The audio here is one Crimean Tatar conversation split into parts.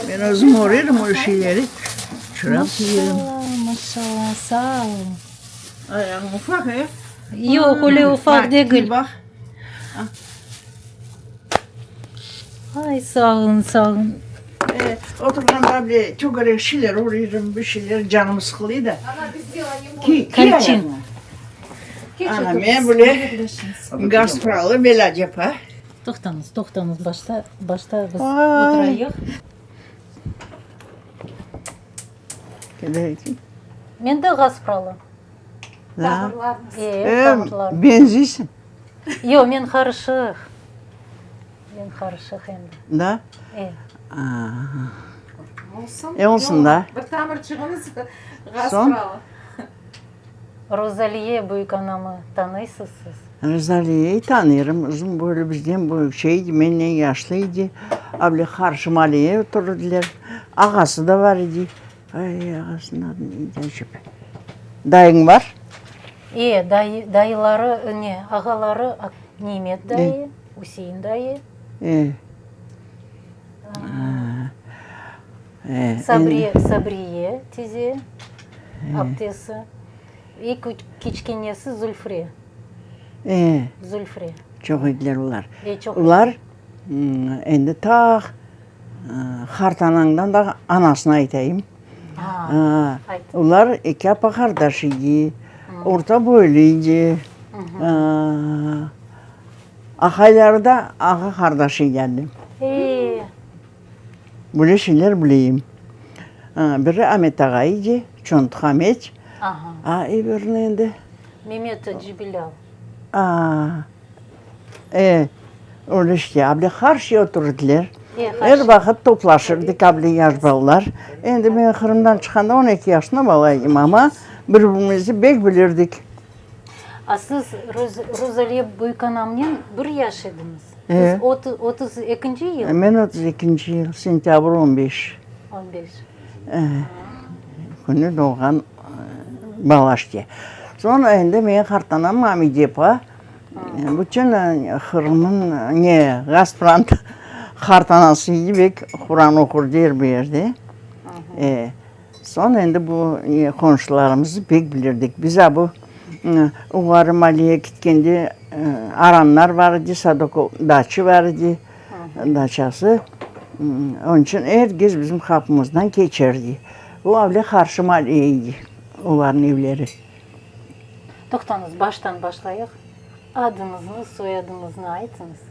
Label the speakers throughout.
Speaker 1: Men özüm örerim o şeyleri. Çorap kiyerim.
Speaker 2: Maşallah, maşallah, sağ olun.
Speaker 1: Ayağım ufaq, e?
Speaker 2: Yoq, öyle ufaq degil.
Speaker 1: Baq.
Speaker 2: Ay, sağ olun, sağ olun.
Speaker 1: E, oturğanda bile tögerek şeyler örerim, bir şeyler canım sıqılıyor da. Ki, ki
Speaker 2: Kalçin.
Speaker 1: ayağına. Ana, men bile Gaspralı Belâcepa.
Speaker 2: Toqtañız, toqtañız, başta, başta biz
Speaker 1: Ay.
Speaker 2: oturayıq. Men de Gaspralı.
Speaker 1: Da.
Speaker 2: E,
Speaker 1: E,
Speaker 2: tamırlar.
Speaker 1: benziysiñ.
Speaker 2: Yoq, men qarışıq. Men qarışıq endi.
Speaker 1: Da?
Speaker 2: E.
Speaker 3: Olsun.
Speaker 1: E, olsun da.
Speaker 3: Bir tamırçığımız
Speaker 1: Soñ?
Speaker 3: Gaspralı.
Speaker 2: Rozaliye büyükanamı tanıysız siz?
Speaker 1: Rozaliyeyi tanıyırım. Uzun boylu, bizden büyük şey edi, menden yaşlı edi. Avle qarşı maaleye oturır ediler. Ağası da bar edi. Ay, ağasınıñ adı ne edi acep? Dayıñ bar?
Speaker 2: E, dayı, dayıları, ne, ağaları Nimet dayı, Üsein dayı.
Speaker 1: E. E,
Speaker 2: Sabriye, Sabriye tize, aptesi. İ kiçkenesi Zülfre.
Speaker 1: E.
Speaker 2: Zülfre.
Speaker 1: Çoq ediler olar.
Speaker 2: E, çoq.
Speaker 1: Olar endi ta qartanañdan da anasını aytayım. Olar eki apa-qardaş edi, orta boylu edi. Aqayları da ağa-qardaş edi. Böyle şeyler bileyim. Biri Amet ağa edi, Çontuq Amet. A, ebirini endi.
Speaker 2: Memet Acıbilâl.
Speaker 1: A, e, öyle işte, able har şey oturdılar. Er vaqıt toplaşırdık, able yaş balalar. Endi men Qırımdan çıqqanda 12 yaşında bala edim, amma bir-birimizni bek bilirdik.
Speaker 2: A siz Rozaliye büyükanamnen bir yaş ediñiz? Siz 32-nci yıl?
Speaker 1: Men 32-nci yıl, sentâbr 15.
Speaker 2: 15.
Speaker 1: Künü doğğan bala işte. Soñ endi menim qartanam Mamide apa bütün Qırımnıñ ne, Gaspranıñ qartanası edi, bek Quran oqurdı er bir yerde. Soñ endi bu qonşularımıznı pek bilirdik. Biz a bu Uğarı maleye ketkende aranlar bar edi, Sadoko daçı bar edi, daçası. Onıñ içün er kes bizim qapımızdan keçerdi. O avle qarşı male edi, olarnıñ evleri.
Speaker 2: Toqtañız, baştan başlayıq. Adıñıznı, soyadıñıznı aytıñız.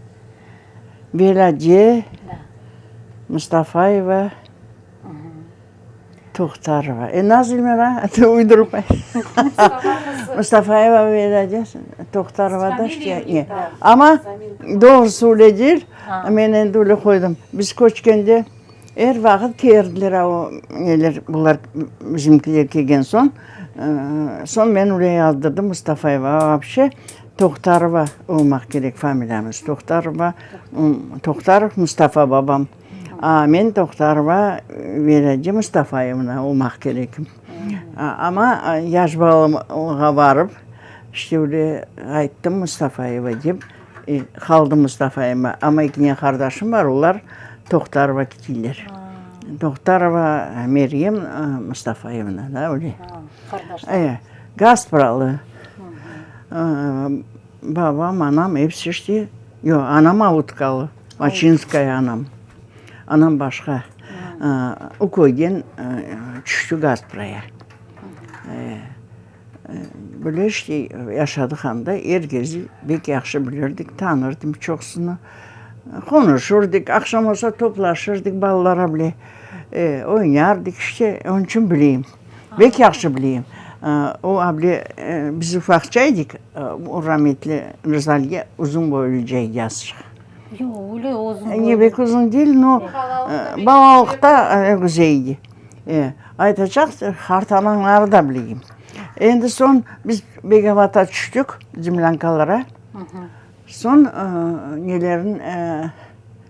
Speaker 1: Velâce Mustafayeva. Tohtarova. E, Nazilmera, uydurıp Mustafayeva Velâce Tohtarova da işte. Ne. Amma doğrusı öyle değil. Men endi öyle qoydım. Biz köçkende er vaqıt keldiler o neler, bular bizimkiler kelgen soñ. Soñ men öyle yazdırdım Mustafayeva. Vapşe Tohtarova olmaq kerek familiyamız. Tohtarova, Tohtarov Mustafa babam. A, men Tohtarova Velâce Mustafayevna olmaq kerekim. Amma yaş balalığa barıp, işte öyle ayttım Mustafayeva dep, qaldı Mustafayeva. Amma ekine qardaşım bar, olar Tohtarova kitiyler. Tohtarova Meryem Mustafayevna, da, öyle. E, Gaspralı. Babam, anam episi işte, yoq, anam Avutkalı. Maçinskaya anam. Anam başqa. O köyden tüşti Gaspraya. Böyle işte yaşadıq anda. Er kezi bek yahşı bilirdik, tanırdım çoqusını. Qonuşırdık, aqşam olsa toplaşırdık balalara bile. Oynardıq işte, onıñ içün bileyim. Bek yahşı bileyim. O able biz ufaqça edik, o rametli Rızaliye uzun boyluca edi azçıq.
Speaker 2: Yoq, öyle uzun boylu.
Speaker 1: Ne, bek uzun değil, no, balalıqta güzel edi. Aytacaq, qartanañları da bileyim. Endi soñ biz Begavata tüştik, zemlânkalara. Soñ nelerin,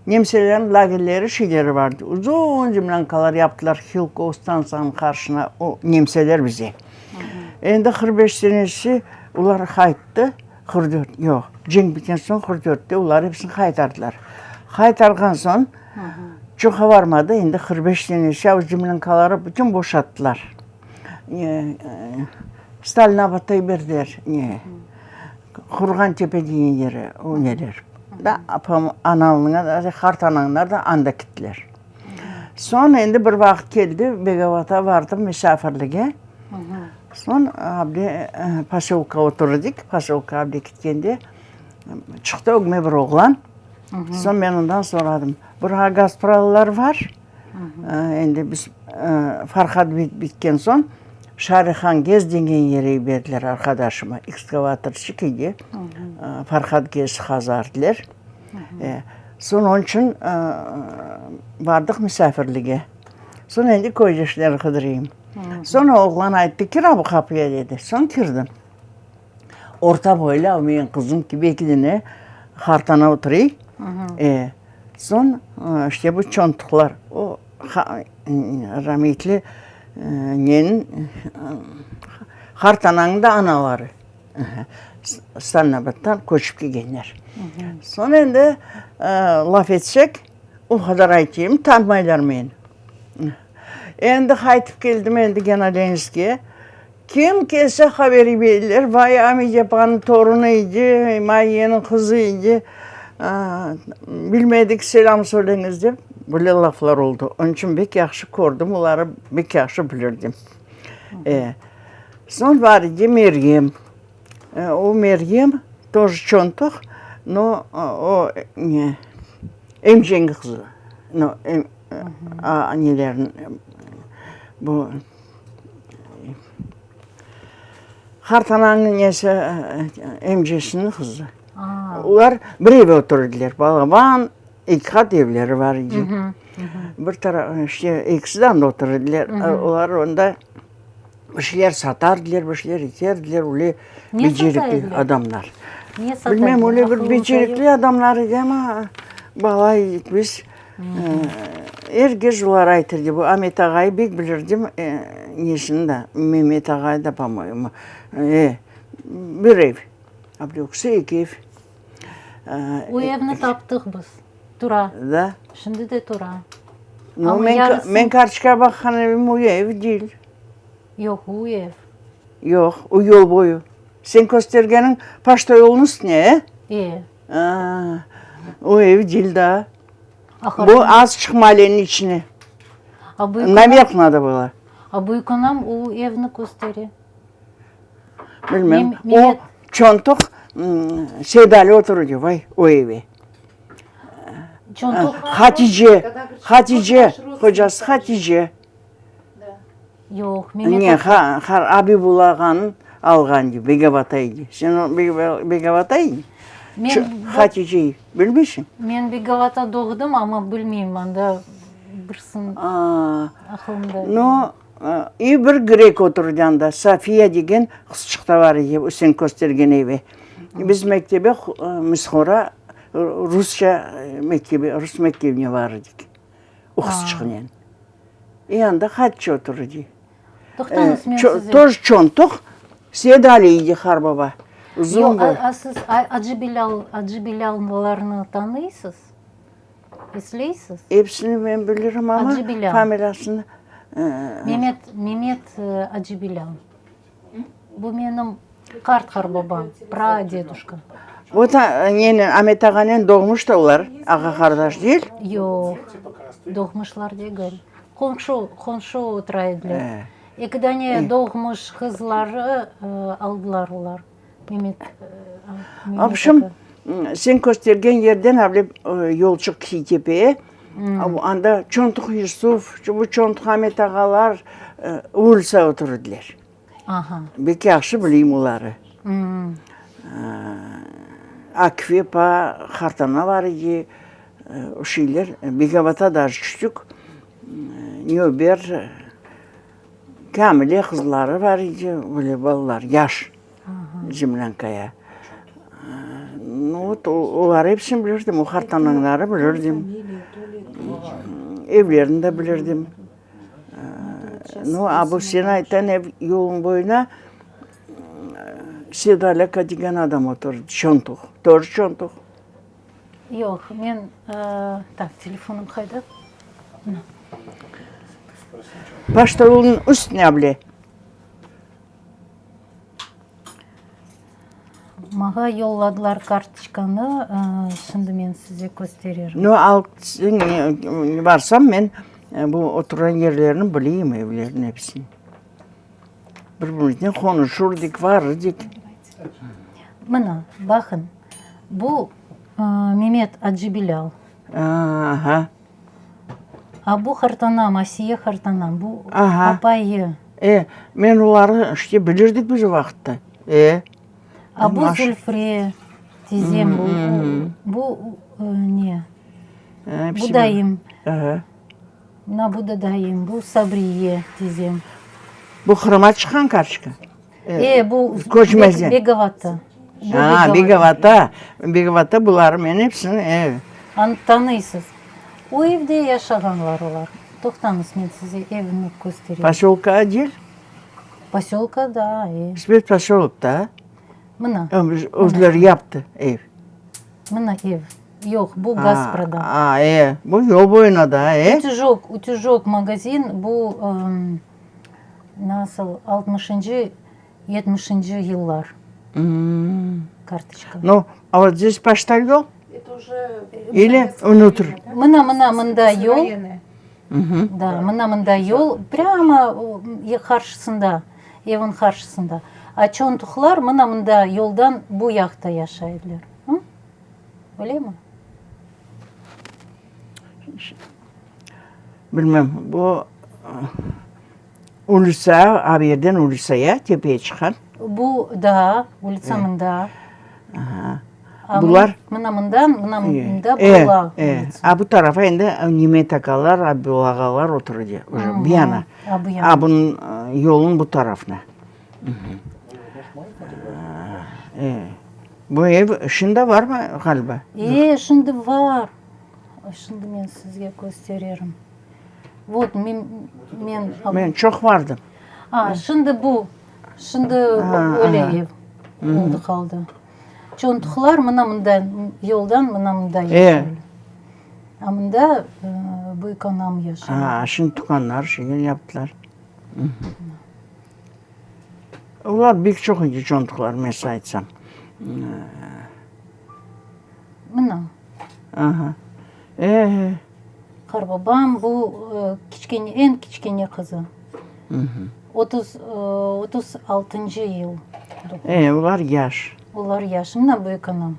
Speaker 1: nemselerniñ lagerleri, şeyleri bar edi. Uzun zemlânkalar yaptılar Hilko stantsiyanıñ qarşına, o nemseler bize. Endi 45 senesi olar qayttı, 44, yoq, cenk bitken soñ 44-te olar episini qaytardılar. Qaytarğan soñ. Çoqa varmadı, endi 45 senesi av zemlânkaları bütün boşattılar. Stalinabadta yiberdiler, ne, Qurğan Tepe degen yeri, o neler. Da apam, anamnıñ, qartanañlar da anda kettiler. Soñ endi bir vaqıt keldi, Begavata vardım misafirlige. Soñ able posölka oturdık, posölka able ketkende çıqtı ögüme bir oğlan. Soñ men ondan soradım, Burğa Gaspralılar var? Endi biz Farhad bitken soñ Şarihan GES degen yere yiberdiler arqadaşımı, ekskavatorşik idi, Farhad GES qazardılar. Soñ onıñ içün bardıq misafirlige. Soñ endi köydeşlerni qıdırayım. Soñ oğlan ayttı, kir bu qapıya dedi. Soñ kirdim. Orta boylu, a menim qızım kibi eki dene qartana oturay. Soñ işte bu çontuqlar, o rametli neniñ, qartananıñ da anaları. Stalinabaddan köçip kelgenler. Soñ endi laf etsek, o qadar aytayım, tanımaylar meni. Endi qaytıp keldim endi gene Lenskiye. Kim kelse haber yiberdiler, vay Amice apanıñ torunı idi, Mayyeniñ qızı idi, bilmedik, selâm söyleñiz dep, böyle laflar oldı. Onıñ içün bek yahşı kördim, oları bek yahşı bilirdim. E, soñ bar idi Meryem. O Meryem toj çontuq, no o ne, emceñiñ qızı, no, nelerniñ, bu. Qartananıñ nesi, emcesiniñ qızı. Olar bir evde oturdılar, balaban eki qat evleri bar edi. Bir taraf, işte, ekisi de anda oturdılar. Olar onda bir şeyler satardılar, bir şeyler eterdiler, öyle becerikli adamlar. Bilmem, öyle bir becerikli adamlar edi amma, bala edik biz. Er kes olar aytır edi, bu Amet ağay bek bilirdim, nesini de, Memet ağay da, po-moyemu, e, bir ev, yoqsa eki ev.
Speaker 2: O evni taptıq biz, tura.
Speaker 1: Da?
Speaker 2: Şimdi de tura.
Speaker 1: No, men, men kartoçka baqqan evim o ev değil.
Speaker 2: Yoq, o ev.
Speaker 1: Yoq, o yol boyu. Sen köstergeniñ poçta yolunıñ üstüne, e?
Speaker 2: E.
Speaker 1: A, o ev değil daa. Bu azçıq maaleniñ içine. Naverh nado было.
Speaker 2: A büyük anam o evni köstere.
Speaker 1: Bilmem. O çontuq Seydali oturdı, vay, o eve.
Speaker 2: Çontuq?
Speaker 1: Hatice, Hatice, hocası Hatice.
Speaker 2: Yoq, Memet
Speaker 1: Ne, Abibulla ağanıñ alğan edi, Begavata edi. Sen o Begavata ediñ?
Speaker 2: Men
Speaker 1: Haticeyi bilmeysiñ?
Speaker 2: Men Begavata doğdım, amma bilmeyim, anda birsin aqılımda.
Speaker 1: No, i bir grek oturdı anda, Sofiya degen qızçıq da bar edi, sen köstergen eve. Biz mektebe Mishora rusça mektebe, rus mektebine bar edik. O qızçıqnen. E anda Hatice oturdı.
Speaker 2: Toqtañız, men size.
Speaker 1: Toj çontuq, Seyidali idi harbaba. Uzun
Speaker 2: Yoq,
Speaker 1: boy.
Speaker 2: a siz Acı Bilâl, Acı Bilâllarnı tanıysız? Esleysiz?
Speaker 1: Episini men bilirim amma
Speaker 2: Acı Bilâl.
Speaker 1: familiyasını.
Speaker 2: Memet, Memet Acı Bilâl. Bu menim qart qarbabam, pradeduşka.
Speaker 1: Vot, nenen, Amet ağanen doğmuş da olar, ağa-qardaş değil?
Speaker 2: Yoq, doğmuşlar degil. Qomşu, qomşu otura ediler. Eki dane doğmuş qızları aldılar olar, Memet, Memet
Speaker 1: Vobşem, sen köstergen yerden avle yolçıq Kiytepeye, anda Çontuq Yusuf, bu Çontuq Amet ağalar ulitsa oturdılar. Bek yahşı bileyim oları. Akife apa, qartana bar edi, o şeyler, Begavata daje tüştik, Nöber, Kamile qızları bar edi, öyle balalar, yaş, zemlânkaya. Nu, vot, olar episini bilirdim, o qartanañları bilirdim, evlerini de bilirdim. Nu, a bu sen aytqan ev yolnıñ boyuna Sedalâka degen adam oturdı, çontuq, toj çontuq.
Speaker 2: Yoq, men, tak, telefonım qayda?
Speaker 1: Poçtalonıñ üstüne bile.
Speaker 2: Maña yolladılar kartoçkanı, şimdi men size köstererim.
Speaker 1: No, al, varsam men bu oturğan yerlerini bileyim, evlerniñ episini. Bir-birimiznen qonuşurdik, varırdik.
Speaker 2: Mına, baqıñ, bu Memet Acı Bilâl.
Speaker 1: Aha.
Speaker 2: A bu qartanam, Asiye qartanam, bu apayı.
Speaker 1: E, men olarnı işte bilirdik biz o vaqıtta. E.
Speaker 2: A bu Zülfriye tizem, bu, bu ne? Bu dayım. Mına bu da dayım, bu Sabriye tizem.
Speaker 1: Bu Qırımğa çıqqan kartoçka?
Speaker 2: E, bu
Speaker 1: Köçmezden.
Speaker 2: Begovatta.
Speaker 1: A, Begovatta. Begovatta buları men episini, e.
Speaker 2: Anı tanıysız. O evde yaşağanlar olar. Toqtañız, men size evni köstereyim.
Speaker 1: Posölka değil?
Speaker 2: Posölka da, e.
Speaker 1: Svet posölokta.
Speaker 2: Mına.
Speaker 1: Özleri yaptı ev.
Speaker 2: Mına ev. Yoq, bu Gasprada.
Speaker 1: A, e, bu yol boyuna da, e.
Speaker 2: Utüjok, Utüjok magazin, bu nasıl, altmışıncı, yetmişinci yıllar kartoçka.
Speaker 1: No, a vot zdes poçtalyon? İli vnutr?
Speaker 2: Mına, mına mında yol, da, mına mında yol, prâmo qarşısında, evniñ qarşısında. A çontuqlar mına mında yoldan bu yaqta yaşaydılar. Öylemi?
Speaker 1: Bilmem, bu ulitsa, a bu yerden ulitsaya, tepeye çıqqan.
Speaker 2: Bu da, ulitsa mında.
Speaker 1: Aha. Bular?
Speaker 2: Mına mından, mına mında burula ulitsa.
Speaker 1: A bu tarafa endi Nimet akalar, Abdulla ağalar otura, uje, bu yana.
Speaker 2: A bu yana.
Speaker 1: A bunıñ yolunıñ bu tarafına. Bu ev şimdi barmı, ğaliba?
Speaker 2: E, şimdi bar. Şimdi men sizge köstererim. Vot, men, men.
Speaker 1: Men çoq bardım.
Speaker 2: A, şimdi bu, şimdi öyle ev oldı qaldı. Çontuqlar mına mında, yoldan mına mında yaşaylar. A mında büyük anam yaşay.
Speaker 1: A, şimdi tükânlar, şeyler yaptılar. Olar bek çoq edi çontuqlar, men size aytsam.
Speaker 2: Mına.
Speaker 1: Aha. E.
Speaker 2: Qarbabam bu kiçkene, eñ kiçkene qızı. 30, 36-ncı yıl.
Speaker 1: E, olar yaş.
Speaker 2: Olar yaş. Mına büyük anam.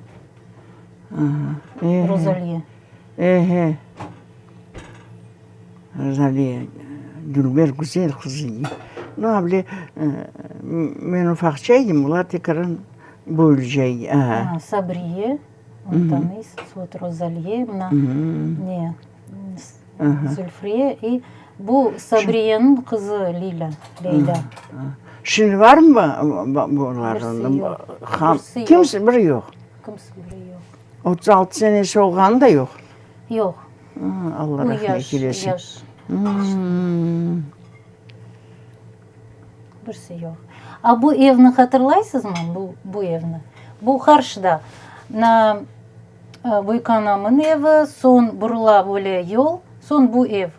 Speaker 1: Aha. E.
Speaker 2: Rozaliye.
Speaker 1: Ehe. Rozaliye, dülber, güzel qız edi. No, a bile, men ufaqça edim, olar tekrar böyülce edi.
Speaker 2: Aha. Sabriye, onı tanıysız, vot Rozaliye, mına, ne, Zülfriye, i bu Sabriyeniñ qızı Lilâ, Leylâ.
Speaker 1: Şimdi barmı bularnıñ?
Speaker 2: Birisi yoq. Birisi yoq.
Speaker 1: Kimse biri yoq.
Speaker 2: Kimse biri yoq.
Speaker 1: 36 senesi olğanı da yoq.
Speaker 2: Yoq.
Speaker 1: Alla rahmet eylesin.
Speaker 2: Yaş, yaş. Birisi yoq. A bu evni hatırlaysızmı, bu, bu evni? Bu qarşıda, na, büyükanamıñ evi, soñ burula böyle yol, soñ bu ev,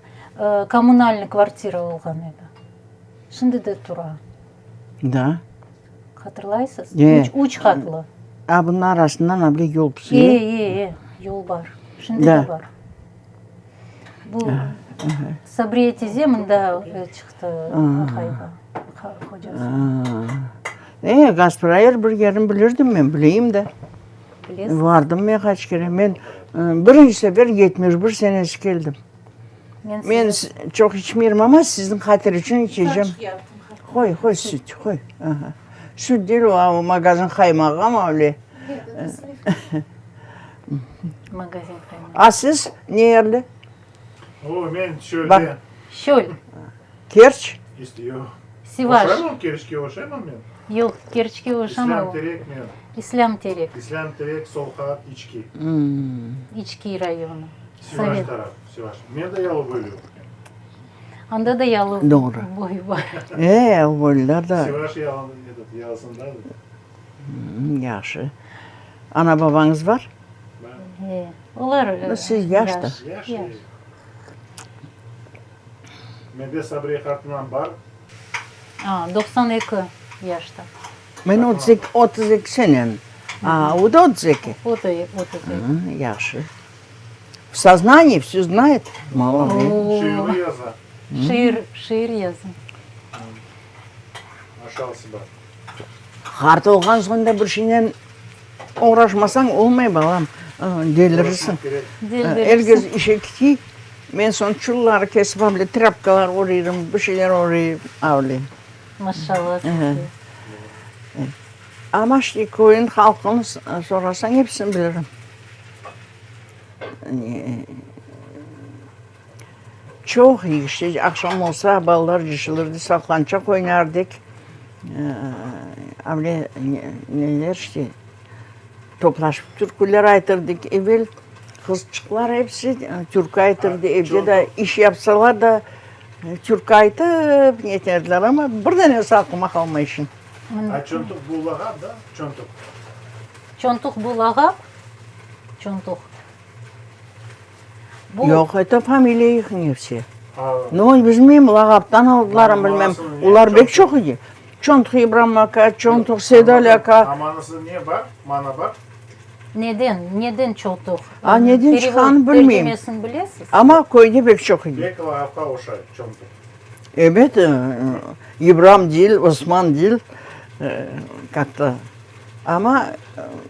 Speaker 2: kommunalnıy kvartira olğan edi. Şimdi de tura.
Speaker 1: Da.
Speaker 2: Hatırlaysız?
Speaker 1: E.
Speaker 2: Üç, üç qatlı.
Speaker 1: A bunıñ arasından a bile yol
Speaker 2: E, e, e, yol bar. Şimdi de bar. Bu Sabriye tize mında çıqtı aqayğa, qocası.
Speaker 1: E, Gaspra er bir yerini bilirdim men, bileyim de.
Speaker 2: Bilesiz?
Speaker 1: Vardım men qaç kere. Men birinci sefer 71 senesi keldim. Men çoq içmeyrim, amma siziñ hatir içün içecem. Qoy, qoy süt, qoy. Aha. Süt değil o, magazin qaymağı amma öyle.
Speaker 2: Magazin qaymağı.
Speaker 1: A siz ne yerli?
Speaker 4: O, men çölde.
Speaker 2: Çöl.
Speaker 1: Kerç?
Speaker 4: Yoq.
Speaker 2: Sivaş.
Speaker 4: Oşaymam Kerçke oşaymam men?
Speaker 2: Yoq, Kerçke oşamay.
Speaker 4: İslâm Terek men.
Speaker 2: İslâm Terek.
Speaker 4: İslâm Terek, Solhat, İçki.
Speaker 2: İçki rayonı.
Speaker 4: Sivaş taraf, Sivaş. Men de Yalıboyluyım.
Speaker 2: Anda da yalı
Speaker 1: Doğru.
Speaker 2: boyu bar.
Speaker 1: E, yalıboylular da.
Speaker 4: Sivaş yalı, etot, yalısındadır.
Speaker 1: Yahşı. Ana-babañız bar?
Speaker 4: Bar.
Speaker 2: E, olar
Speaker 1: Siz yaş da.
Speaker 4: Yaş.
Speaker 2: Yaş.
Speaker 4: Mende Sabriye qartınam bar.
Speaker 2: A, 92 yaşta.
Speaker 1: Men 32, 32 senem. A, o da 32.
Speaker 2: O da 32.
Speaker 1: Yahşı. V soznanии vse znает. Молодец.
Speaker 4: Şiir yaza.
Speaker 2: Şiir, şiir yaza.
Speaker 4: Maşalsı bar.
Speaker 1: Qart olğan soñ da bir şeynen oğraşmasañ olmay, balam, delirisiñ. Er kes işe ketiy, men soñ çulları kesip avle, trâpkalar orayım, bir şeyler orayım, avle.
Speaker 2: Maşallah sizge.
Speaker 1: Amma işte köyniñ halqını sorasañ, episini bilirim. Çoq işte, aqşam olsa, balalar cışılırdı, saqlançaq oynardık. Avle neler işte, toplaşıp türküler aytırdık. Evel qızçıqlar episi türkü aytırdı, evde de iş yapsalar da, türkü aytıp neterdiler, amma bir danesi aqlıma qalmay şimdi.
Speaker 4: A çontuq bu lağap da, çontuq?
Speaker 2: Çontuq bu lağap, çontuq.
Speaker 1: Bu. Yoq, eto familiya ihniy vse. No, bilmeyim, lağaptan aldılarmı, bilmem. Olar bek çoq edi. Çontuq İbram aka, Çontuq Seydali aka.
Speaker 4: A manası ne bar, mana bar?
Speaker 2: Neden, neden Çontuq?
Speaker 1: A neden çıqqanını bilmeyim.
Speaker 2: Tercimesini bilesiz?
Speaker 1: Amma köyde bek çoq edi.
Speaker 4: Bek lağapqa oşay, Çontuq.
Speaker 1: Ebet, İbram değil, Osman değil, kak-to. Amma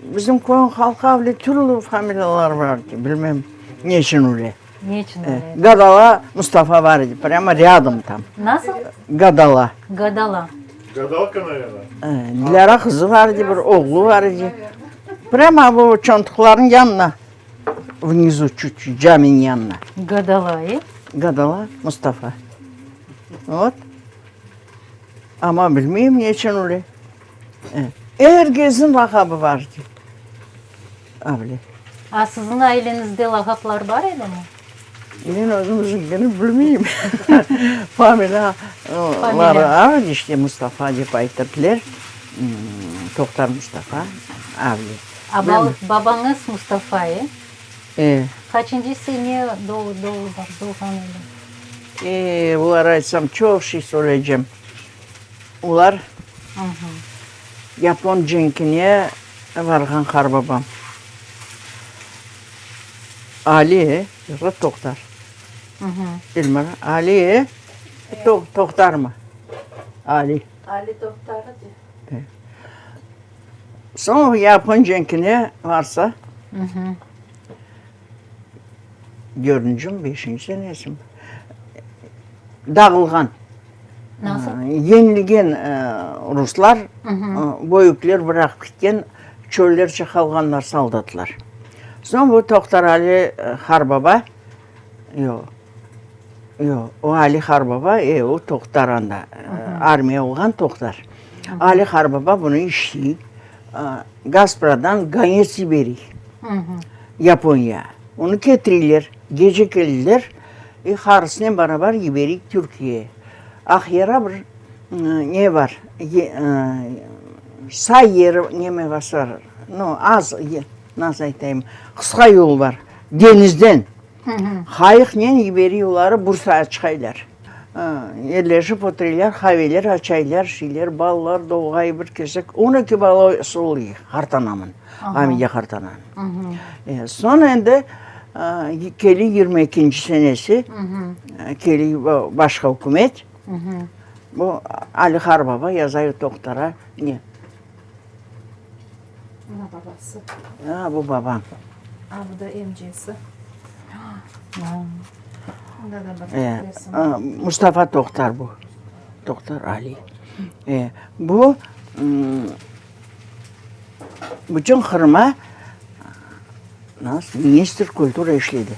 Speaker 1: bizim köyniñ halqı avle türlü familiyalar bar edi, bilmem ne içün öyle.
Speaker 2: Ne içün öyle?
Speaker 1: Gadala Mustafa bar edi, prâmo râdom tam.
Speaker 2: Nasıl?
Speaker 1: Gadala.
Speaker 2: Gadala.
Speaker 4: Gadalka, naverno.
Speaker 1: Dilâra qızı bar edi, bir oğlu bar edi. Prâmo bu çontuqlarnıñ yanına, vnizu çut-çut, caminiñ yanına.
Speaker 2: Gadala, e?
Speaker 1: Gadala Mustafa. Vot. Amma bilmeyim ne içün öyle. Er kesniñ lağabı bar ki, avle.
Speaker 2: A siziñ aileñizde lağaplar bar edimi?
Speaker 1: Men özümizniñkini bilmeyim. Familiyaları işte Mustafa dep aytırdılar, Tohtar Mustafa, avle.
Speaker 2: A babañız Mustafa, e?
Speaker 1: E.
Speaker 2: Qaçıncı sene doğğan edi?
Speaker 1: E, olar aytsam çoq şey söyleycem. Olar yapon cenkine varğan qarbabam. Ali, yoqsa Toqtar? Elmira, Ali, Toqtarmı? Ali.
Speaker 3: Ali Toqtar edi.
Speaker 1: Soñ yapon cenkine varsa, dördüncimi, beşinci senesimi, dağılğan.
Speaker 2: Nasıl?
Speaker 1: Yeñilgen ruslar, böyükler bıraqıp ketken, çöllerce qalğanlar soldatlar. Soñ bu Toqtarali harbaba, yoq, yoq, o Ali harbaba, e, o Toqtar anda, armiya olğan Toqtar. Ali harbaba bunı işley, Gaspradan gonets yiberiy Yaponiyağa. Onı ketireyler, gece keldiler. E, harısınen barabar yiberik Türkiyeye. Aqyara bir ne bar, say yeri neme basar, no, az, nasıl aytayım, qısqa yol bar, deñizden. Qayıqnen yiberiy oları Bursaya çıqaylar. Yerleşip oturaylar, qaveler açaylar, şeyler, balalar doğay bir kesek. 12 balası oluy qartanamın, Amide qartananıñ. Soñ endi keli 22-nci senesi, keli başqa ükümet, bu Ali Harbaba yazay toqtara, ne?
Speaker 3: Mına babası.
Speaker 1: A, bu babam.
Speaker 3: A, bu da emcesi. Bunda da bir resim.
Speaker 1: Mustafa Tohtar bu. Tohtar Ali. Bu bütün Qırıma nasıl ministr kultura işledi.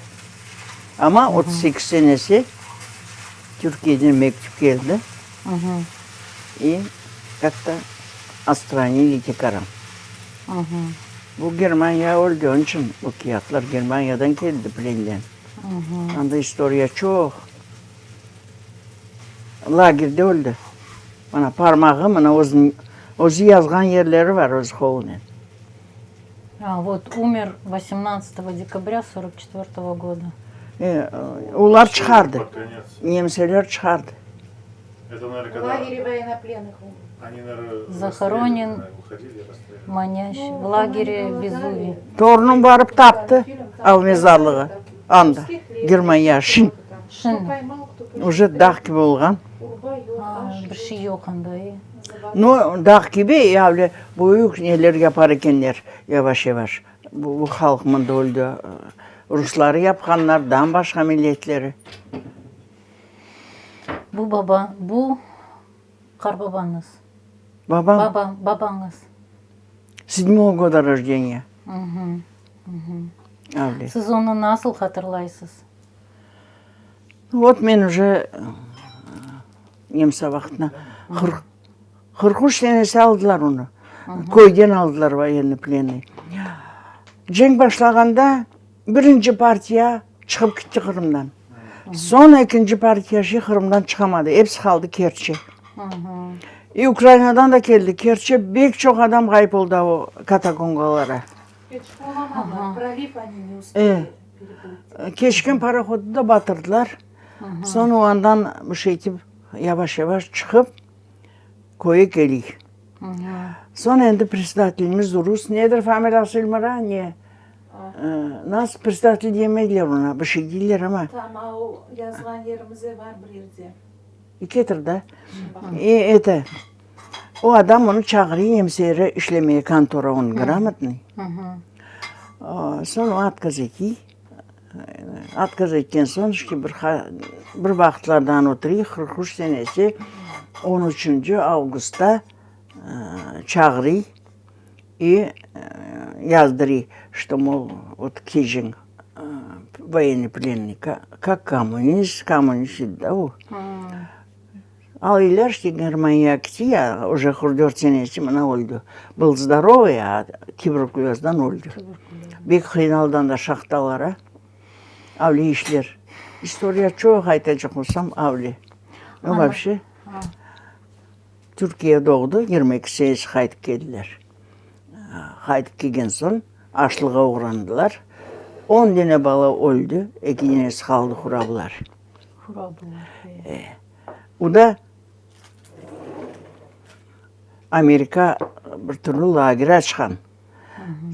Speaker 1: Amma 38 senesi Türkiyeden mektüp keldi. İ kak-to otstranili tekaran. Bu Germaniya öldi, onıñ içün bu kâğıtlar Germaniyadan keldi plenden. Anda istoriya çoq. Lagerde öldi. Mana parmağı, mına özüniñ, özü yazğan yerleri var öz qolunen.
Speaker 2: A, vot, umer vosemnadtsatogo dekabrâ sorok çetvertogo goda.
Speaker 1: Olar çıqardı, nemseler çıqardı.
Speaker 2: Zahoronен manâş v lagere Vezuviy.
Speaker 1: Torunım barıp taptı al mezarlığı anda, Germaniya, şin.
Speaker 2: Şin.
Speaker 1: Uje dağ kibi olğan.
Speaker 2: Bir şey yoq anda, e.
Speaker 1: No, dağ kibi, ya öyle büyük neler yapar ekenler, yavaş-yavaş. Bu halq mında öldi. Rusları yapqanlar, dam başqa milletleri.
Speaker 2: Bu baba, bu qarbabañız.
Speaker 1: Babam.
Speaker 2: Baba, babañız.
Speaker 1: Sedmogo goda rojdeniya. Avle.
Speaker 2: Siz onı nasıl hatırlaysız?
Speaker 1: Vot men uje nemse vaqtına 43 senesi aldılar onı. Köyden aldılar voyennıy plenniy. Cenk başlağanda birinci partiya çıqıp gitti Qırımdan. Soñ ekinci partiya şey Qırımdan çıqamadı. Episi qaldı Kerçte. İ Ukrainadan da keldi. Kerçte bek çoq adam ğayıp oldı o katakombalara. Keçken parohodnı da batırdılar. Soñ o andan bir şey etip yavaş-yavaş çıqıp köye keldik. Soñ endi predsedatelimiz rus, nedir familiyası Elmira, ne? Nasıl predsedatel demeyler ona, bir şey deyler ama.
Speaker 3: Tam a o yazğan yerimize var bir yerde.
Speaker 1: Ketir da. E, eto, o adam onı çağırıy nemseleri işlemeye kontora, on gramotnıy. Soñ o otkaz etiy. Otkaz etken soñ, işte bir bir vaqıtlardan oturıy, 43 senesi on üçünci avgustta çağırıy i yazdırıy, çto, mol, vot keciñ voyennıy plenniy, kak kommunist, kommunist edi da o. Alıylar işte Germaniyağa kiti ya, uje 44 senesi mına öldi. Byl zdorovıy, a tuberkulezdan öldi. Bek qıynaldı anda şahtalara. Avle işler. İstoriya çoq aytacaq olsam, avle. No, vapşe, Türkiye doğdı, 22 senesi qaytıp keldiler. Qaytıp kelgen soñ açlığa oğrandılar. On dene bala öldi, eki denesi qaldı hurablar.
Speaker 2: Hurablar,
Speaker 1: e. O da Amerika bir türlü lager açqan.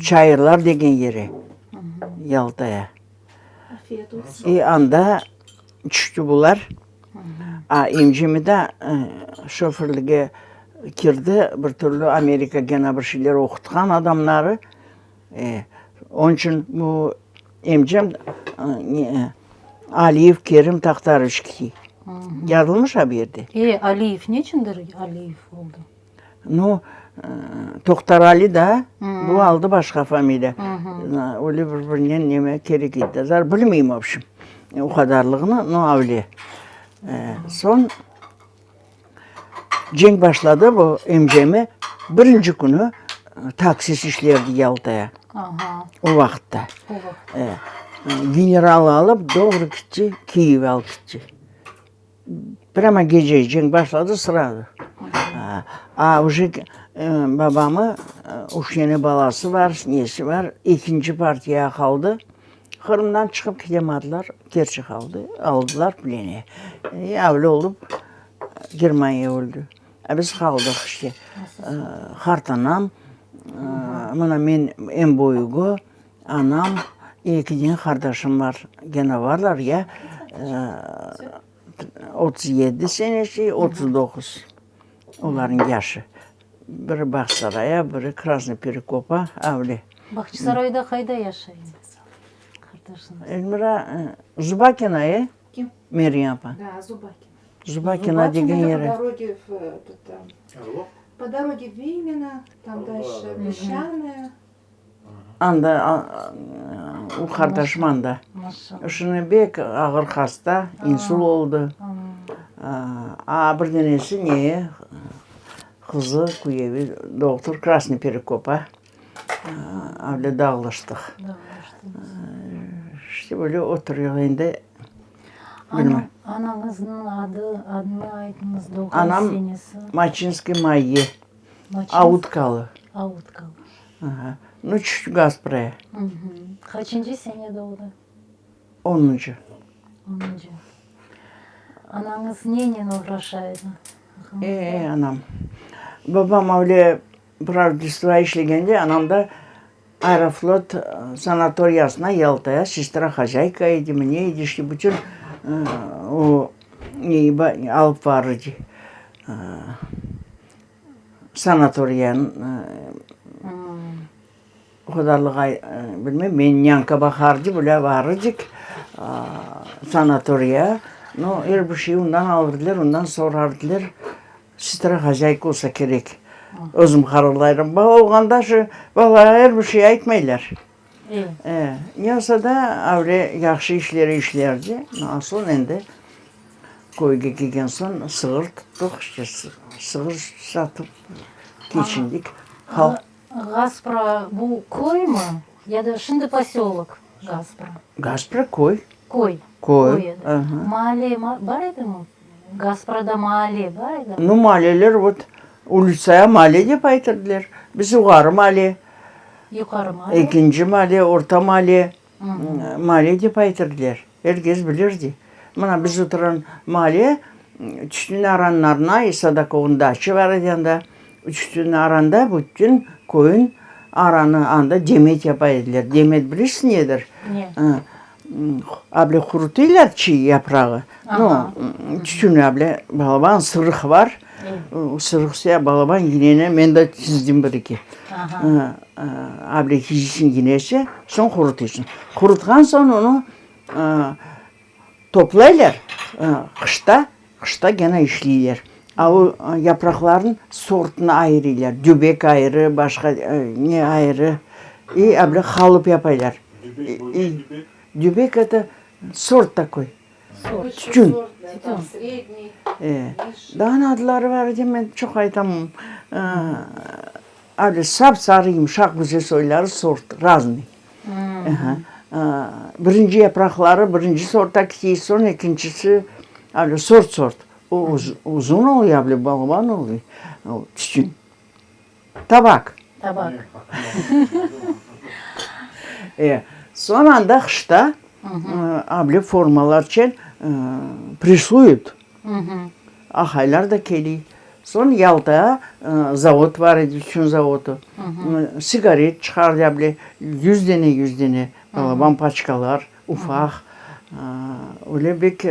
Speaker 1: Çayırlar degen yere, Yaltaya.
Speaker 3: Afiyet olsun.
Speaker 1: İ anda tüşti bular. A emcemi da şoförlige kirdi, bir türlü Amerika gene bir şeyler oqutqan adamları. E, onıñ içün bu emcem Aliyev Kerim Taqtaroviç ki, yazılmış a bu yerde.
Speaker 2: E, Aliyev neçündir Aliyev oldı?
Speaker 1: Nu, Toqtarali da, bu aldı başqa familiya. Öyle bir-birinen neme kerek edi. Zar bilmeyim, vobşem, o qadarlığını, no, öyle. Soñ cenk başladı, bu emcemi birinci künü taksist işlerdi Yaltaya. O vaqıtta. General alıp doğru gitti, Kiyevge alıp gitti. Prâmo gece cenk başladı srazu. A uje babamı üç dene balası bar, nesi bar, ekinci partiyağa qaldı. Qırımdan çıqıp ketemadılar, Kerçi qaldı, aldılar plene. Avle olıp Germaniya öldi. A biz qaldıq işte. Qartanam, mına men eñ büyügi. Anam, eki dene qardaşım bar, gene barlar ya, 37 senesi, 39 olarnıñ yaşı. Biri Bağçasaraya, biri Krasnıy Perekopa, avle.
Speaker 2: Bağçasarayda qayda yaşay qardaşıñız?
Speaker 1: Elmira, Zubakina, e?
Speaker 3: Kim?
Speaker 1: Meryem apa.
Speaker 3: Da, Zubakina.
Speaker 1: Zubakina degen yeri.
Speaker 3: Po doroge v этот, po doroge v Mimino, tam dальше Peşçanoye.
Speaker 1: Anda, o qardaşım anda. Şunı bek ağır hasta, insul oldı. A bir denesi ne, qızı, küyevi, dohtur Krasnıy Perekopa. Öyle dağılıştıq. İşte böyle oturuyor endi.
Speaker 2: Bilmem. Anañıznıñ adı, adını aytıñız, doğğan senesi.
Speaker 1: Anam Maçinskiy Mayye. Autkalı.
Speaker 2: Autkalı.
Speaker 1: Aha. Nu, çüt Gaspraya.
Speaker 2: Qaçıncı sene doğdı?
Speaker 1: Onuncu.
Speaker 2: Onuncı. Anañız nenen oğraşa edi?
Speaker 1: E, anam. Babam öyle pravitelstvo işlegende, anam da Aeroflot sanatoriyasına Yaltaya sestra-hozâyka edimi, ne edi, işte bütün o neyi alıp barırdı, sanatoriyanıñ O qadarlığa bilmeyim, meni nyanka baqardı, böyle barırdık sanatoriya, no, er bir şey ondan alırdılar, ondan sorardılar, sestra hozâyka olsa kerek, özüm qararlayırım. Bala olğanda şu balağa er bir şey aytmaylar. E, ne olsa da, öyle yahşı işleri işlerdi, no, soñ endi köyge kelgen soñ sığır tuttıq, işte sığır satıp keçindik, halq.
Speaker 2: Gaspra bu köymi ya da şimdi posölok Gaspra?
Speaker 1: Gaspra köy.
Speaker 2: Köy.
Speaker 1: Köy.
Speaker 2: Edi. Maale bar edimi? Gasprada maale bar edimi?
Speaker 1: Nu, maaleler vot, ulitsaya maale dep aytırdılar. Biz yuqarı maale.
Speaker 2: Yuqarı maale.
Speaker 1: Ekinci maale, orta maale. Maale dep aytırdılar. Er kes bilirdi. Mına biz oturğan maale, tütün aranlarına, İsadakovnıñ daçı bar edi anda. Tütün aranda bütün köyün aranı anda demet yapa ediler. Demet bilirsiñ nedir?
Speaker 2: Ne?
Speaker 1: Able qurutıylar çiy yaprağı. Nu, tütün able balaban sırıq bar. Sırıq siya balaban yineni men de tizdim bir-eki. Able tizisiñ yinesi, soñ qurutısıñ. Qurutqan soñ onı toplaylar, qışta, qışta gene işleyler. A o yapraqlarnıñ sortını ayırıylar, dübek ayrı, başqa ne ayrı, i able halıp yapaylar.
Speaker 4: Dübek bu ne dübek?
Speaker 1: Dübek eto sort takoy. Tütün. Daa ne adları bar edi, men çoq aytamam. Öyle sap-sarı yımşaq güzel soyları sort, raznıy. Birinci yapraqları birinci sorta kete, soñ ekincisi, öyle sort-sort. O uzun oluyor, öyle balaban oluyor, o tütün. Tabak.
Speaker 2: Tabak.
Speaker 1: E, soñ anda qışta able formalarçen presuyut. Ahaylar da keliy. Soñ Yalta zavod bar edi, tütün zavodı. Sigaret çıqardı able, yüz dene, yüz dene balaban paçkalar, ufaq. Öyle bek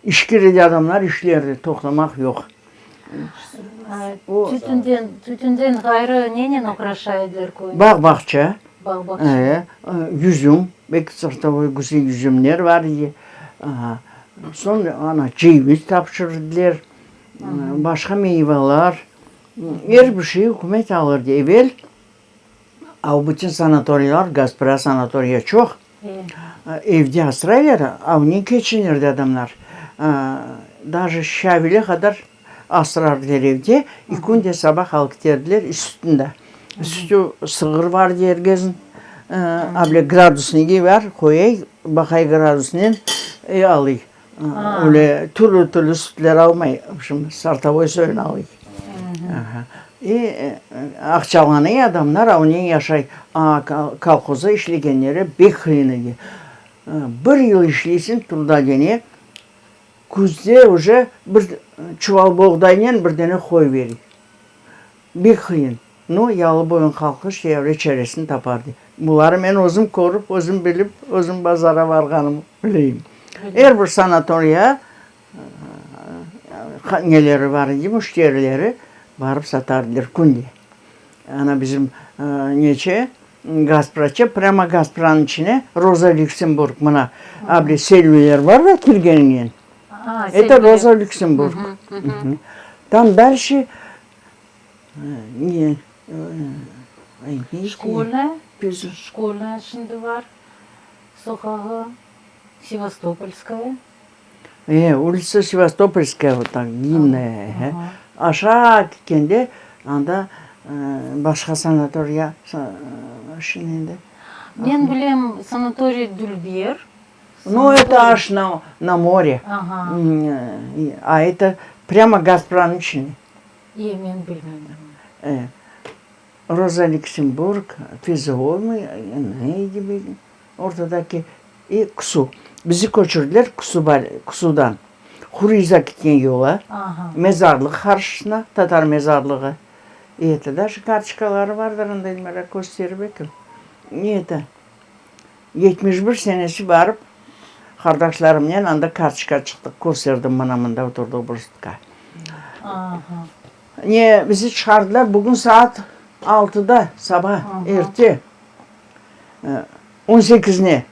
Speaker 1: İş kerek adamlar işlerdi, toqtamaq yoq.
Speaker 2: Tütünden, tütünden ğayrı nenen oğraşa ediler köyde?
Speaker 1: Bağ-bağça.
Speaker 2: Bağ-bağça.
Speaker 1: E, yüzüm, bek sortovoy güzel yüzümler bar edi. Soñ ana ceviz tapşırdılar, başqa meyvalar, er bir şey ükümet alırdı. Evel A bütün sanatoriylar, Gaspra sanatoriya çoq. Evde asraylar, avnen keçinirdi adamlar. Daje şavile qadar asrardılar evde, i künde sabah alıp keterdiler, i sütün de. Sütü sığır bar edi er kezin, able gradusnigi bar, qoyay, baqay gradusnen, i alıy. Öyle türlü-türlü sütler almay, vobşem, sortovoy soyunı alıy. I aqçalanıy adamlar, onen yaşay. A kolhozda işlegenleri bek qıyın edi. Bir yıl işleysiñ trudodene, küzde uje bir çuval boğdaynen bir dene qoy berey. Bek qıyın. No, Yalıboyun halqı şey öyle çaresini tapardı. Buları men özüm körip, özüm bilip, özüm bazara barğanım bileyim. Er bir sanatoriya neleri bar edi, müşterileri barıp satardılar künde. Ana bizim neçe Gaspraça, prâmo Gaspranıñ içine Roza Lüksemburg, mına, able selviler bar da kirgeniñen. Eto Roza Lüksemburg. Tam dalşe Ne?
Speaker 2: Şkolnaya, Şkolnaya şimdi bar soqağı, Sevastopolskaya.
Speaker 1: E, ulitsa Sevastopolskaya, vot tak, длинная, ehe. Aşağı ketkende, anda başqa sanatoriya, şimdi endi.
Speaker 2: Men bilem, sanatoriy Dülber.
Speaker 1: Nu, eto aş na, na more. A eto prâmo Gaspranıñ içinde.
Speaker 2: E, men bilmeyim.
Speaker 1: E, Roza Lüksemburg, Fizuomi, ne edi ortadaki, i KSU. Bizi köçürdiler Kusudan Huriza ketken yola, mezarlıq qarşısına, tatar mezarlığı. Etti, daje kartoçkaları vardır anda, Elmira kösterip eken. Etti, 71 senesi barıp, qardaşlarımnen anda kartoçka çıqtıq, kösterdim, mına mında oturdıq bir sutka. Ne, bizi çıqardılar bugün saat altıda, saba, erte. On sekizine.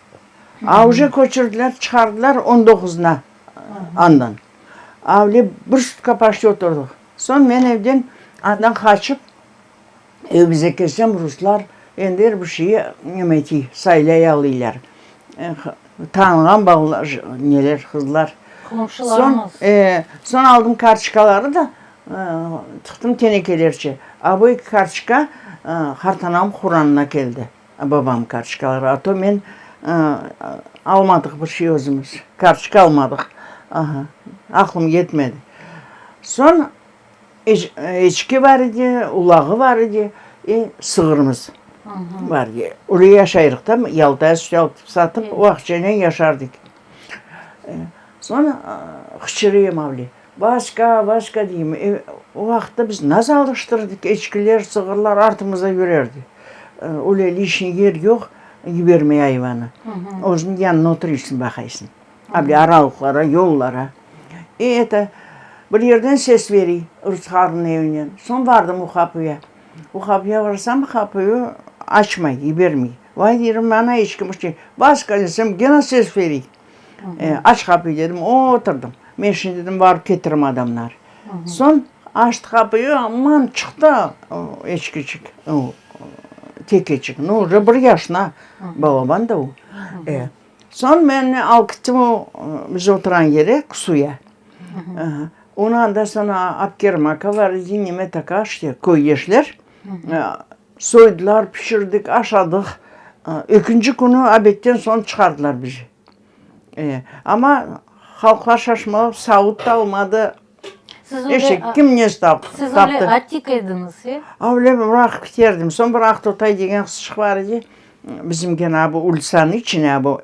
Speaker 1: A uje köçürdiler, çıqardılar on doquzına andan. A öyle bir sutka paşti oturdıq. Soñ men evden andan qaçıp, evimize kelsem, ruslar endi er bir şeyi nemetiy, saylay alıylar. Tanığan balalar, neler, qızlar.
Speaker 2: Qomşularımız.
Speaker 1: Soñ, soñ aldım kartoçkaları da, tıqtım tenekelerçe. A bu eki kartoçka qartanam Quranına keldi. Babam kartoçkaları, a to men almadıq bir şey özümiz, kartoçka almadıq, aha, aqlım yetmedi. Soñ eçki bar edi, ulağı bar edi, e sığırımız bar edi. Öyle yaşaydıq da, Yaltaya süt alıp satıp, o aqçanen yaşardık. Soñ qıçırıyım avle, Vaska, Vaska deyim. E, o vaqıtta biz nasıl alıştırdık, eçkiler, sığırlar artımızda yürerdi. Öyle lişniy yer yoq, yibermey ayvanı. Özüniñ yanına oturıysıñ, baqaysıñ. Avle aralıqlara, yollara. E, eto, bir yerden ses beriy, Rüsqarnıñ evinden. Soñ bardım o qapıya. O qapıya barsam, qapıyı açmay, yibermey. Vay, deyrim, ana eçkim, Vaska desem, gene ses beriy. Aç qapıyı dedim, otırdım. Men şimdi dedim, barıp ketirim adamlar. Soñ açtı qapıyı, aman çıqtı eçkiçik, tekeçik. Nu, uje bir yaşına, balaban da o. Soñ meni alıp kettim o biz oturğan yere, Kusuya. Onı anda soñ Abkerim aka var edi, Nimet aka, işte köydeşler. Soydılar, pişirdik, aşadıq. Ekinci künü obedten soñ çıqardılar bizi. Amma halqlar şaşmalap savut da almadı. Eşek, kim ne taptı.
Speaker 2: Siz öyle atik ediñiz, e?
Speaker 1: Öyle bıraqıp keterdim. Soñ bir Aqtotay degen qızçıq bar edi, bizim gene bu ulitsanıñ içine, bu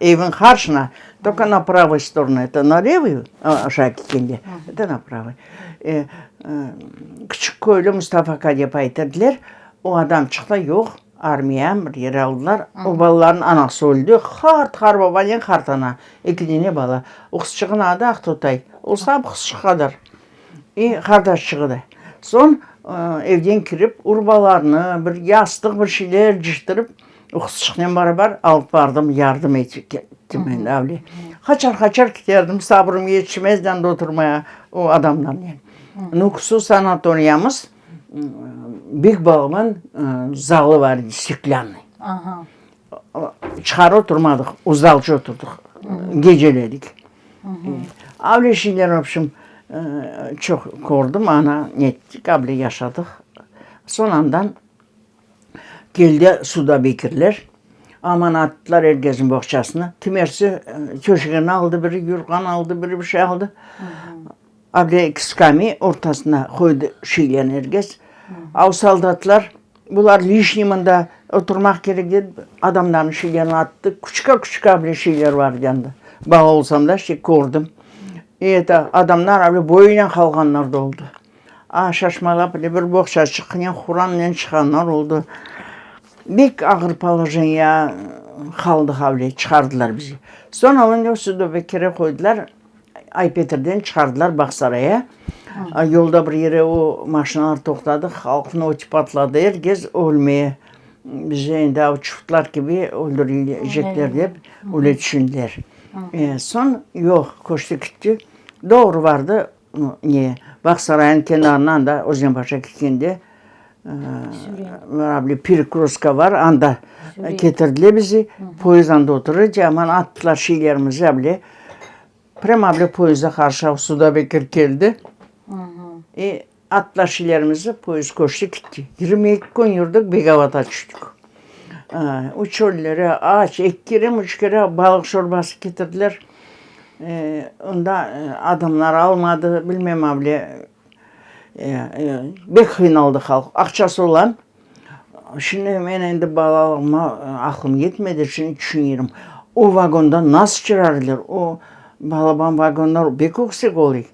Speaker 1: evniñ qarşına, tolko na pravıy storonu, eto na levıy, aşağı ketkende, eto na pravıy. Küçük köylü Mustafa aka dep aytırdılar. O adam çıqtı, yoq, armiya bir yere aldılar. O balalarnıñ anası öldi. Qart qartbabanen qartana, eki dene bala. O qızçığınıñ adı Aqtotay. O sap qızçıq qadar. İ qardaşçığı da. Soñ evden kirip, urbalarını, bir yastıq, bir şeyler cıştırıp, o qızçıqnen beraber alıp bardım, yardım ettim endi avle. Qaçar-qaçar keterdim, sabrım yetişmezdi anda oturmaya o adamlarnen. Nukusu sanatoriyamız bek balaban zalı bar edi, steklânnıy. Çıqarı oturmadıq, o zalca oturdıq, geceledik. Avle şeyler, vobşem, çoq kördim, ana nettik, avle yaşadıq. Soñ andan keldi suda bekirler, aman attılar er kesniñ boğçasına. Kimersi töşegini aldı, biri yurğan aldı, biri bir şey aldı. Avle eki skamiy ortasına qoydı şeylerni er kes. A o soldatlar Bular lişniy mında oturmaq kerek dep, adamlarnıñ şeylerini attı. Küçka-küçka bile şeyler bar edi anda. Bala olsam da, işte, kördim. Eto, adamlar avle boyünen qalğanlar da oldı. A, şaşmalap bile bir boğçaçıqnen, hurannen çıqqanlar oldı. Bek ağır polojeniya qaldıq avle, çıqardılar bizi. Soñ onı Südöbekere qoydılar. Ay-Petrden çıqardılar Bağsaraya. Yolda bir yere o maşinalar toqtadı, halqnı ötü patladı, er kes ölmeye, bizi endi avçutlar kibi öldürecekler dep öyle tüşündiler. Soñ yoq, köçti kitti, doğru bardı ne, Bağsaraynıñ kenarına anda Özenbaşa ketkende perekroska bar, anda ketirdiler bizi, poyezd anda oturır, aman attılar şeylerimizi able. Prâmo able poyezdge qarşı Sudabekir keldi. E, attılar şeylerimizi, poyezd köçti kitti. 22 kün yürdik, Begavata tüştik. O çöllere aç, eki kere, üç kere balıq şorbası ketirdiler. Onda adamlar almadı, bilmem able. Bek qıynaldı halq. Aqçası olan, şimdi men endi balalığıma aqlım yetmedi, şimdi tüşünirim. O vagondan nasıl sıçrardılar, o balaban vagonlar bek yüksek oluy.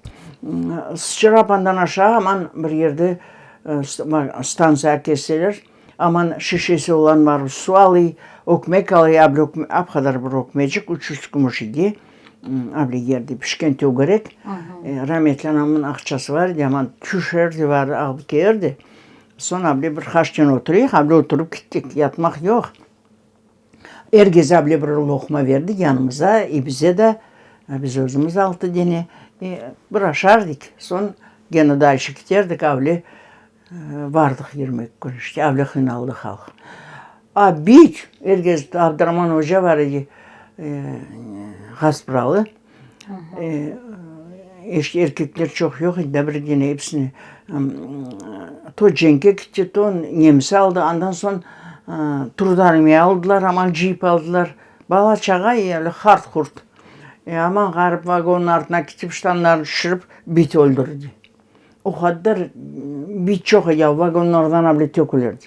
Speaker 1: Sıçrap andan aşağı aman bir yerde stantsiyağa kelseler, aman şişesi olan barıp suv alıy, ökmek alıy, ap qadar bir ökmecik, 300 kümüş idi, able yerde pişken tögerek. Rametli anamnıñ aqçası bar edi, aman tüşerdi, barıp alıp kelirdi. Soñ able bir qaç oturayıq, able oturıp kettik, yatmaq yoq. Er gece able bir loqma berdi yanımıza, i bize de, biz özümiz altı dene, bir aşardik, soñ gene dalşe keterdik, avle bardıq 22 kün, işte avle qıynaldı halq. A bit, er gez Abduraman oca bar edi, Gaspralı, erkekler çoq yoq edi da, bir dene episini to cenkke ketti, to nemse aldı, andan soñ trudarmiya aldılar, aman cıyıp aldılar. Bala-çağa öyle hart-hurt. Aman ğarip vagonnıñ artına ketip, ştanlarını tüşürip, bit öldürdi. O qadar bit çoq edi, vagonlardan avle tökülirdi.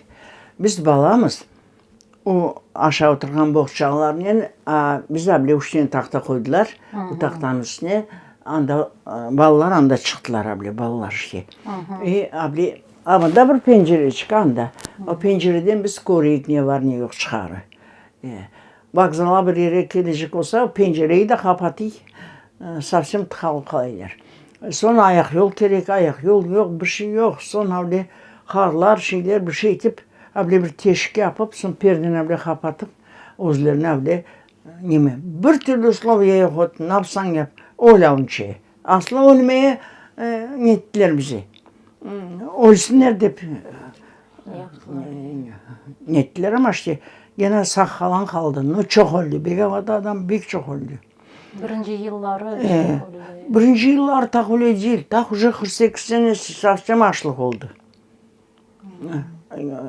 Speaker 1: Biz balamız. O aşağı oturğan boğçalarnen, a biz able üç tane tahta qoydılar, o tahtanıñ üstüne, anda balalar anda çıqtılar able, balalar işte. E, able, a mında bir pencereçik anda, o pencereden biz köreyik ne var, ne yoq çıqarı. E, vokzalğa bir yere kelecek olsa, o pencereyi de qapatıy, sovsem tıqalı qalaylar. Soñ ayaqyol kerek, ayaqyol yoq, bir şey yoq, soñ able qarlar, şeyler, bir şey etip, Avle bir teşik yapıp, soñ perdeni avle qapatıp, özlerine avle neme, bir türlü usloviya yoq edi, napsañ yap, öl avınçe. Aslı ölmeye nettiler bizi. Ölsünler dep nettiler ama işte gene sağ qalan qaldı. No, çoq öldi, Begavada adam bek çoq öldi.
Speaker 2: Birinci yılları çoq öldi.
Speaker 1: Birinci yılları taq öyle değil, taq uje 48 sene sovsem açlıq oldı.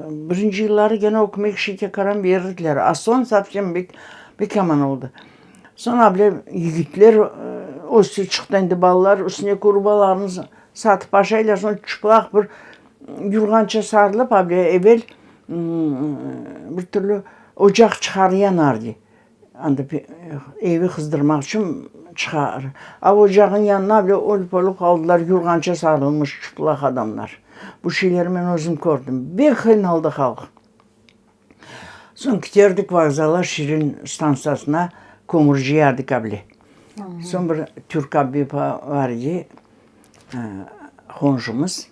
Speaker 1: Birinci yılları gene ökmek şeker qaram berdiler, a soñ sovsem bek, bek yaman oldı. Soñ able yigitler östi çıqtı endi balalar, üstüne urbalarını satıp aşaylar, soñ çıplaq bir yurğança sarılıp able evel bir türlü ocaq çıqar yanardı. Anda evi qızdırmaq içün çıqar. A ocağın yanına bile ölip-ölip qaldılar, yurğança sarılmış çıplaq adamlar. Bu şeylerni men özüm kördim. Bek qıynaldı halq. Soñ keterdik vokzala, Şirin stantsiyasına kömür cıyardık able. Soñ bir türk abi bar edi, qonşumız.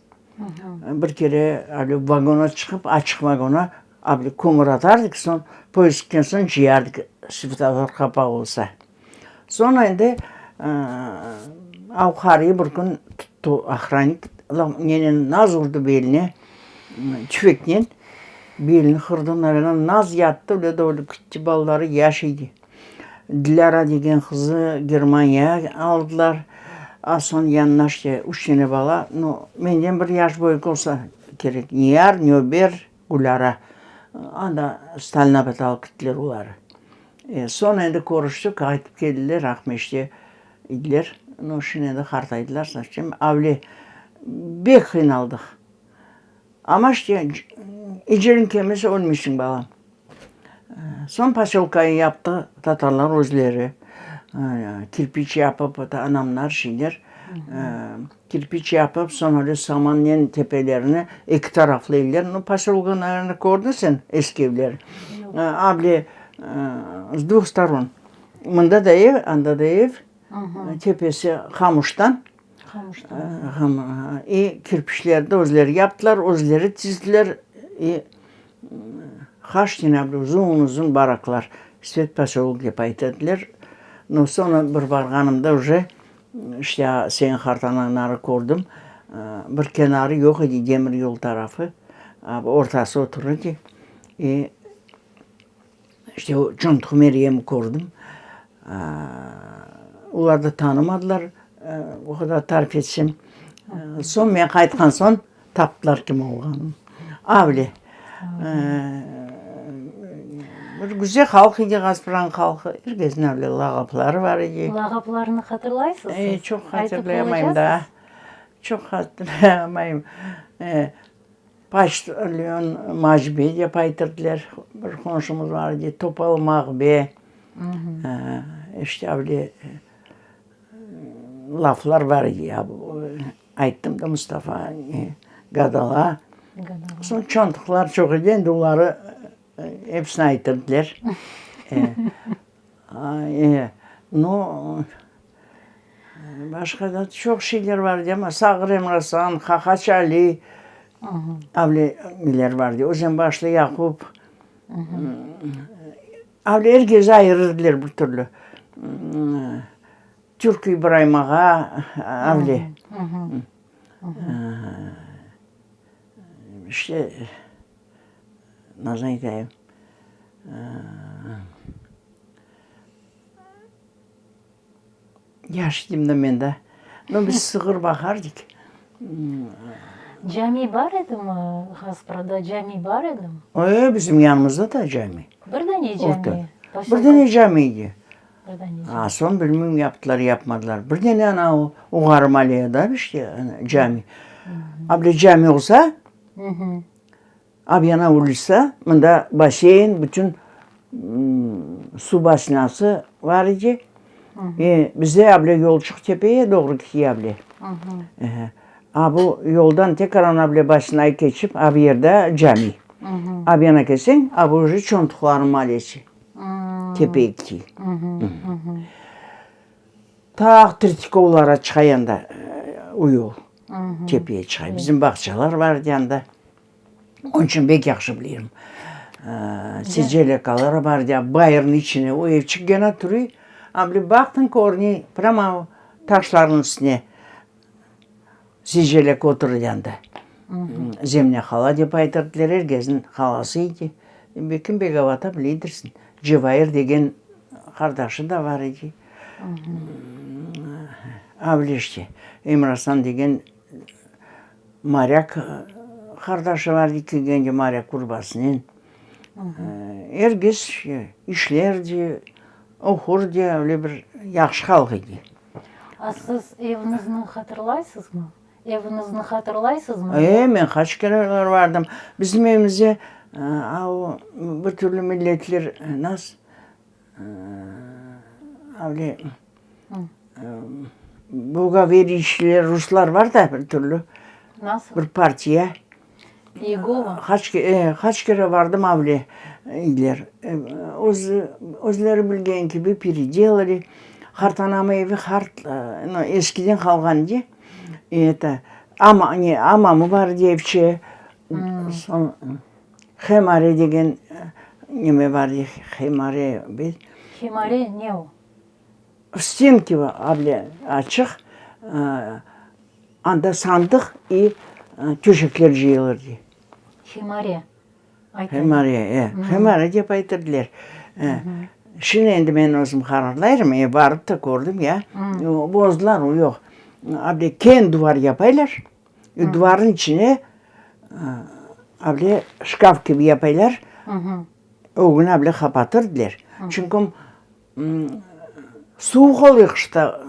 Speaker 1: Bir kere able vagona çıqıp, açıq vagona, Abi kömür atardık, soñ poyezd ketken soñ cıyardık, svetofor qapalı olsa. Soñ endi avqarıyı bir kün tuttı ohrannik, nenen naz urdı beline, tüfeknen belini qırdı, naverno, naz yattı, öyle de ölip ketti, balaları yaş edi. Dilâra degen qızı Germaniyağa aldılar, a soñ yanına işte üç tane bala, nu, menden bir yaş böyük olsa kerek, Niyar, Nöber, Gülâra, anda Stalinabad alıp kettiler oları. E, soñ endi körüştik, qaytıp keldiler, Aqmescitte ediler. Nu, şimdi endi qartaydılar совсем. Avle bek qıynaldıq. Amma işte, eceliñ kelmese ölmeysiñ, balam. Soñ posölkayı yaptı tatarlar özleri. Kirpiç yapıp, anamlar, şeyler. Kirpiç yapıp, soñ öyle samannen tepelerini eki taraflı evler, nu, posölka, naverno, kördiñ sen eski evler? Able s dvuh storon. Mında da ev, anda da ev, tepesi qamuştan. Qamuştan. I kirpiçlerni özleri yaptılar, özleri tizdiler. I qaç tane able uzun-uzun baraklar, Svet posölok dep ayta ediler. No, soñra bir barğanımda uje İşte, seniñ qartanañları kördim. Bir kenarı yoq edi, demir yol tarafı, ortası otur edi. E, işte o Çontuq Meryemni kördim. Olar da tanımadılar, o qadar tarif etsem. Soñ men qaytqan soñ Taptılar kim olğanın. Avle. Bir güzel halq edi Ğazpıran halqı. Er kesniñ avle lağapları bar edi.
Speaker 2: Lağaplarını hatırlaysız siz?
Speaker 1: Çoq hatırlayamayım da. Çoq hatırlayamayım. Poçtalyon Macbe dep aytırdılar. Bir qonşumız bar edi, Topal Mağbe. İşte öyle laflar bar edi. Ayttım da Mustafa Gadala. Soñ çontuqlar çoq edi, endi oları episini ayttırdılar. Nu, başqa da çoq şeyler bar edi, amma Sağır Emrasan, Hahaç Ali, öyle neler bar edi, Özenbaşlı Yaqub. Öyle er kezi ayırırdılar bir türlü. Türk İbraim ağa, öyle. İşte, nasıl aytayım, yaş edim da men da. No, biz sığır baqardık.
Speaker 2: Cami bar edimi Gasprada, cami bar edimi?
Speaker 1: E, bizim yanımızda da cami.
Speaker 2: Bir dane cami?
Speaker 1: Bir dane cami edi. A soñ bilmeyim yaptılar, yapmadılar. Bir dane ana o Uğarı maleyada işte cami. A bile cami olsa, Abyana ulitsa, mında basseyn, bütün suv basnası bar edi. E, bizde able yolçıq tepeye doğru ketiy able. A bu yoldan tekrar able basnayı keçip, a bu yerde cami. Abyana kelseñ, a bu uje Çontuqlarnıñ malesi. Tepeye ketiy. Ta Tretyakovlara çıqay anda o yol. Tepeye çıqay. Bizim bağçalar bar edi anda. Onıñ içün bek yahşı bileyim. Secelekalar bar edi, bayırnıñ içine o evçik gene turuy. A bile baqtıñ körüney, prâmo taşlarnıñ üstüne secelek oturır edi anda. Zemne hala dep aytırdılar, er kesniñ halası edi. Belki Begavata bileydirsiñ. Cevair degen qardaşı da bar edi. Avleşte Emrasan degen morâk qardaşı bar edi, kelgende morâk urbasınen. Er kes işlerdi, oqurdı, öyle bir yahşı halq edi.
Speaker 2: A siz eviñizni hatırlaysızmı? Eviñizni hatırlaysızmı?
Speaker 1: E, men qaç kereler bardım. Bizim evimizde a o bir türlü milletler nasıl Öyle bogaverişler, ruslar bar da bir türlü.
Speaker 2: Nasıl?
Speaker 1: Bir partiya.
Speaker 2: İyegova?
Speaker 1: Qaç, qaç kere vardım avle iler. Öz, özleri bilgen kibi peredelali. Qartanam evi qart, eskiden qalğan de. Eto, ama, ne, amamı bar evçe. Soñ. Hemare degen neme bar, hemare bil.
Speaker 2: Hemare ne o?
Speaker 1: Stenki able açıq, anda sandıq i töşekler cıyılır dey.
Speaker 2: Hemare.
Speaker 1: Hemare, e, hemare dep aytırdılar. Şimdi endi men özüm qararlayırım, e, barıp da kördim ya, bozdılar, o yoq. Able keñ duvar yapaylar. Duvarnıñ içine able şkaf kibi yapaylar, ögüni able qapatırdılar. Çünki suvuq oluyor qışta,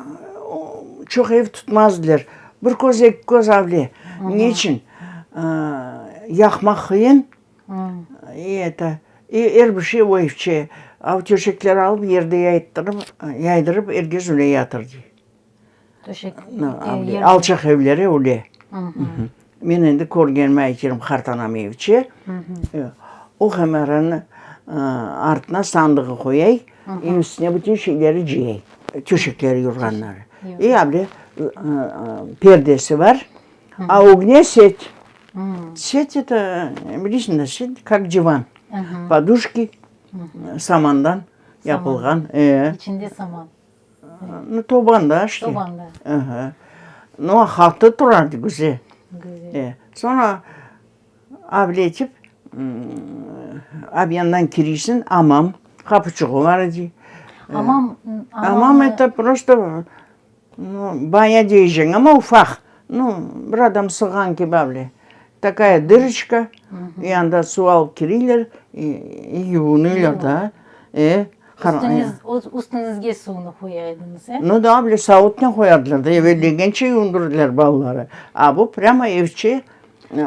Speaker 1: çoq ev tutmazdılar. Bir köz, eki köz able. Ne içün? Yaqmaq qıyın, i eto, i er bir şey o evçe. Av töşekler alıp yerde yayttırıp, yaydırıp er kes öyle yatırdı.
Speaker 2: Töşek
Speaker 1: Alçaq evleri öyle. Men endi körgenimi aytırım, qartanam evçe. O hemaranı artına sandığı qoyay, üstüne bütün şeyleri cıyay, töşekleri, yorğanları. İ able perdesi bar, a ögüne set. Set eto, bilesiñ da, set kak divan. Poduşki samandan yapılğan.
Speaker 2: İçinde saman.
Speaker 1: Nu, tobanda işte.
Speaker 2: Tobanda.
Speaker 1: Aha. Nu, hatı turardı güzel.
Speaker 2: Güzel.
Speaker 1: E, soñra avletip, avyandan kiriysiñ, amam, qapıçığı bar edi.
Speaker 2: Amam,
Speaker 1: amam eto prosto, nu, banâ deyeceñ, amma ufaq. Nu, bir adam sığğan kibi avle. Takaya dırıçka, i anda suv alıp kiriyler, i yuvunıylar da. E.
Speaker 2: Üstüñiz, üstüñizge suvnı qoya ediñiz, e?
Speaker 1: Nu da, bile savutnen qoyardılar da, evel degence yuvundırdılar balaları. A bu prâmo evçe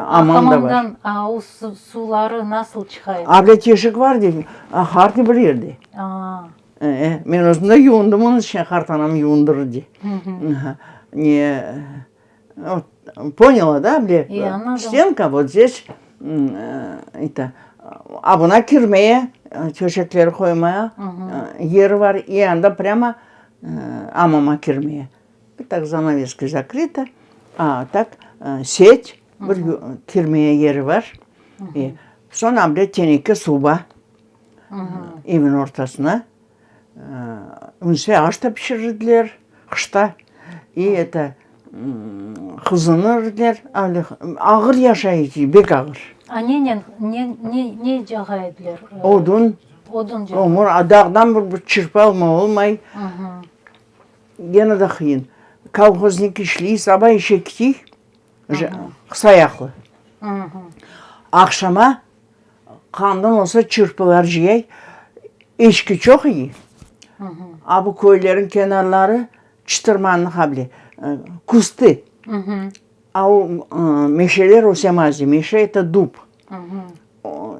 Speaker 1: amam da bar.
Speaker 2: Amamdan o suvları nasıl çıqa edi?
Speaker 1: A bile teşik bar dey, aqardı bir yerde.
Speaker 2: A.
Speaker 1: Men özüm de yuvundım onıñ içine, qartanam yuvundırır diye. Ne, Ponyala, da, bile? Stenka vot zdes, eto, a buna kirmeye, töşekleri qoymaya yeri bar, i anda prâmo amama kirmeye. Tak zanaveska zakrıta, a tak set, bir kirmeye yeri bar. Soñ able teneke soba evniñ ortasına. Ünse aş da pişirirdiler qışta. I eto, qızınırdılar. Ağır yaşay edi, bek ağır.
Speaker 2: A nenen, ne, ne, ne cağa ediler?
Speaker 1: Odun.
Speaker 2: Odun cağa.
Speaker 1: Kömür, a dağdan bir çırpı alma olmay. Gene de qıyın. Kolhoznik işliy, saba işe ketiy, qısa ayaqlı. Aqşama Qandan olsa çırpılar cıyay, eçki çoq iyi. A bu köylerin kenarları çıtırmanlıq able, kustı. A o meşeler ösemezdi, meşe eto dub.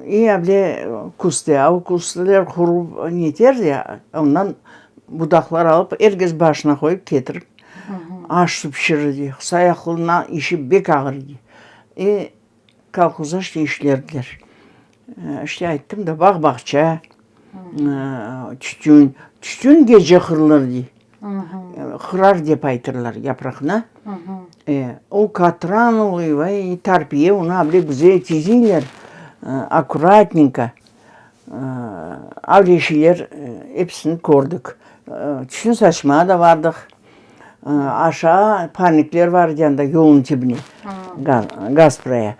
Speaker 1: İ able kustı, a o kustılar qurup neterdi, ondan budaqlar alıp er kes başına qoyıp ketirip aş-suv pişirirdi. Sayaqlına işi bek ağır edi. İ Kolhozda işte işlerdiler. İşte ayttım da, bağ-bağça, tütün. Tütün gece qırılır dey. Qırar dep aytırlar yapraqnı. O katran oluy, vay, tarpiye, onı able güzel tizeyler, akkuratnenko. Avle şeyler episini kördik. Tütün saçmağa da bardıq. Aşağı parnikler bar edi anda yolnıñ tibine, Gaspraya.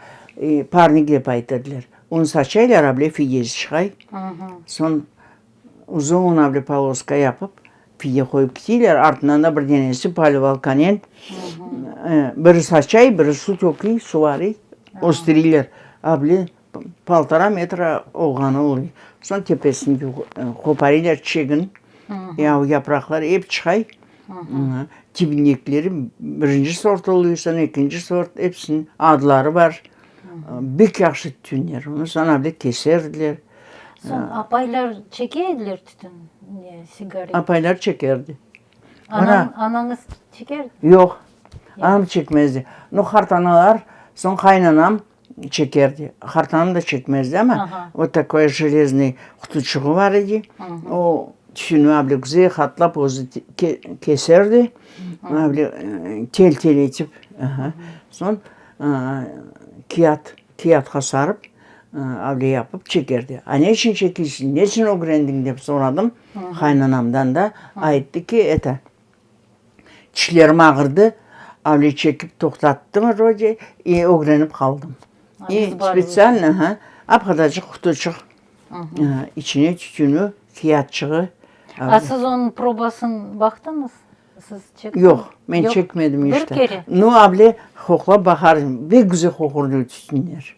Speaker 1: Parnik dep aytırdılar. Onı saçaylar, able fidesi çıqay. Soñ uzun able poloska yapıp, fide qoyıp kiteyler. Artından da bir denesi polivalkanen biri saçay, biri suv töküy, suvarıy, östüreyler. Able poltora metra olğanı oluy. Soñ tepesini qoparıylar, çiçegin, ya o yapraqlar ep çıqay. Tibindekileri birinci sort oluy, soñ ekinci sort, episiniñ adları bar. Bek yahşı tütünler. Onı soñ able keserdiler.
Speaker 2: Soñ apaylar çeke ediler tütün, ne, sigaret?
Speaker 1: Apaylar çekerdi.
Speaker 2: Anañ, anañız çekerdi?
Speaker 1: Yoq, anam çekmezdi. No, qartanalar, soñ qaynanam çekerdi. Qartanam da çekmezdi ama vot takoy jeleznyy qutuçığı bar edi. O tütünni able güzel qatlap özü keserdi. Able tel-tel etip, soñ kâğıt, kâğıtqa sarıp able yapıp çekerdi. A ne içün çekeysiñ, ne içün ögrendiñ dep soradım qaynanamdan da, ayttı ki, eto, Tişlerim ağırdı, avle çekip toqtattım vrode, i ögrenip qaldım. I spetsialno, ha, ap-qadacıq qutuçıq, içine tütünü, kâğıtçığı.
Speaker 2: A siz onıñ probasını baqtıñız? Siz çektiñiz?
Speaker 1: Yoq, men çekmedim işte.
Speaker 2: Bir kere?
Speaker 1: Nu, avle qoqlap baqardım, bek güzel qoqurdı tütünler.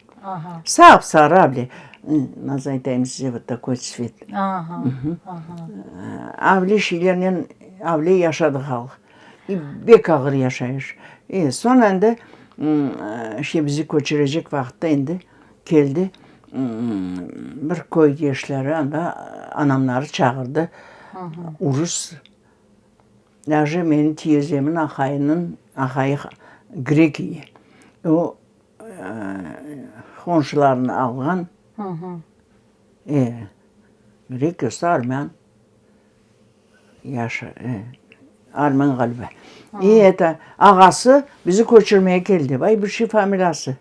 Speaker 1: Sap-sarı avle, nasıl aytayım size, vot takoy tsvet. Avle şeylernen avle yaşadı halq. I bek ağır yaşayış. E, soñ endi işte bizi köçürecek vaqıtta endi keldi bir köy gençleri anda anamları çağırdı. Urus, daje menim tiyezemniñ aqayınıñ aqayı grek edi. O qonşularını alğan, e, grek yoqsa armân. Yaşı, e, armân ğaliba. I eto, ağası bizi köçürmege keldi. Vay, bir şey familiyası.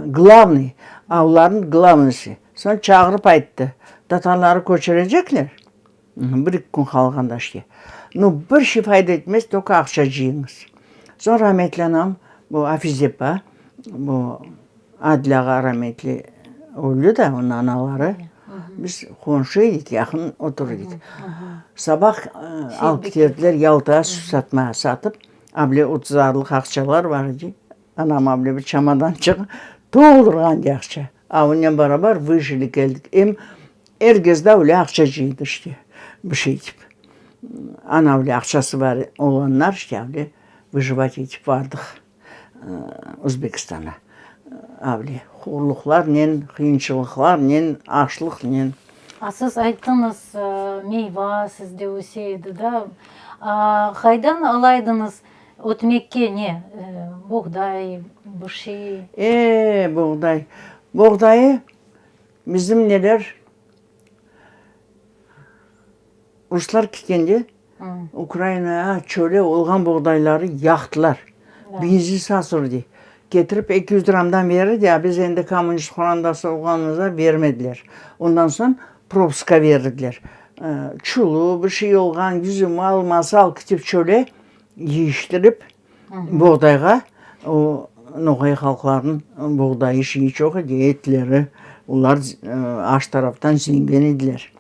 Speaker 1: Glavnıy, a olarnıñ glavnıysı. Soñ çağırıp ayttı, tatarları köçürecekler, bir-eki kün qalğanda işte. Nu, bir şey fayda etmez, tolko aqça cıyıñız. Soñ rametli anam, bu Afize apa, bu Adil ağa rametli öldi da, onıñ anaları, biz qonşu edik, yaqın oturır edik. Sabah alıp keterdiler Yaltağa süt satmağa, satıp, able otuzarlıq aqçalar bar edi, anam able bir çamadançıq toldurğan edi aqça. A onen beraber vıjili keldik. Em er kez de öyle aqça cıydı işte, bir şey etip. Ana öyle aqçası bar olanlar işte öyle vıjivat etip bardıq. Özbekistana avle horluqlarnen, qıyınçılıqlarnen, açlıqnen.
Speaker 2: A siz ayttıñız, meyva sizde öse edi da. A qaydan alaydıñız ötmekke ne, boğday, bir şey?
Speaker 1: E, boğday. Boğdayı bizim neler, ruslar kitkende Ukrainağa çöle olğan boğdayları yaqtılar. Benzin sasır dey. Ketirip 200 dramdan berirdi, a biz endi kommunist qorantası olğanımızda bermediler. Ondan soñ propuska berdiler. Çulu, bir şey olğan, yüzümi, alması alıp ketip çöle yıyıştırıp boğdayğa, o noğay halqlarınıñ boğdayı şeyi çoq edi, etleri, olar aş taraftan zengin ediler.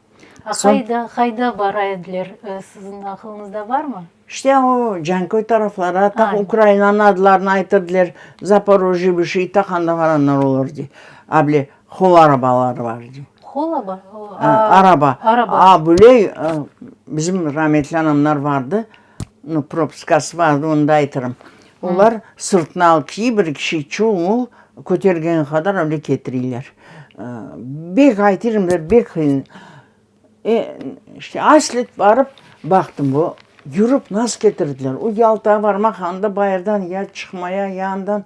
Speaker 2: A qayda, qayda bara ediler, siziñ aqılıñızda barmı?
Speaker 1: İşte o Canköy taraflara, taq Ukrainanıñ adlarını aytırdılar, Zaporojye bir şey, taq anda varanlar olur edi. A bile hol arabaları bar edi.
Speaker 2: Hol aba?
Speaker 1: Araba.
Speaker 2: Araba.
Speaker 1: A bile bizim rametli anamlar vardı, nu propiskası vardı, onı da aytırım. Olar sırtına alıp kiy, bir kişi çul-mul kötergen qadar öyle ketireyler. Bek aytırım da, bek qıyın. E, işte aslet barıp baqtım, bu yürip nasıl ketirdiler. O Yaltağa barmaq, anda bayırdan ya çıqmaya, ya andan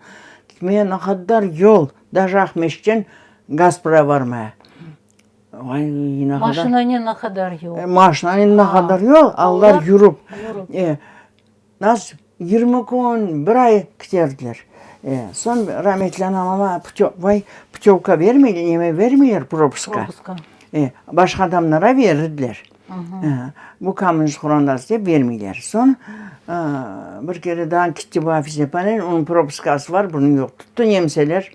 Speaker 1: ketmeye ne qadar yol, daje Aqmescitten Gasprağa barmaya. Vay, ne qadar.
Speaker 2: Maşinanen ne qadar yol.
Speaker 1: Maşinanen ne qadar yol, a olar yürip. E, Nasıl 20 kün, bir ay kiterdiler. E, soñ rametli anama vay, putevka bermeyler, neme bermeyler, propuska.
Speaker 2: Propuska.
Speaker 1: E, başqa adamlara verirdiler. E, bu kommunist qorantası dep bermeyler. Soñ bir kere daa kitti bu Afize apanen, onıñ propuskası bar, bunıñ yoq. Tuttı nemseler.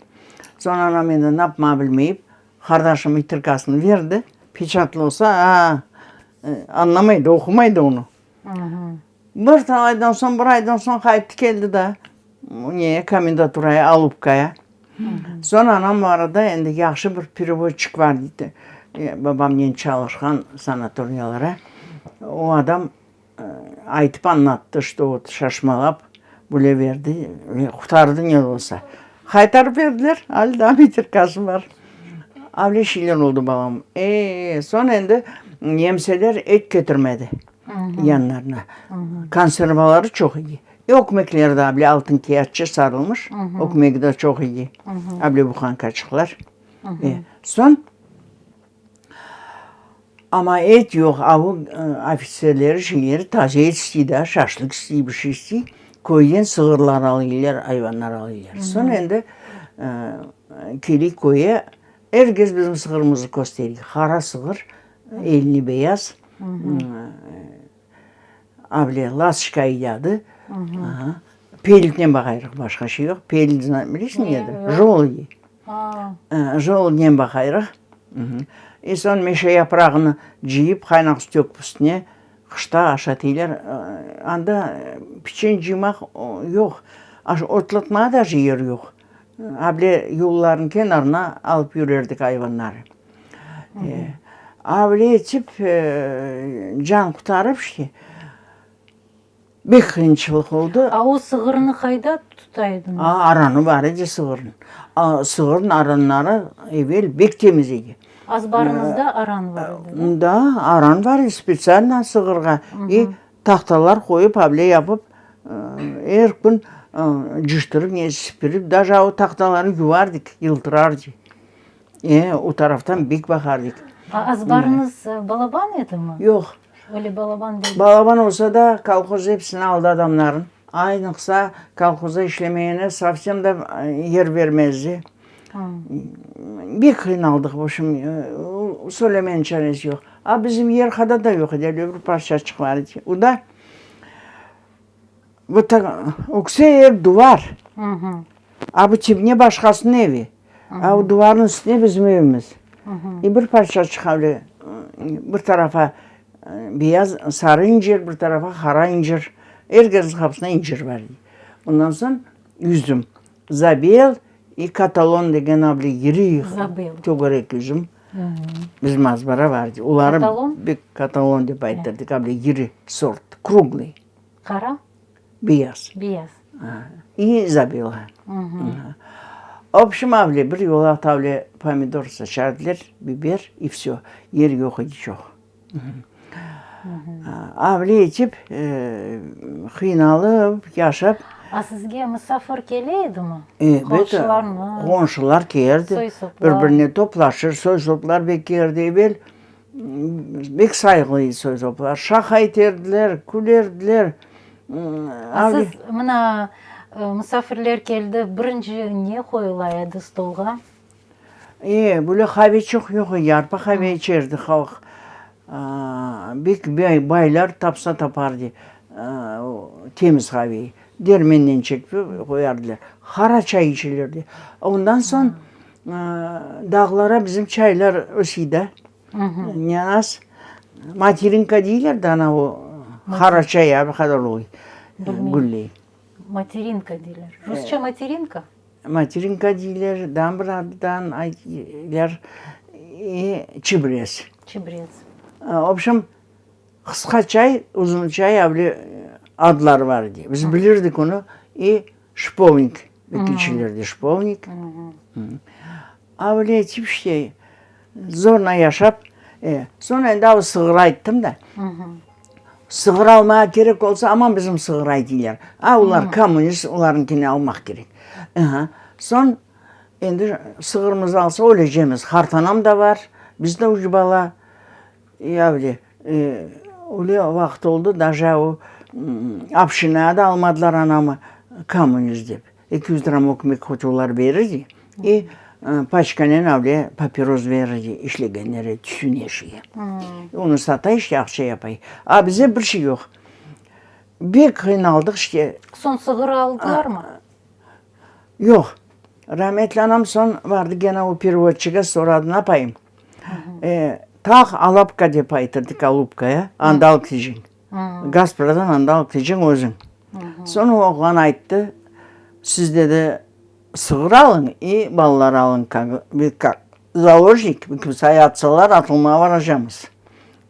Speaker 1: Soñ anam endi napma bilmeyip, qardaşım mitrkasını berdi, peçatlı olsa, a, añlamaydı, oqumaydı onı. Bir talaydan soñ, bir aydan soñ qayttı keldi da, neye, komendaturaya, Alupkaya. Soñ anam bu arada endi yahşı bir perevodçik bar dedi, babamnen çalışqan sanatoriyalara. O adam aytıp añlattı, çto vot şaşmalap böyle berdi, qurtardı ne de olsa. Qaytarıp berdiler, ali daa metrikası bar. Avle şeyler oldı balam. E, soñ endi nemseler et ketirmedi. Yanlarına. Konservaları çoq edi. E, ökmekleri de able altın kâğıtça sarılmış. Ökmegi de çoq edi. Able buhankaçıqlar. E, soñ, amma et yoq, a o ofitserleri, şeyleri taze et istey da, şaşlık istey, bir şey istey. Köyden sığırlar alıylar, ayvanlar alıylar. Soñ endi keley köye, er kes bizim sığırımızı kösteriy. Qara sığır, elini beyaz. Avle Lastoçka adı. Pelitnen baqayrıq, başqa şey yoq. Pelit, bilesiñ nedir? Joludi. Joludinen baqayrıq. E soñ meşe yaprağını cıyıp, qaynaq su töküp üstüne, qışta aşatıylar. Anda piçen cıymaq yoq, otlatmağa daje yer yoq. Avle yollarnıñ kenarına alıp yürerdik ayvanları. Avle etip, can qurtarıp işte, bek qıyınçılıq oldı.
Speaker 2: A o sığırnı qayda tuta ediñiz?
Speaker 1: A, aranı bar edi sığırnıñ. Sığırnıñ aranları evel bek temiz edi.
Speaker 2: Azbarıñızda aran bar edi, da?
Speaker 1: Da, aran bar edi spetsialno sığırğa. İ tahtalar qoyıp, avle yapıp, er kün cıştırıp, ne sipirip, daje o tahtalarnı yuvardık, yıltırardı. E, o taraftan bek baqardık.
Speaker 2: A azbarıñız balaban edimi?
Speaker 1: Yoq.
Speaker 2: Öyle balaban degil.
Speaker 1: Balaban olsa da, kolhoz episini aldı adamların. Aynıqsa, kolhozda işlemeyene sovsem da yer bermezdi. Bek qıynaldıq, v obşem, söylemeniñ çaresi yoq. A bizim yer qada da yoq edi, öyle bir parçaçıq bar edi. O da vot tak, ökse ev duvar. A bu tibine başqasınıñ evi. A o duvarnıñ üstüne bizim evimiz. E bir parçaçıq öyle, bir tarafa beyaz, sarı incir, bir tarafa qara incir. Er kesniñ qapısında incir bar edi. Ondan soñ yüzüm. Zabel i katalon degen abla iri tögerek yüzüm bizim azbara bar edi. Oları bek katalon dep aytırdık, abla iri sort, kruglıy.
Speaker 2: Qara?
Speaker 1: Beyaz.
Speaker 2: Beyaz.
Speaker 1: İ Zabela. Obşim avle bir yolaq tavle pomidor saçardılar, biber i vsö, yer yoq edi çoq. Avle etip, qıynalıp yaşap.
Speaker 2: A sizge musafir kele edimi?
Speaker 1: Elbette,
Speaker 2: Qonşularıñız?
Speaker 1: Qonşular keldi,
Speaker 2: Soy-soplar.
Speaker 1: bir-birine toplaşır, soy-soplar bek keldi. Evel bek sayğılı edi soy-soplar. Şaqa eterdiler, külerdiler.
Speaker 2: A siz mına musafirler keldi, birinci ne qoyula edi stolğa?
Speaker 1: E, böyle qave çoq yoq edi, arpa qave içerdi halq. Bek baylar tapsa tapardı temiz qaveyi. Dermenden çekip qoyardılar. Qara çay içilerdi. Ondan soñ dağlara bizim çaylar ösey da. Ne az materinka deyler de ana o qara çay a qadar oy gülley.
Speaker 2: Materinka deyler. Rusça materinka?
Speaker 1: Materinka deyler, daa bir addan aytlar, çibrez.
Speaker 2: Çibrez.
Speaker 1: Obşim, qısqa çay, uzun çay avle adları bar edi. Biz bilirdik onı. I şipovnik, ekinçilerde şipovnik. Avle etip işte, zorla yaşap, e, soñ endi av sığır ayttım da. Sığır almağa kerek olsa, aman bizim sığır aytıylar. A, olar kommunist, olarıñkini almaq kerek. Aha, soñ endi sığırımızı alsa ölecemiz. Qartanam da bar, biz de üç bala. Ya öyle, öyle vaqıt oldı, daje o obşinaya da almadılar anamı, kommunist dep. 200 dram ökmek hoç olar berir, i paçkanen avle papiros berir işlegenlere tütün eşiği. Onı sata işte aqça yapay. A bize bir şey yoq. Bek qıynaldıq işte.
Speaker 2: Soñ sığır aldılarmı?
Speaker 1: Yoq. Rametli anam soñ vardı gene o perevodçıga soradı, napayım? Tağ Alapka dep aytırdı, Alupkaya, anda alıp keteceñ. Gaspradan anda alıp keteceñ özüñ. Soñ o oğlan ayttı, siz, dedi, sığır alıñ i balalar alıñ, kak zaложnik, kimse atsalar, atılmağa baracamız.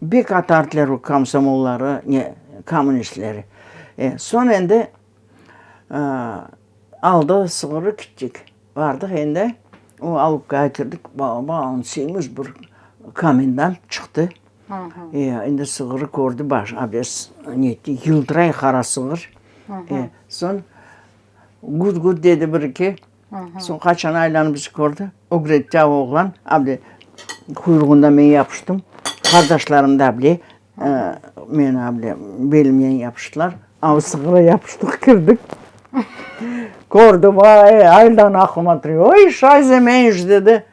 Speaker 1: Bek atardılar o komsomolları, ne, kommunistleri. Soñ endi aldı sığırı kettik. Bardıq endi, o Alupkağa kirdik, baba, semiz bir komendant çıqtı. E, endi sığırı kördi, baş, abes, netti, yıldıray qara sığır. E, soñ gud-gud dedi bir-eki. Soñ qaçan aylanıp bizi kördi. Ögretti oğlan, able, quyruğından men yapıştım. Qardaşlarım da able, meni able belimden yapıştılar. Av sığıra yapıştıq, kirdik. Kördi, vay, aylan aqlıma tire. Oy, şayze menş, dedi.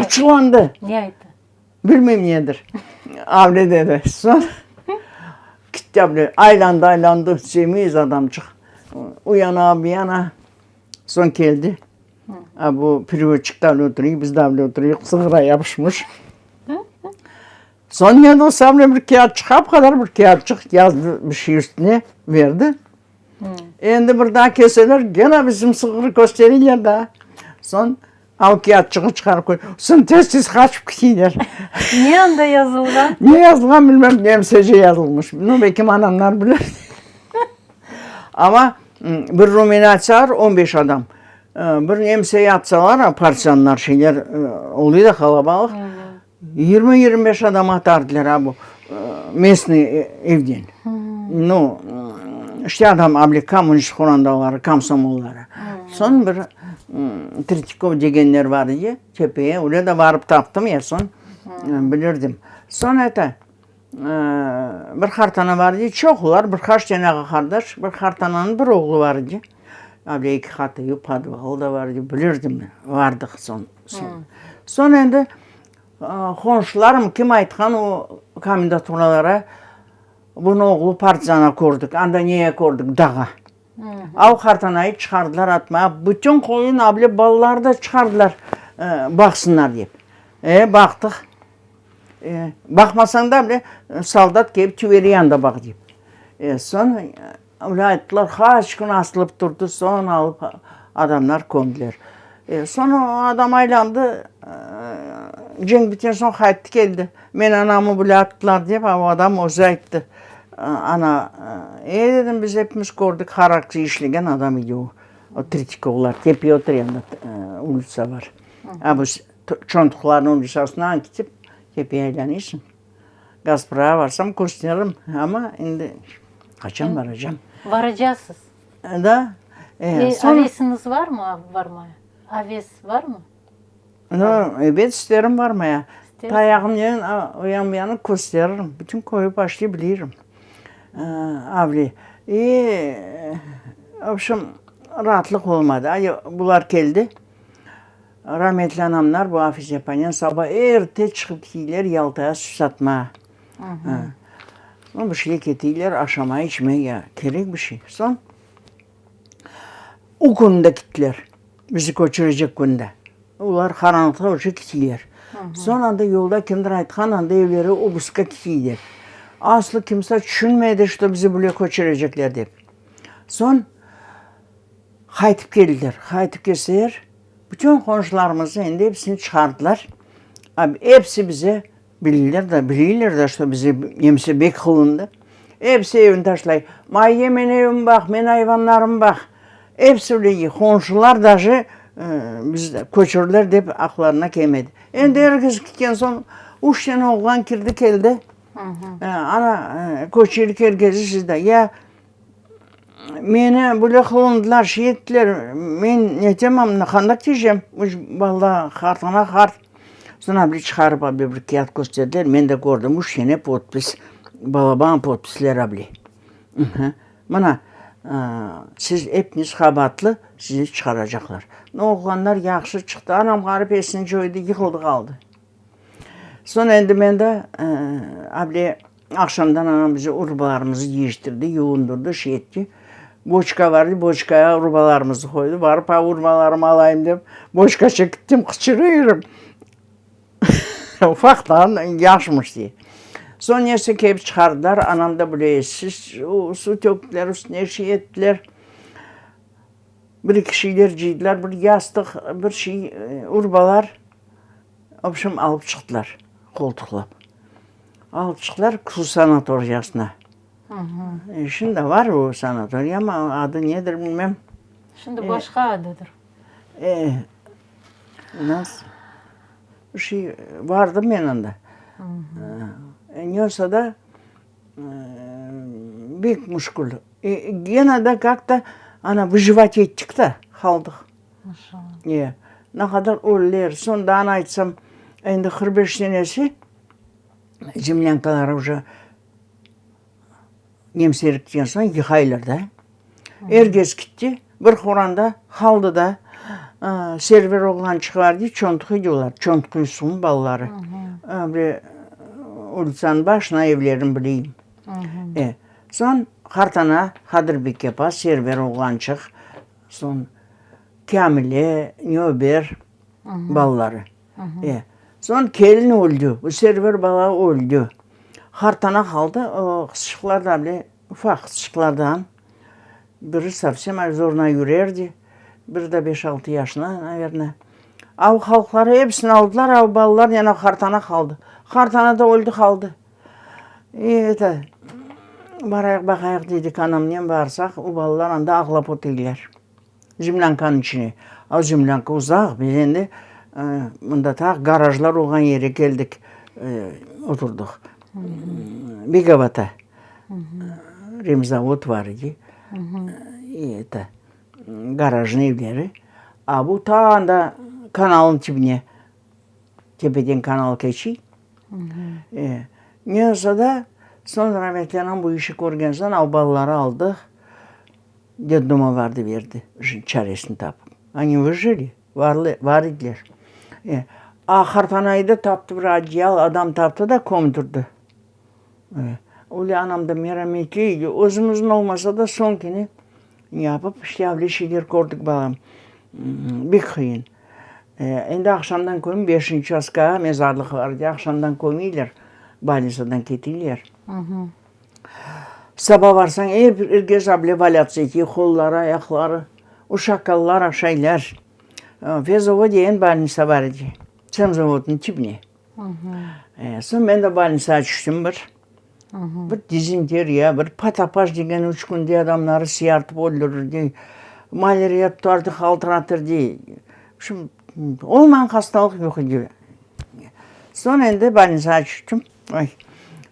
Speaker 1: Açuvlandı.
Speaker 2: Ne ayttı?
Speaker 1: Bilmeyim nedir. Avle dedi. Soñ gitti avle. Aylandı, aylandı. Semiz adamçıq. O yana, bu yana. Soñ keldi. A bu perevodçik da avle oturıy, biz de avle oturıyıq. Sığıra yapışmış. Soñ ne olsa avle bir kâğıtçıq, ap qadar bir kâğıtçıq yazdı bir şey üstüne, berdi. Endi bir daa kelseler, gene bizim sığırı kösteriyler daa. Soñ Al kâğıtçığı çıqarıp qoy. Soñ tez-tez qaçıp keteyler.
Speaker 2: Ne anda yazılğan?
Speaker 1: Ne yazılğan bilmem, nemsece yazılmış. Nu, belki anamlar bilir. Amma bir rumeni atsalar, on beş adam. Bir nemseyi atsalar, partizanlar şeyler oluy da qalabalıq. Yirmi, 25 adam atardılar a bu mestnıy evden. Nu, işte adam able kommunist qorandaları, komsomolları. Soñ bir Tretyakov degenler bar edi, tepeye, öyle de barıp taptım ya soñ, bilirdim. Soñ eto, bir qartana bar edi, çoqlar, bir qaç tane ağa-qardaş, bir qartananıñ bir oğlu bar edi. Able eki qatlı ev, podvalı da bar edi, bilirdim, bardıq soñ. Soñ endi qonşularım kim aytqan o komendaturalara, bunı oğlu partizana kördik, anda neye kördik, dağa. Av qartanayı çıqardılar atmağa, bütün qoyun able balaları da çıqardılar baqsınlar dep. E, baqtıq. E, baqmasañ da able soldat kelip tüveri yanında baq dep. E, soñ Öyle ayttılar, qaç kün asılıp turdı, soñ alıp adamlar kömdiler. Soñ o adam aylandı, cenk bitken soñ qayttı keldi. Meni anamı bile attılar dep, o adam özü ayttı. Ana, e, dedim, biz epimiz kördik, harakter işlegen adam edi o. O Tretyakovlar tepe otura anda ulitsa bar. A bu Çontuqlarnıñ ulitsasından ketip tepeye aylanıysıñ. Gasprağa barsam kösteririm, amma endi qaçan baracam.
Speaker 2: Baracasız.
Speaker 1: Da.
Speaker 2: Avesiñiz barmı barmaya? Aves barmı?
Speaker 1: No, ebet isterim barmaya. Tayağımnen o yan bu yanı kösteririm. Bütün köyü paşti bilirim. Avli. İ, vobşem, raatlıq olmadı. Ay, bular keldi. Rametli anamlar bu Afize apanen saba erte çıqıp keteyler Yaltaya süt satmağa. No, bir şey keteyler, aşama, içme, ya, kerek bir şey. Soñ, o künü de kettiler, bizi köçürecek künde. Olar qaranlıqta uje keteyler. Soñ anda yolda kimdir aytqan, anda evleri obuska ketey dep. Aslı kimse tüşünmedi, çto bizi bule köçürecekler dep. Soñ qaytıp keldiler. Qaytıp kelseler, bütün qonşularımıznı endi episini çıqardılar. Episi bize Bilirler da, bilirler da, şto bize nemse bek qılındı. Episi evini taşlay. Mayye, men evim baq, men ayvanlarım baq. Episi öyle, qonşular daje biz köçürler dep aqlarına kelmedi. Endi er kes ketken soñ, üç tane oğlan kirdi keldi. Ana, köçerik er kesi sizde. Ya Meni böyle qılındılar, şey ettiler, men netemem, qanda tiycem, üç bala, qartana qart. Soñ abile çıqarıp abile bir kâğıt kösterdiler, men de kördim, üç tane podpis, balaban podpisler abile. Mına, siz epiñiz qabaatlı, sizni çıqaracaqlar. No, oğlanlar yahşı çıqtı, anam ğarip esini coydı, yıqıldı qaldı. Soñ endi men de able aqşamdan anam bizi urbalarımızı yiyiştirdi, yuvundırdı, şey etti. Boçka bar edi, boçkaya urbalarımızı qoydı. Barıp, a urbalarımı alayım dep, boçkaça kettim, qıçırıyorum. Ufaqtan yaşmış diye. Soñ neyse kelip çıqardılar, anam da bile essiz, suv töktüler üstüne, şey ettiler. Bir-eki şeyler cıydılar, bir yastıq, bir şey, urbalar, vobşem, alıp çıqtılar, qoltuqlap. Alıp çıqtılar Kuzu sanatoriyasına. Şimdi bar o sanatoriya, amma adı nedir bilmem.
Speaker 2: Şimdi başqa adıdır.
Speaker 1: E, nasıl? Bir şey vardım men anda. Ne olsa da, Bek müşkül. Gene de kak-to ana vıjivat ettik da, qaldıq. E, ne qadar ölüler. Soñ daa aytsam, endi 45 senesi zemlânkalar uje nemseler ketken soñ yıqaylar da. Er kes ketti, bir qoranda qaldı da. Server oğlançıq bar edi, Çontuq edi olar, Çontuq Yusufnıñ balaları. Bir ulitsanıñ başına evlerini bileyim. E, soñ qartana Qadırbek apa, Server oğlançıq, soñ Kamile, Nöber balaları. E, soñ kelin öldi, bu Server bala öldi. Qartana qaldı, o qızçıqlar da bile Ufaq qızçıqlardan biri sovsem zoruna yürerdi, biri de beş-altı yaşına, naverno. Av halqları episini aldılar, av balalar yani qartana qaldı. Qartana da öldi qaldı. I eto, barayıq baqayıq dedik anamnen, barsaq, o balalar anda ağlap oturırlar. Zemlânkanıñ içine. A zemlânka uzaq, biz endi mında ta garajlar olğan yere keldik, oturdıq. Begovata remzavod bar edi, eto, garajnıñ evleri. A bu ta anda kanalnıñ tibine, tepeden kanal keçiy. Ne olsa da, soñ rametli anam bu işi körgen soñ, av balaları aldıq. Detdoma vardı berdi, çaresini tapıp. Oni vıjili, varlı, var ediler. E, a qartanayı da taptı, bir adyal adam taptı da kömdürdi. E, öyle anam da merametli edi, özümizin olmasa da soñkini yapıp, işte avle şeyler kördik balam. Bek qıyın. E, endi aqşamdan köm, beşinci çaska mezarlıq var edi, aqşamdan kömeyler, bolnitsadan keteyler. Saba barsañ, er bir erkes able valâtsa ete, qolları, ayaqları, o şakallar aşaylar. Fezovo degen bolnitsa bar edi, Çamzavodnıñ tibine. Soñ men de bolnitsağa tüştim bir. Bir dizenteriya, bir patapaş degen üç künde adamları siyartıp öldürirdi. Malâriya tutardı, haltıratır dey. Şimdi olmağan hastalıq yoq edi. Soñ endi bolnitsağa tüştüm. Oy.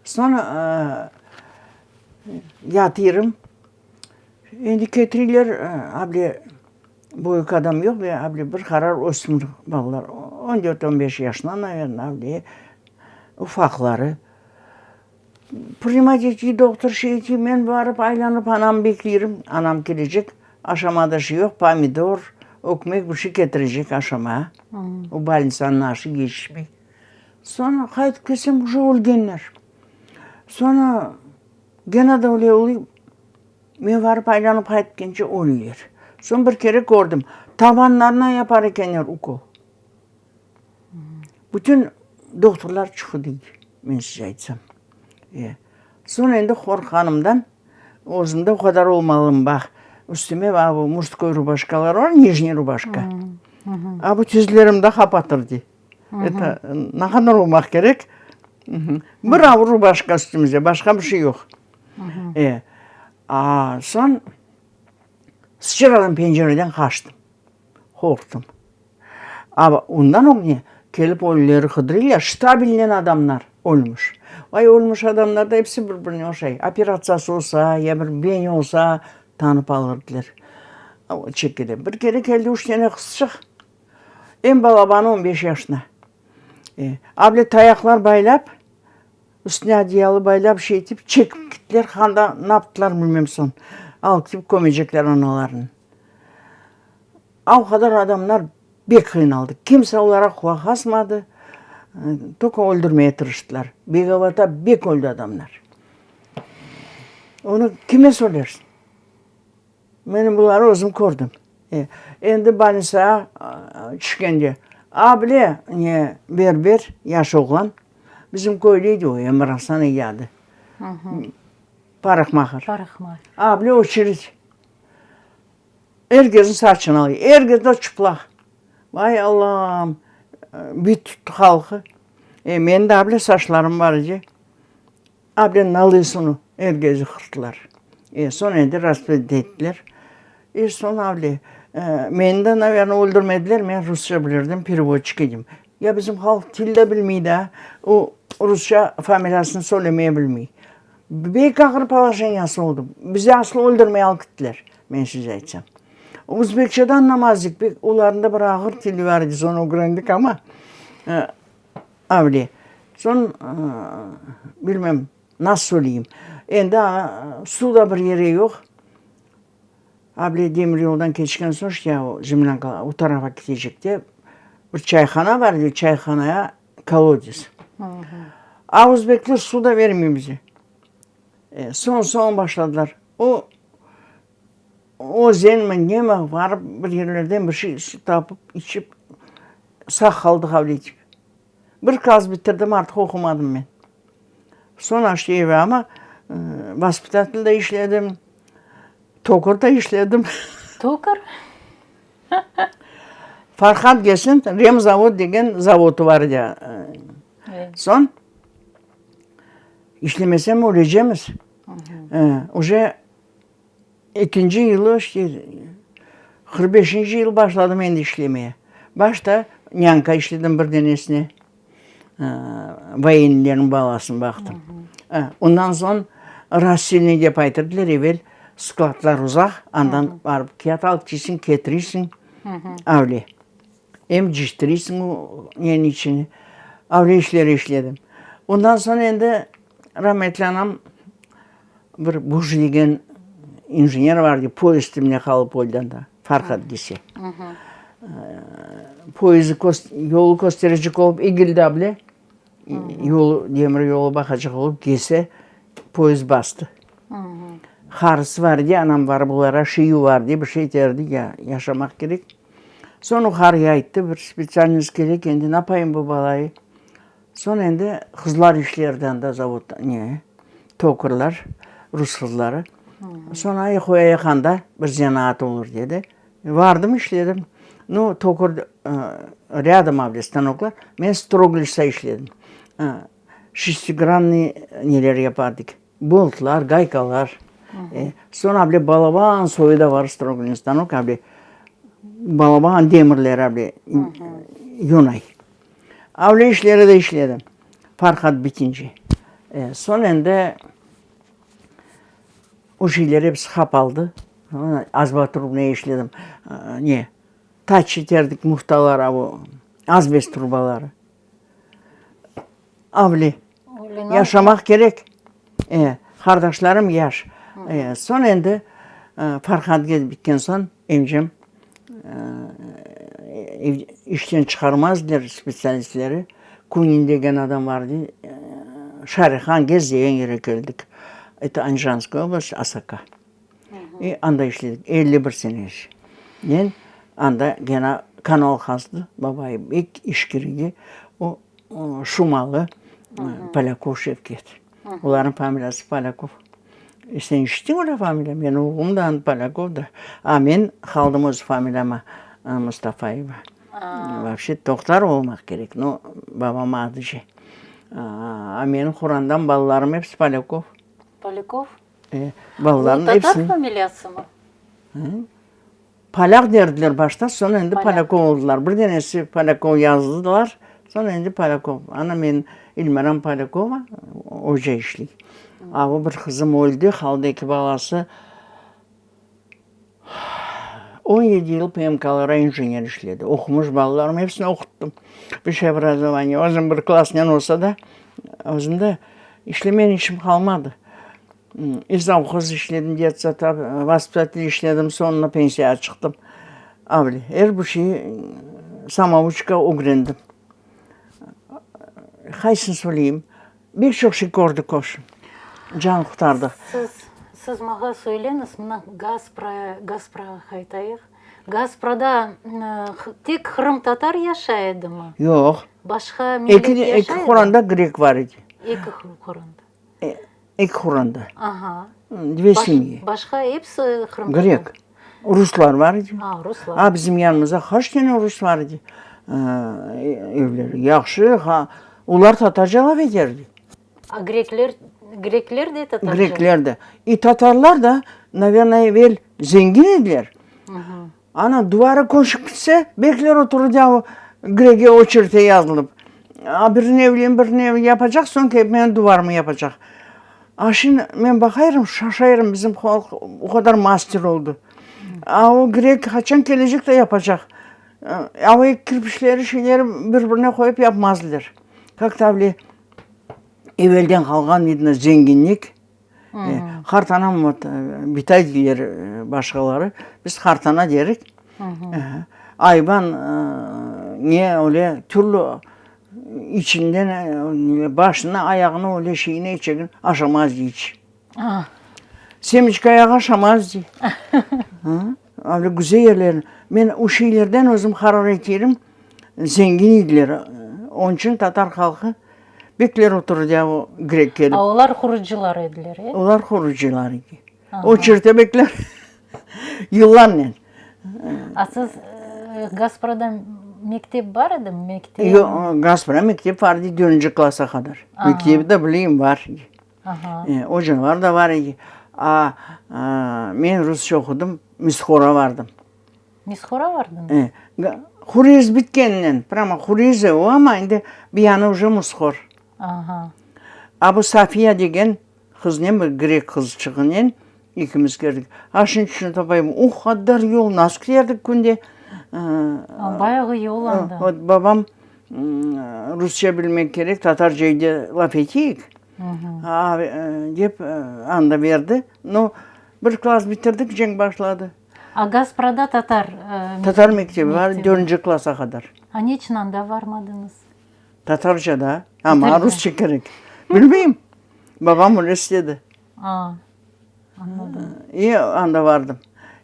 Speaker 1: Soñ yatırım. Endi ketireyler, able büyük adam yoq, ve able bir qarar ösmür balalar, on dört, on beş yaşında, naverno, able ufaqları. Primat etiy, dohtur şey etiy, men barıp aylanıp anamnı bekleyrim, anam kelecek, aşamada şey yoq, pomidor, ökmek bir şey ketirecek aşamağa, o bolnitsanıñ aşı yetişmey. Soñra qaytıp kelsem, uje ölgenler. Soñra gene de öyle oluy, men barıp aylanıp qaytıp kelgence ölüler. Soñ bir kere kördim, tabanlarına yapar ekenler ukol. Bütün dohturlar çıqtı dey, men size aytsam. E, soñ endi qorqqanımdan, özüm de o qadar olmalım, baq, üstüme a bu mujskoy rubaşkalar bar, nijniy rubaşka, a bu tizlerimni qapatır dey. Eto, ne qadar olmaq kerek? Bir avur rubaşka üstümizde, başqa bir şey yoq. E, a soñ sıçradım pencereden qaçtım. Qorqtım. A ondan ögne kelip ölüleri qıdırıylar, ştabelnen adamlar ölmüş. Vay, ölmüş adamlar da episi bir-birine oşay. Operatsiyası olsa, ya bir beni olsa, tanıp alırdılar. Çekede. Bir kere keldi üç tane qızçıq, eñ balabanı on beş yaşında. Able tayaqlar baylap, üstüne odeyalı baylap, şey etip, çekip gittiler, qanda naptılar bilmem soñ. Alıp ketip kömecekler analarını. O qadar adamlar bek qıynaldı. Kimse olarğa qulaq asmadı, tolko öldürmege tırıştılar. Begavata bek öldi adamlar. Onı kime söylersiñ? Men buları özüm kördim. Endi bolnitsağa tüşkende, able ne, berber, yaş oğlan, bizim köyde edi o, Emir-Asan edi adı, parıqmaher. Able oçerit. Er kesniñ saçını alay, er kes de çıplaq. Vay Allam, bit tuttı halqı. E, menim de able saçlarım bar edi. Able na lısını er kesi qırqtılar. E, soñ endi raspet ettiler. E, soñ able, meni de, naverno, öldürmediler, men rusça bilirdim, perevodçik edim. Ya bizim halq til de bilmey daa, o rusça familiyasını söylemeye bilmey. Bek ağır polojeniyası oldı. Bizi aslı öldürmeye alıp gittiler, men size aytsam. Özbekçe de añlamazdık pek, olarnıñ da bir ağır tili bar edi, soñ ögrendik amma, avle. Soñ, bilmem, nasıl söyleyim, endi suv da bir yere yoq. Avle demir yoldan keçken soñ, işte o zemlânka, o tarafa ketecekte bir çayhana bar edi, çayhanaya kolodez. A özbekler suv da bermey bize. Soñ, soñ başladılar. O özenmi, nemi, barıp bir yerlerden bir şey su tapıp, içip, sağ qaldıq avle etip. Bir klass bitirdim, artıq oqumadım men. Soñ işte eve amma vaspitatel de işledim, tokar da işledim.
Speaker 2: Tokar?
Speaker 1: Farhad Gesin Remzavod degen zavodı bar edi. Soñ işlemesem ölecemiz. Uje ekinci yılı işte 45-nci yıl başladım endi işlemeye. Başta nyanka işledim bir denesine. Voyennilerniñ balasını baqtım. Ondan soñ rasilniy dep aytırdılar evel, skladlar uzaq, andan barıp kâğıt alıp kelsiñ, ketirisiñ, avle. Em ciştirisiñ o neniñ içini. Avle işleri işledim. Ondan soñ endi rametli anam bir Buj degen injener bar edi, poyezd mine qalıp öldi anda, Farhad dese. Poyezdi yolu kösterecek olıp egildi able, yolu, demir yolu baqacaq olıp kelse, poyezd bastı. Qarısı bar edi, anam barıp olara şiyu bar dep bir şey terdi, ya yaşamaq kerek. Soñ o qarıya ayttı, bir spetsialnost kerek, endi napayım bu balayı. Soñ endi qızlar işlerdi anda zavodda, ne, tokarlar, rus qızları. Soñ ay qoyayıq anda, bir zenaat olur dedi. Vardım, işledim. Nu, tokar râdom avle stanoklar, men stroglişsa işledim. Şestigrannıy neler yapardık, boltlar, gaykalar. Soñ able balaban soyu da bar stroginskiy stanok, able balaban demirler able yonay. Able işleri de işledim, Farhad bitince. Soñ endi o şeyler episi qapaldı, azba-trubnıy işledim, ne, taç eterdik muftalar, a o azbest trubaları. Avli. Yaşamaq kerek. E, qardaşlarım yaş. E, soñ endi Farhad kelip bitken soñ, emcem işten çıqarmazdılar spetsialistleri. Kunin degen adam var edi, Şarihan Gez degen yere keldik. Eto Andijanskaya oblast, Asaka. E, anda işledik, 51 sene iş. Men anda gene kanal qazdı, babayım bek işkir edi, o Şumalı Polâkov Şevket. Olarnıñ familiyası Polâkov. E, sen işittiñ öyle familiya? Menim oğlum da Polâkov da. A men qaldım öz familiyama, Mustafayeva. Vapşe Tohtar olmaq kerek, no, babam adıce. A menim qorantam, balalarım episi Polâkov.
Speaker 2: Polâkov?
Speaker 1: E, balalarnıñ
Speaker 2: O tatar
Speaker 1: epsini.
Speaker 2: familiyasımı?
Speaker 1: Polâk derdiler başta, soñ endi Polâkov oldılar. Bir denesi Polâkov yazdılar, soñ endi Polâkov. Ana men İlmiram Polâkova, oca işley. A o bir qızım öldi, qaldı eki balası. 17 yıl PMK-lara injener işledi. Oqumış balalarım, episini oquttım. Vısşее obrazovание. Özüm bir klassnen olsa da, özüm de işlemeyen işim qalmadı. İ zavhoz işledim, detsadta, vaspitatel işledim, soñuna pensiyağa çıqtım. Avle, er bir şeyi samouçka ögrendim. Qaysını söyleyim? Bek çoq şey kördik, vobşem, can qurtardıq.
Speaker 2: Siz, siz maña söyleñiz, mına Gaspra, Gasprağa qaytayıq. Gasprada tek qırımtatar yaşay edimi?
Speaker 1: Yoq.
Speaker 2: Başqa millet
Speaker 1: Eki,
Speaker 2: yaşay
Speaker 1: eki
Speaker 2: edimi?
Speaker 1: qoranda grek bar edi.
Speaker 2: Eki qoranda.
Speaker 1: Eki qoranda.
Speaker 2: Aha.
Speaker 1: Dve semyi.
Speaker 2: Başqa episi qırımtatar?
Speaker 1: Grek. Ruslar bar edi.
Speaker 2: A, ruslar.
Speaker 1: A, bizim yanımızda qaç tane rus bar edi. Evleri yahşı, ha, olar tatarca laf eterdi.
Speaker 2: A grekler, grekler de tatarca?
Speaker 1: Grekler de. İ tatarlar da, naverno, evel zengin ediler. Ana, duvarı köşip bitse, bekler oturır ya o grege oçerite yazılıp. A birini evliyim, birini ev yapacaq, soñ kelip menim duvarımı yapacaq. A şimdi men baqayırım, şaşayırım, bizim halq o qadar master oldı. A o grek qaçan kelecek de yapacaq. A o kirpiçleri, şeyleri bir-birine qoyıp yapmazdılar. Kak-to avle evelden qalğan, vidno, zenginlik. Qartanam vot, bitay deyler başqaları, biz qartana derik. Ayvan ne öyle türlü içinden başını, ayağını öyle şeyini, içegini aşamaz iç. Semiçka yağı aşamaz dey. Öyle güzel yerler. Men o şeylerden özüm qarar eterim, zengin ediler. Onıñ içün tatar halqı Bekler oturdı ya o grek kelip.
Speaker 2: A olar qurucılar ediler, e?
Speaker 1: Olar qurucılar edi. O çirte bekler yıllarnen.
Speaker 2: A siz Gasprada mektep bar edimi, mektep?
Speaker 1: Yoq, Gaspra mektep bar edi dörtünci klassa qadar. Mektebi de bileyim bar edi. Ocalar da bar edi. A men rusça oqudım, Mishora bardım.
Speaker 2: Mishora bardıñız?
Speaker 1: E, Huriz bitkeninen, prâmo Huriz o, amma endi bir yanı uje Mushor.
Speaker 2: Aha.
Speaker 1: A bu Safiya degen qıznen, bir grek qızçığınen ekimiz kirdik. A şimdi tüşünip tapayım, o qadar yol nasıl keterdik künde?
Speaker 2: A, bayağı yol anda.
Speaker 1: Vot babam rusça bilmek kerek, tatarca evde laf eteyik, dep anda berdi. No, bir klass bitirdik, cenk başladı.
Speaker 2: A Gasprada tatar
Speaker 1: Tatar mektebi bar, dörtünci klassa qadar.
Speaker 2: A neçün anda varmadıñız?
Speaker 1: Tatarca da, amma rusça kerek. Bilmeyim, babam öyle istedi.
Speaker 2: A, añladım.
Speaker 1: İ anda vardım.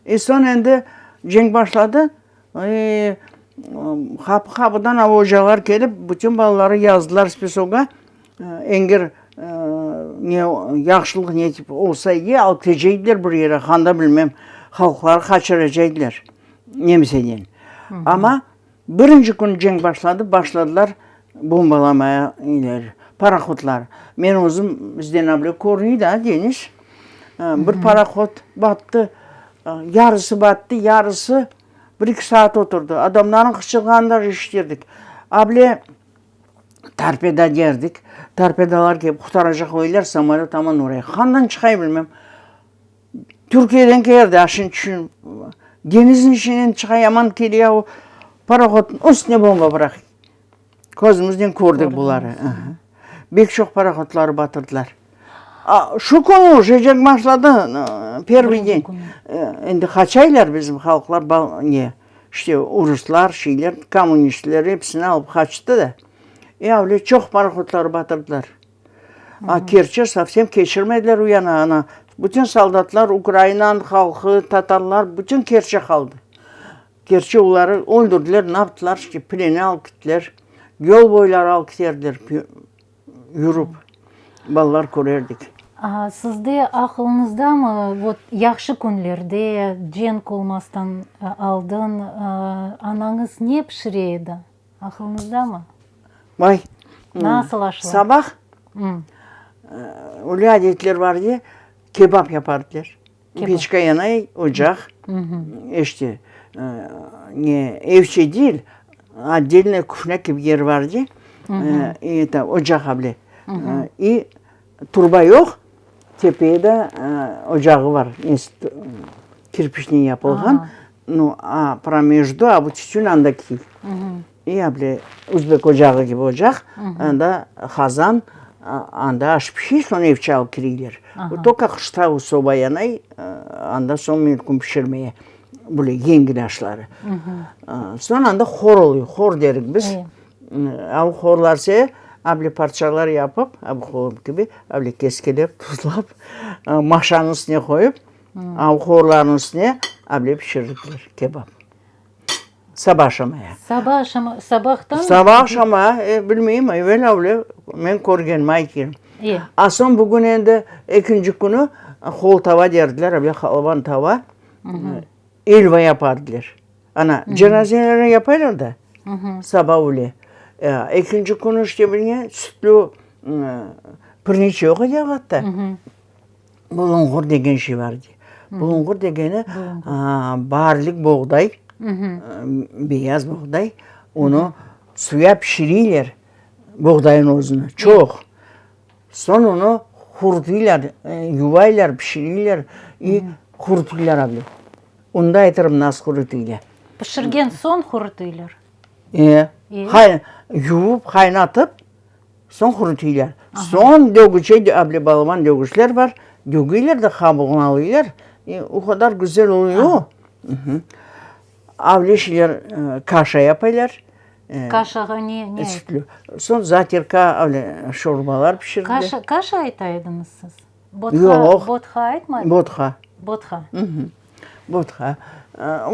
Speaker 1: İ soñ endi cenk başladı, i qapı-qapıdan a ocalar kelip, bütün balaları yazdılar spisoga, Eger ne yahşılıq ne tip olsa edi, alıp ketecekler bir yere, qanda bilmem, halqları qaçıracaklar nemseden. Amma birinci kün cenk başladı, başladılar bombalamaya neler, parohodlar. Men özüm bizden avle körüney da deñiz. Bir parohod battı, yarısı battı, yarısı bir-eki saat oturdı. Adamlarnıñ qıçırğanını da eşiterdik. Able torpeda derdik, torpedalar kelip qurtaracaq oylar, samolöt aman oraya. Qandan çıqay bilmem. Türkiyeden keldi, a şimdi tüşün, deñizniñ içinden çıqa, aman kele o parohodnıñ üstüne bomba bıraqay. Közümiznen kördik buları. Bek çoq parohodları batırdılar. A, şu künü uje cenk başladı, pervıy den. Endi qaçaylar bizim halqlar, ne, işte uruslar, şeyler, kommunistler episini alıp qaçtı da. E, avle çoq parohodları batırdılar. A Kerçe sovsem keçirmediler u yana, ana, bütün soldatlar, Ukrainanıñ halqı, tatarlar, bütün Kerçe qaldı. Kerçe oları öldürdiler, naptılar, işte plene alıp kittiler, yol boyları alıp kiterdiler, yürüp, balalar körerdik.
Speaker 2: A sizde aqılıñızdamı, vot, yahşı künlerde, cenk olmastan aldın, anañız ne pişire edi? Aqılıñızdamı?
Speaker 1: Vay!
Speaker 2: Nasıl aşlar?
Speaker 1: Sabah öyle adetler bar edi, kebap yapar ediler. Peçka yanay, ocaq, işte, ne, evçe değil, otdelnoye kuhnya kibi yer bar edi, eto, ocaq able. İ Turba yoq, tepeye de ocağı bar, nesi, kirpiçnen yapılğan, nu, a promejdu, a bu tütün anda kiy. İ able özbek ocağı kibi ocaq, anda qazan, anda aş pişiy, soñ evçe alıp kireyler. Tolko qışta o soba yanay, anda soñ mümkün pişirmeye, böyle yengil aşları. Soñ anda hor oluy, hor derik biz. Av horlarse, able parçalar yapıp, av hor kibi, able keskelep, tuzlap, maşanıñ üstüne qoyıp, av horlarnıñ üstüne able pişirirdiler kebap. Saba aşamaya.
Speaker 2: Saba aşama, sabahtan?
Speaker 1: Saba aşama, e, bilmeyim, evel avle men körgenim aytayım.
Speaker 2: E.
Speaker 1: A soñ bugün endi ekinci künü hol tava derdiler, able halaban tava, elva yapardılar. Ana, cenazelerni yapaylar da, saba üle. Ekinci künü işte bir ne, sütlü pirniç yoq edi atta. Bulunğur degen şey bar edi. Bulunğur degeni barlik boğday, beyaz boğday, onı suya pişireyler, boğdayın özüni, çoq. Soñ onı qurutıylar, yuvaylar, pişireyler i qurutıylar avle. Onı da aytırım nasıl qurutıylar.
Speaker 2: Pişirgen soñ qurutıylar?
Speaker 1: E, yuvıp, qaynatıp, soñ qurutıylar. Soñ dögüçe, avle balaban dögüçler bar, dögeyler de qabuğını alıylar. O qadar güzel oluyor o. Avle şeyler, kaşa yapaylar.
Speaker 2: Kaşağa ne, ne?
Speaker 1: Sütlü. Soñ zatirka, öyle şorbalar pişirdiler.
Speaker 2: Kaşa, kaşa ayta ediñiz siz? Botqa,
Speaker 1: Yoq.
Speaker 2: Botqa aytmadıñız?
Speaker 1: Botqa.
Speaker 2: Botqa.
Speaker 1: Botqa.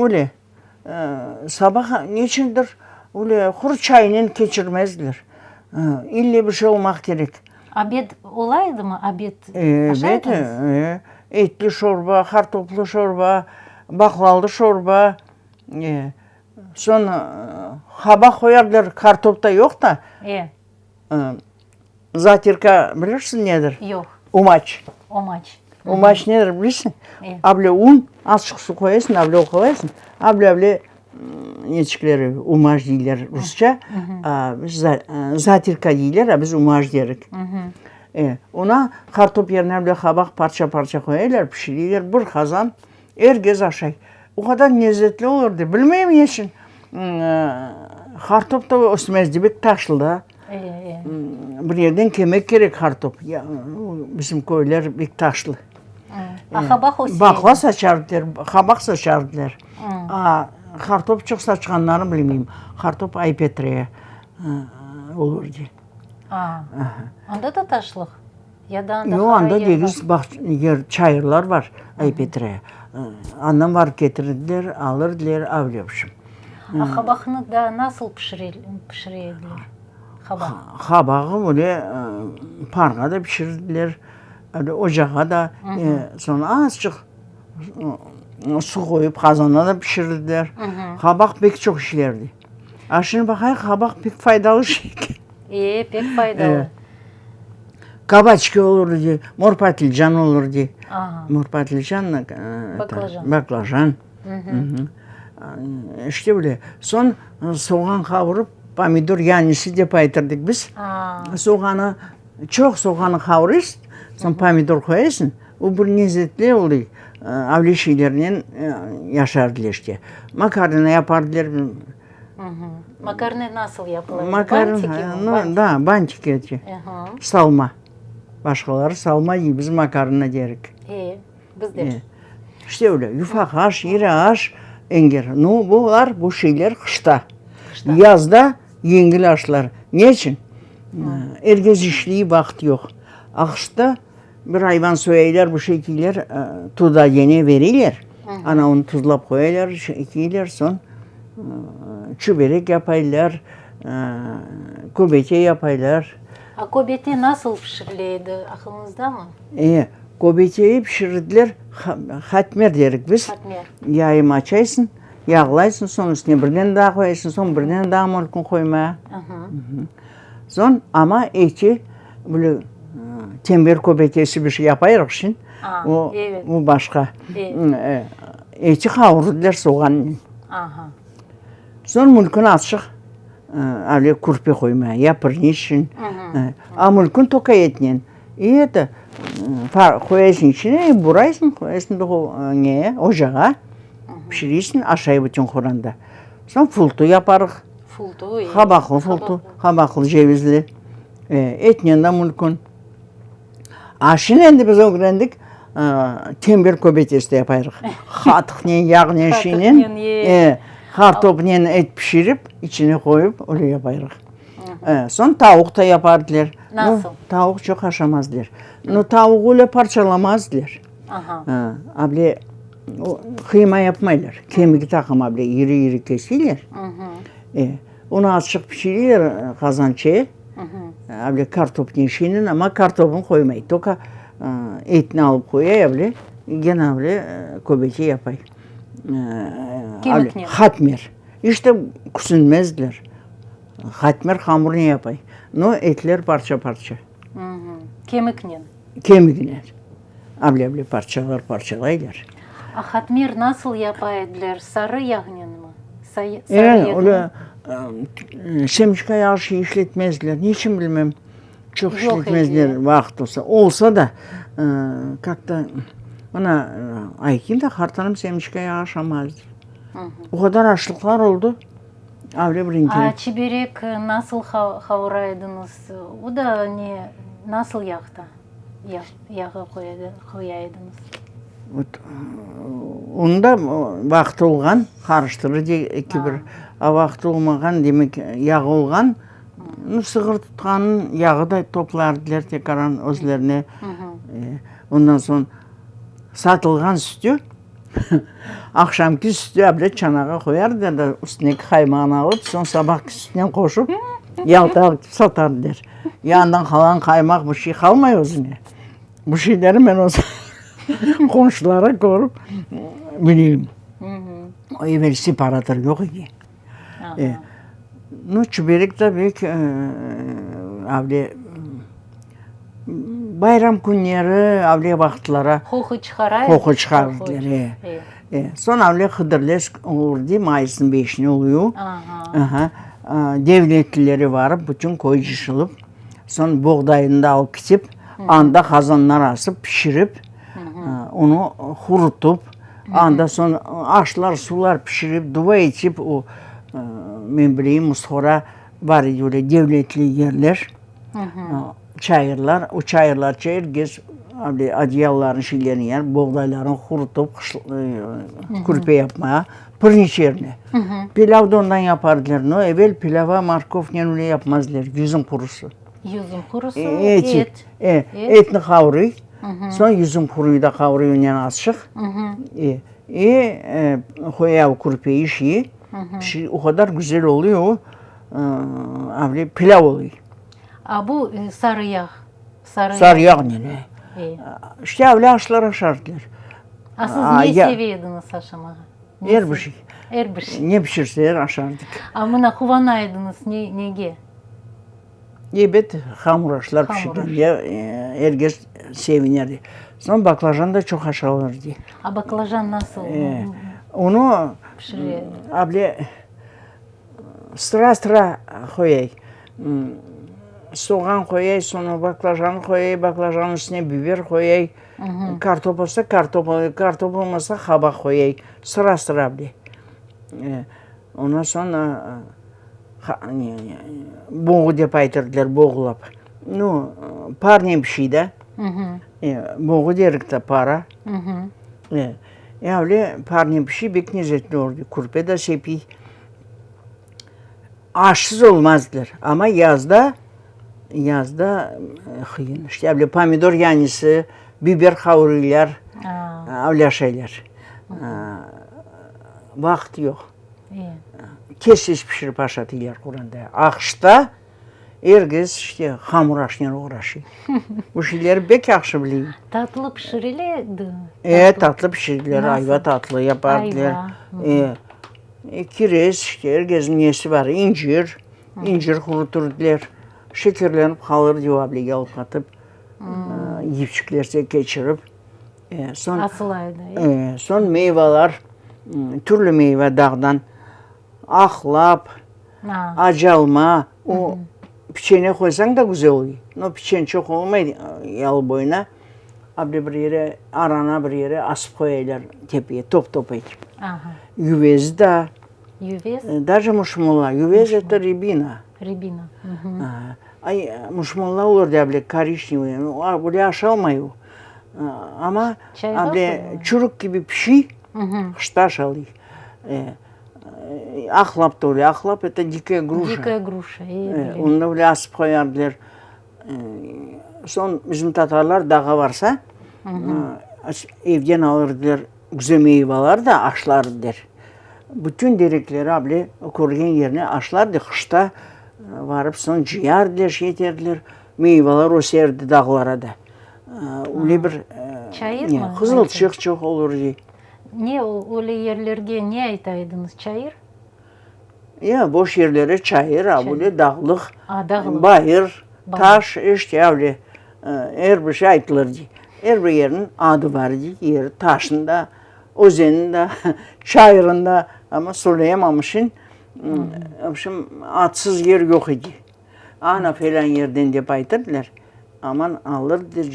Speaker 1: Öyle. Sabah neçündir öyle quru çaynen keçirmezdiler. İlle bir şey olmaq kerek.
Speaker 2: Obed ola edimi? Obed aşay ediñiz?
Speaker 1: Evet, etli şorba, qartoplı şorba, baqlalı şorba. Soñ qabaq qoyardılar, kartop da yoq da.
Speaker 2: E.
Speaker 1: Zatirka bilirsiñ nedir?
Speaker 2: Yoq.
Speaker 1: Umaç.
Speaker 2: Umaç.
Speaker 1: Umaç nedir bilirsiñ?
Speaker 2: E.
Speaker 1: Able un, azçıq su qoyasıñ, able uqalayasıñ, able able neçikleri, umaç deyler rusça, biz zatirka deyler, a biz umaç derik. E, ona kartop yerine able qabaq parça-parça qoyaylar, pişireyler, bir qazan Er kez aşay. O qadar lezetli olur de, bilmeyim neçün. Qartop da ösmezdi, bek taşlı da. Bir yerden kelmek kerek qartop. Bizim köyler bek taşlı.
Speaker 2: A qabaq öse edi?
Speaker 1: Baqla saçardılar, qabaq saçardılar. A qartop çoq saçqanlarını bilmeyim. Qartop Ay-Petriye olur de.
Speaker 2: Anda da taşlıq? Ya da anda
Speaker 1: Yoq,
Speaker 2: qara
Speaker 1: anda
Speaker 2: yer bar?
Speaker 1: degiz bağ, yer, çayırlar bar Ay-Petre. Andan barıp ketirdiler, alırdılar, avle vobşem.
Speaker 2: A qabaqnı da nasıl pişire ediler, qabaq?
Speaker 1: Qabağı böyle parğa da pişirdiler, öyle ocağa da, soñ azçıq su qoyıp qazanda da pişirdiler. Qabaq pek çoq işlerdi. A şimdi baqayıq, qabaq pek faydalı şey eken.
Speaker 2: E, pek faydalı.
Speaker 1: Kabaçki olur edi, mor patilcan olur edi. Mor patilcan,
Speaker 2: Baklajan.
Speaker 1: Baklajan. İşte böyle. Soñ soğan qavurıp, pomidor yanisi dep aytırdık biz. Soğanı, çoq soğanı qavurıysıñ, soñ pomidor qoyaysıñ, o bir lezetli oluy. Avle şeylernen yaşardılar işte. Makarna yapardılar.
Speaker 2: Makarna nasıl yapıla?
Speaker 1: Makarna, da, bantiki eti. Salma. Başqaları salma dey, biz makarna derik.
Speaker 2: E, biz de.
Speaker 1: İşte öyle, yufaq aş, iri aş, enger. Nu, bular, bu şeyler qışta. Yazda yengil aşlar. Ne içün? Er kes işley, vaqıt yoq. A qışta bir ayvan soyaylar, bir şey eteyler, tuda gene bereyler. Ana, onı tuzlap qoyaylar, eteyler, soñ çöberek yapaylar, köbete yapaylar.
Speaker 2: A köbete nasıl pişirile edi, aqılıñızdamı?
Speaker 1: E, köbeteyi pişirdiler, hatmer derik biz.
Speaker 2: Hatmer.
Speaker 1: Yayım açaysıñ, yağlaysıñ, soñ üstüne birden daa qoyaysıñ, soñ birden daa mümkün qoymağa. Soñ, amma eti böyle tenber köbetesi bir şey yapayıq şimdi, o, o başqa. Eti qavurdılar soğannen. Soñ mümkün azçıq ale kürpe qoymağa, ya pirniçnen, a mümkün toka etnen. İ eto, qoyaysıñ içine, buraysıñ, qoyaysıñ neye, ocağa, pişireysiñ, aşay bütün qoranda. Soñ fultu yaparıq.
Speaker 2: Fultu, e.
Speaker 1: Qabaqlı fultu, qabaqlı cevizli. Etnen de mümkün. A şimdi endi biz ögrendik, tenber köbetesi de yapayıq. Qatıqnen, yağnen, şeynen, e, qartopnen et pişirip, içine qoyıp, öyle yapayıq. Soñ tavuq da yapardılar.
Speaker 2: Nasıl?
Speaker 1: Tavuq çoq aşamazdılar. No, tavuq öyle parçalamazdılar. Able qıyma yapmaylar. Kemigi taqım able iri-iri keseyler. Onı azçıq pişireyler qazançe, able kartopnen şeynen, amma kartopın qoymay. Toka etni alıp qoyay able, gene able köbete yapay.
Speaker 2: Kemiknen.
Speaker 1: Hatmer. İç de küsünmezdiler. Hatmer hamurnen yapay. No, etler parça-parça.
Speaker 2: Kemiknen.
Speaker 1: Kemiknen. Able-able parçalar parçalaylar.
Speaker 2: A hatmer nasıl yapa ediler, sarı yağnenmi?
Speaker 1: E, öyle semçka yağı şey işletmezdiler. Niçün bilmem, çoq işletmezdiler vaqıt olsa. Olsa da, kak-to, mına, aytayım da, qartanam semçka yağı aşamazdı. O qadar açlıqlar oldı. Avle birinci.
Speaker 2: A çiberek nasıl qavura ediñiz? O da ne, nasıl yağda, yağı qoya ediñiz?
Speaker 1: Vot, onı da vaqtı olğan, qarıştırır eki bir. A vaqtı olmağan, demek, yağı olğan, nu, sığır tutqanıñ yağı da toplardılar tekaran özlerine. Ondan soñ satılğan sütü. Aqşamki sütü able çanağa qoyardılar da, üstündeki qaymağını alıp, soñ sabahki sütnen qoşıp, Yaltağa ketip satardılar. Ya andan qalğan qaymaq bir şey qalmay özüne. Bu şeylerni men özüm qomşulara körip bileyim. O evel separator yoq edi. Nu, çiberek de pek avle bayram künleri, avle vaqıtları
Speaker 2: Qoqu çıqara
Speaker 1: Qoqu çıqarırdılar, e. E. Soñ avle Hıdırlez olurdı, mayısnıñ beşine oluyor. Aha. Devletlileri varıp, bütün köy cışılıp, soñ boğdayını da alıp ketip, anda qazanlar asıp, pişirip, onı qurutıp, Anda soñ aşlar, suvlar pişirip, dua etip, o, men bileyim, Musfora bar edi öyle devletli yerler, çayırlar, o çayırlar er kes öyle odeyallarını, şeylerini yarıp, boğdaylarını qurutıp, kürpe yapmağa, pirniç yerine. Pilâv da ondan yapardılar, no, evel pilâva morkovnen öyle yapmazdılar, yüzüm qurusı.
Speaker 2: Yüzüm qurusı, et.
Speaker 1: E, etni qavuruy, soñ yüzüm quruyu da qavuruy onen azçıq. E, e, qoya o kürpeyi, şeyi, pişiriy, o qadar güzel oluy o, avle pilâv oluy.
Speaker 2: A bu sarı yağ?
Speaker 1: Sarı yağnen, e. İşte avle aşlar aşardılar.
Speaker 2: A siz ne seve ediñiz aşamağa?
Speaker 1: Er bir şey.
Speaker 2: Er bir şey.
Speaker 1: Ne pişirseler aşardıq.
Speaker 2: A mına quvana ediñiz nege?
Speaker 1: Ebet, hamur aşlar pişirgende er kes seviner. Soñ baklajan da çoq aşalır.
Speaker 2: A baklajan nasıl
Speaker 1: Onı
Speaker 2: pişire?
Speaker 1: Able sıra-sıra qoyay. Soğan qoyay, soñra baklajan qoyay, baklajannıñ üstüne biber qoyay. Kartop olsa kartop, kartop olmasa qabaq qoyay. Sıra-sıra able. Ondan soñ boğu dep aytırdılar, boğulap. Nu, parnen pişiy da. Boğu derik de, para. E öyle parnen pişiy, bek lezetli oldı. Kürpe de sepiy. Aşsız olmaz dediler. Amma yazda, yazda qıyın. İşte öyle pomidor yanisi, biber qavurıylar, öyle aşaylar. Vaqıt yoq. Tez-tez pişirip aşatıylar qoranda. Aqşta er kes işte hamur aşnen oğraşıy. Bu şeyleri bek yahşı bileyim.
Speaker 2: Tatlı pişirile edi?
Speaker 1: E, tatlı pişirdiler, ayva tatlı yapardılar. Ayva. E, kirez işte, er kesniñ nesi bar, incir, incir quruturdılar. Şekerlenip qalır dep yalqatıp, yipçiklerse keçirip. Soñ,
Speaker 2: Asıla edi,
Speaker 1: e? Soñ meyvalar, türlü meyva dağdan, aqlap, acalma, o piçene qoysañ da güzel oluy. No, piçen çoq olmay yalı boyuna, a bir yere, arana bir yere asıp qoyaylar tepeye, top-top etip. Yüvez da.
Speaker 2: Yüvez?
Speaker 1: Daje muşmula. Yüvez eto rebina.
Speaker 2: Rebina.
Speaker 1: Ay, muşmula olur da bile, koriçnevıy, böyle aşalmay o. Amma able çürük kibi pişiy, qışta aşalıy. Aqlap da öyle, aqlap eto dikaya gruşa.
Speaker 2: Dikaya gruşa, e, bilem.
Speaker 1: Onı da öyle asıp qoyardılar. Soñ bizim tatarlar dağğa barsa, evden alırdılar güzel meyvalar da aşlardılar. Bütün terekleri able körgen yerine aşlardı, qışta barıp soñ cıyardılar, şey eterdiler, meyvalar öserdi dağlara da. Öyle bir
Speaker 2: Çayır mı?
Speaker 1: Qızılçıq çoq olur dey.
Speaker 2: Ne, öyle yerlerge ne ayta ediñiz, çayır?
Speaker 1: Ya, boş yerlere çayır, a böyle dağlıq, bayır, taş, işte öyle er bir şey aytılır dey. Er bir yerniñ adı bar dey, yeri, taşnıñ da, özenniñ da, çayırıñ da, amma söyleyemamışın, vobşem, adsız yer yoq edi. Ana felân yerden dep aytırdılar, aman alırdılar,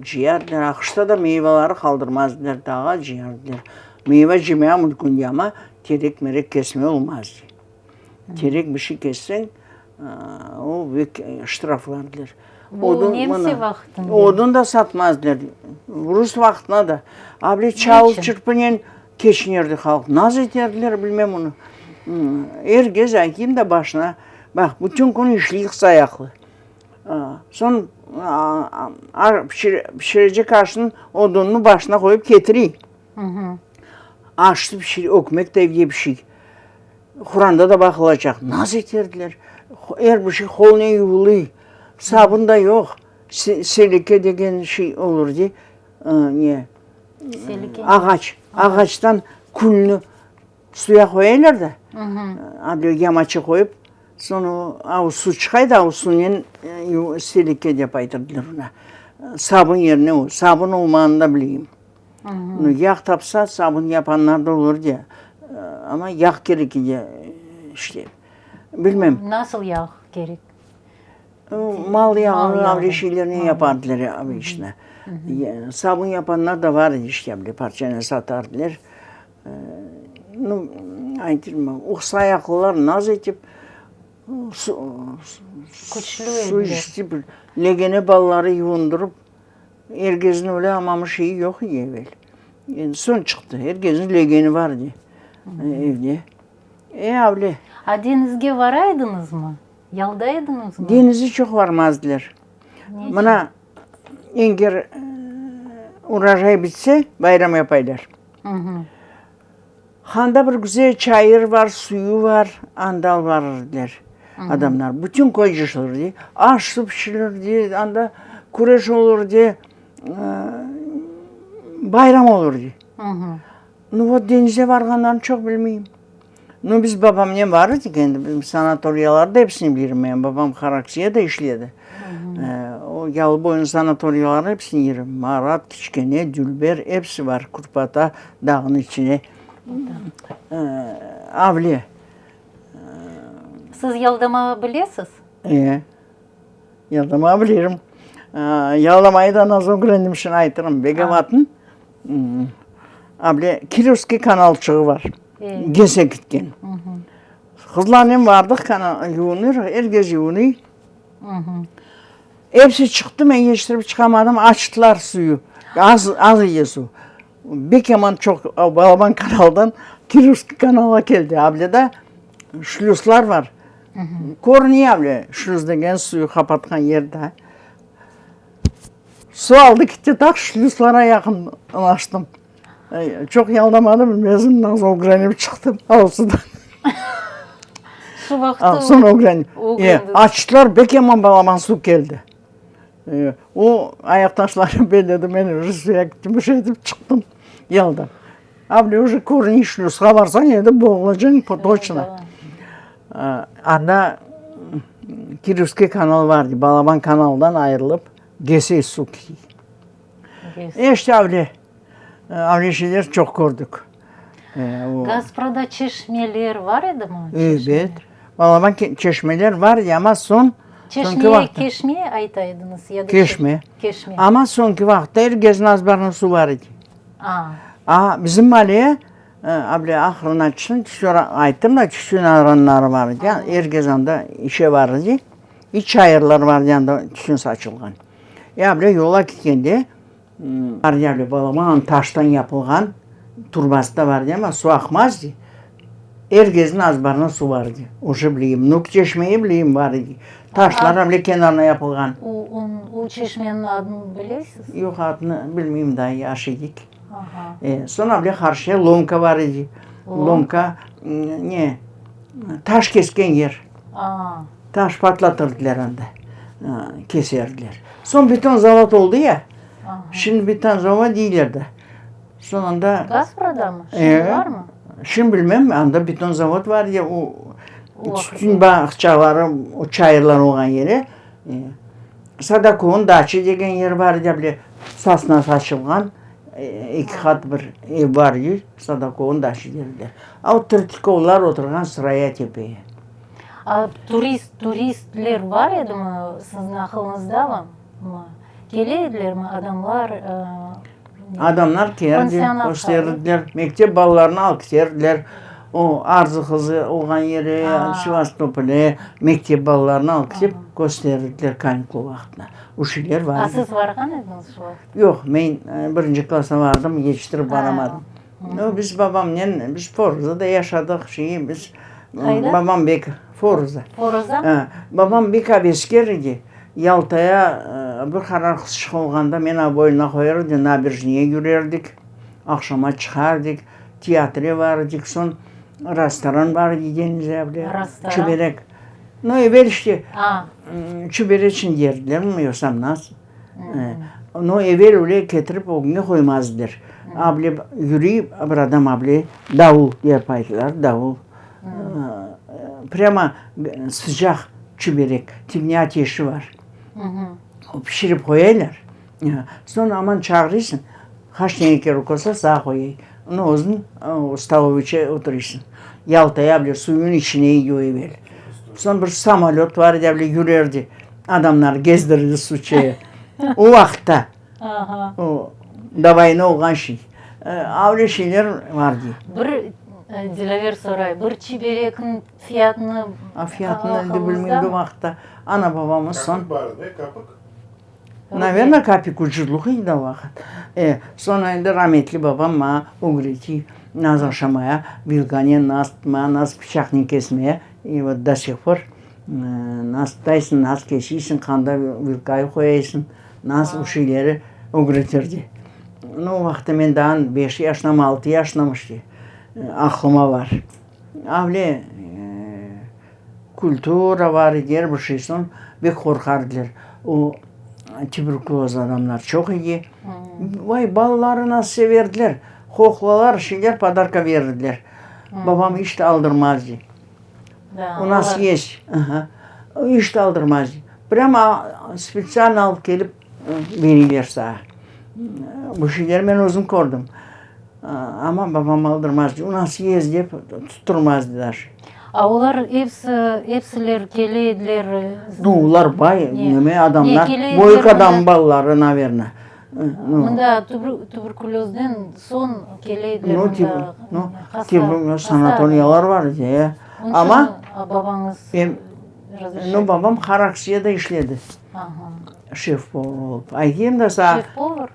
Speaker 1: cıyardılar. Aqışta da meyvaları qaldırmazdılar, dağa cıyardılar. Meyva cımaya mümkün de, amma terek-merek kesme olmaz. Terek bir şey kesseñ, o bek ştraflardılar.
Speaker 2: Bu nemse vaqtında?
Speaker 1: Odun da satmazdılar, rus vaqtında da. A bile çal çırpınen Keçinerdi halq, naz eterdiler, bilmem onı. Er kez aytayım da başına, baq, bütün kün işleyik sayaqlı. Soñ pişirecek aşnıñ odunnı başına qoyıp ketirey. Aşnı pişire, ögmek de evde pişiy. Quranda da baqılacaq. Naz eterdiler. Er bir şey qolnen yuvulıy. Sabun da yoq. Seleke degen şey olur de, ne, ağaç, ağaçtan külni suya qoyaylar da, able yamaça qoyıp, soñ o av suv çıqay da, av suvnen seleke dep aytırdılar ona. Sabun yerine o, sabun olmağanı da bileyim. Yağ tapsa, sabun yapanlar da olur de, amma yağ kerek edi işte, bilmem.
Speaker 2: Nasıl yağ kerek?
Speaker 1: Mal yağı, avle şeylerni yapardılar obıçno. Sabun yapanlar da var edi işte, bir parçanı satardılar. Nu, aytırım, uqsa ayaqlılar naz etip, su içip, legene balaları yuvundırıp, er kesniñ öyle amamı şeyi yoq edi evel. Endi soñ çıqtı, er kesniñ legeni bar edi evde. E, avle.
Speaker 2: A deñizge vara ediñizmi? Yalda ediñizmi?
Speaker 1: Deñizge çoq varmazdılar. Mına, eger urojay bitse, bayram yapaylar. Handa bir güzel çayır bar, suyu bar, anda varırdılar adamlar. Bütün köy cıyışılırdı. Aş-suv pişirilirdi, anda küreş olurdı, bayram olurdı. Nu, vot, deñizge varğanlarını çoq bilmeyim. Nu, biz babamnen bar edik endi, biz sanatoriyalarda episini bilirim men, babam Haraksiyada işledi. O Yalıboyunıñ sanatoriyaları episini bilirim, Marat, Kiçkene, Dülber, episi bar, Kurpata dağnıñ içine, Avle.
Speaker 2: Siz yaldama bilesiz?
Speaker 1: E, yaldama bilirim. Yaldamayı da nasıl ögrendim, şimdi aytırım. Begavatnıñ Able Kirovskiy kanalçığı bar, Gese ketken. Qızlarnen bardıq, yuvunır, er kes yuvunıy. Episi çıqtı, men yetiştirip çıqamadım, açtılar suyu, az, az edi suv. Bek yaman çoq balaban kanaldan Kirovskiy kanalğa keldi. Able da şlüslar bar. Körüney able, şlüs degen suyu qapatqan yer da. Su aldı kitti, taq şlüslara yaqınlaştım. Çoq yaldamadım, özüm nasıl ögrenip çıqtım avsudan.
Speaker 2: Şu vaqıtta
Speaker 1: Soñ ögrendim. Açtılar, bek yaman balaban suv keldi. O ayaqtaşlarım belledi, men uje suya gittim, uje etip çıqtım yaldap. A bile uje körüniy şlüsqa barsañ, endi boğulacañ toçno. Anda Kirovskiy kanal bar, balaban kanaldan ayırılıp, Gese suv ketiy. İşte öyle, öyle şeyler çoq kördik.
Speaker 2: Gasprada çeşmeler bar edimi?
Speaker 1: Ebet. Balaban çeşmeler bar edi, amma soñ,
Speaker 2: soñki vaqıtta. Çeşmeye keşme ayta ediñiz ya da?
Speaker 1: Keşme. Keşme. Amma soñki vaqıtta er kesniñ azbarında suv bar edi. A, bizim male, able ahırına tüştüm, ayttım da, tütün aranları bar edi, er kes anda işe bar edi. İ çayırlar bar edi anda tütün saçılğan. E, able yola ketkende, bar edi able balaban taştan yapılğan turbası da bar edi, amma suv aqmaz edi. Er kesniñ azbarında suv bar edi. Uje bileyim, nuk çeşmeyi bileyim bar edi. Taşlar able kenarına yapılğan.
Speaker 2: O, o çeşmeniñ adını bilesiz?
Speaker 1: Yoq, adını bilmeyim daa, yaş edik. E, soñ able qarşıya lomka bar edi. Lomka, ne, taş kesken yer. Taş patlatırdılar anda, keserdiler. Soñ beton zavod oldı ya, şimdi beton zavod deyler de. Soñ anda...
Speaker 2: Gaspradamı? Şimdi barmı?
Speaker 1: Şimdi bilmem, anda beton zavod bar ya, o tütün bağçaları, o çayırlar olğan yeri. Sadakovnıñ daça degen yeri bar edi, bile sosna saçılğan, eki qat bir ev bar edi, Sadakovnıñ daça derler. A o Tırtikovlar oturğan Sıraya tepeye.
Speaker 2: A turist, turistler bar edimi siziñ aqılıñızdamı? Kele edilermi adamlar?
Speaker 1: Adamlar keldi, kösterdiler, mektep balalarını alıp keterdiler. O Arzı-Qızı olğan yeri, Sevastopole, mektep balalarını alıp ketip kösterdiler kanikul vaqtında. O şeyler bar
Speaker 2: edi. A siz barğan ediñiz şu vaqıt?
Speaker 1: Yoq, men birinci klassa bardım, yetiştirip baramadım. No, biz babamnen, biz Foruzada yaşadıq, şeyi, biz,
Speaker 2: Qayda?
Speaker 1: babam bek, Foruza.
Speaker 2: Foruza?
Speaker 1: Babam bek abesker edi. Yaltaya bir qarar qızışıq olğanda meni boynuna qoyar edi, naberjnıye yürerdik, aqşama çıqardik, teatre bardik, soñ restoran bar edi Deniz abla, çiberek. No, evel işte çibereçni yerdilermi, yoqsa nasıl. No, evel öyle ketirip ögüñe qoymazdılar. Able yürüy bir adam able davul dep aytalar, davul. Prâmo sıcaq çiberek, tibine ateşi bar. O pişirip qoyaylar. Soñ aman çağırıysıñ, qaç tane kerek olsa sağa qoyay. Onı özüñ stolovıyça oturıysıñ. Yaltaya bile suyun içine yiyor evel. Soñ bir samolöt bar edi, able yürerdi. Adamlar gezdirdi suçaya. O vaqıtta. O do voyna olğan şey. Öyle şeyler var dey.
Speaker 2: Bir, Dilâver soray, bir çiberekniñ fiyatını
Speaker 1: A fiyatını endi bilmeyim, o vaqıtta ana-babamız soñ.
Speaker 4: Kapik bar edi, kapik?
Speaker 1: Naverno, kapik ucuzluq edi o vaqıt. E, soñ endi rametli babam maña ögreti naz aşamaya, vilkanen naz tutmaya, naz pıçaqnen kesmeye, i vot do sih por naz tutaysıñ, naz kesiysiñ, qanda vilkayı qoyaysıñ. Nasıl bu şeyleri ögretirdi. No, o vaqıtta men daa beş yaşındamı, altı yaşındamı işte, aqlıma bar. Avle kultura bar edi, er bir şey. Soñ bek qorqardılar. O tuberkuloz adamlar çoq edi. Vay, balaları nasıl severdiler. Qoqlalar, şeyler, podarka verirdiler. Babam iç de aldırmaz dey. U nas yest. İç de aldırmaz dey. Prâmo spetsialno alıp kelip beriyler saña. Bu şeylerni men özüm kördim. Amma babam aldırmaz dey. U nas yest dep tutturmaz dey daje.
Speaker 2: A olar episi, episiler kele ediler?
Speaker 1: Nu, olar bay, neme adamlar, büyük adam balaları, naverno.
Speaker 2: Mında tuberkulezden soñ kele ediler mında.
Speaker 1: Nu, nu, sanatoriyalar bar edi, e. Amma,
Speaker 2: babañız
Speaker 1: nu, babam Haraksiyada işledi. Şef-povar olıp. Aytayım da saña.
Speaker 2: Şef-povar?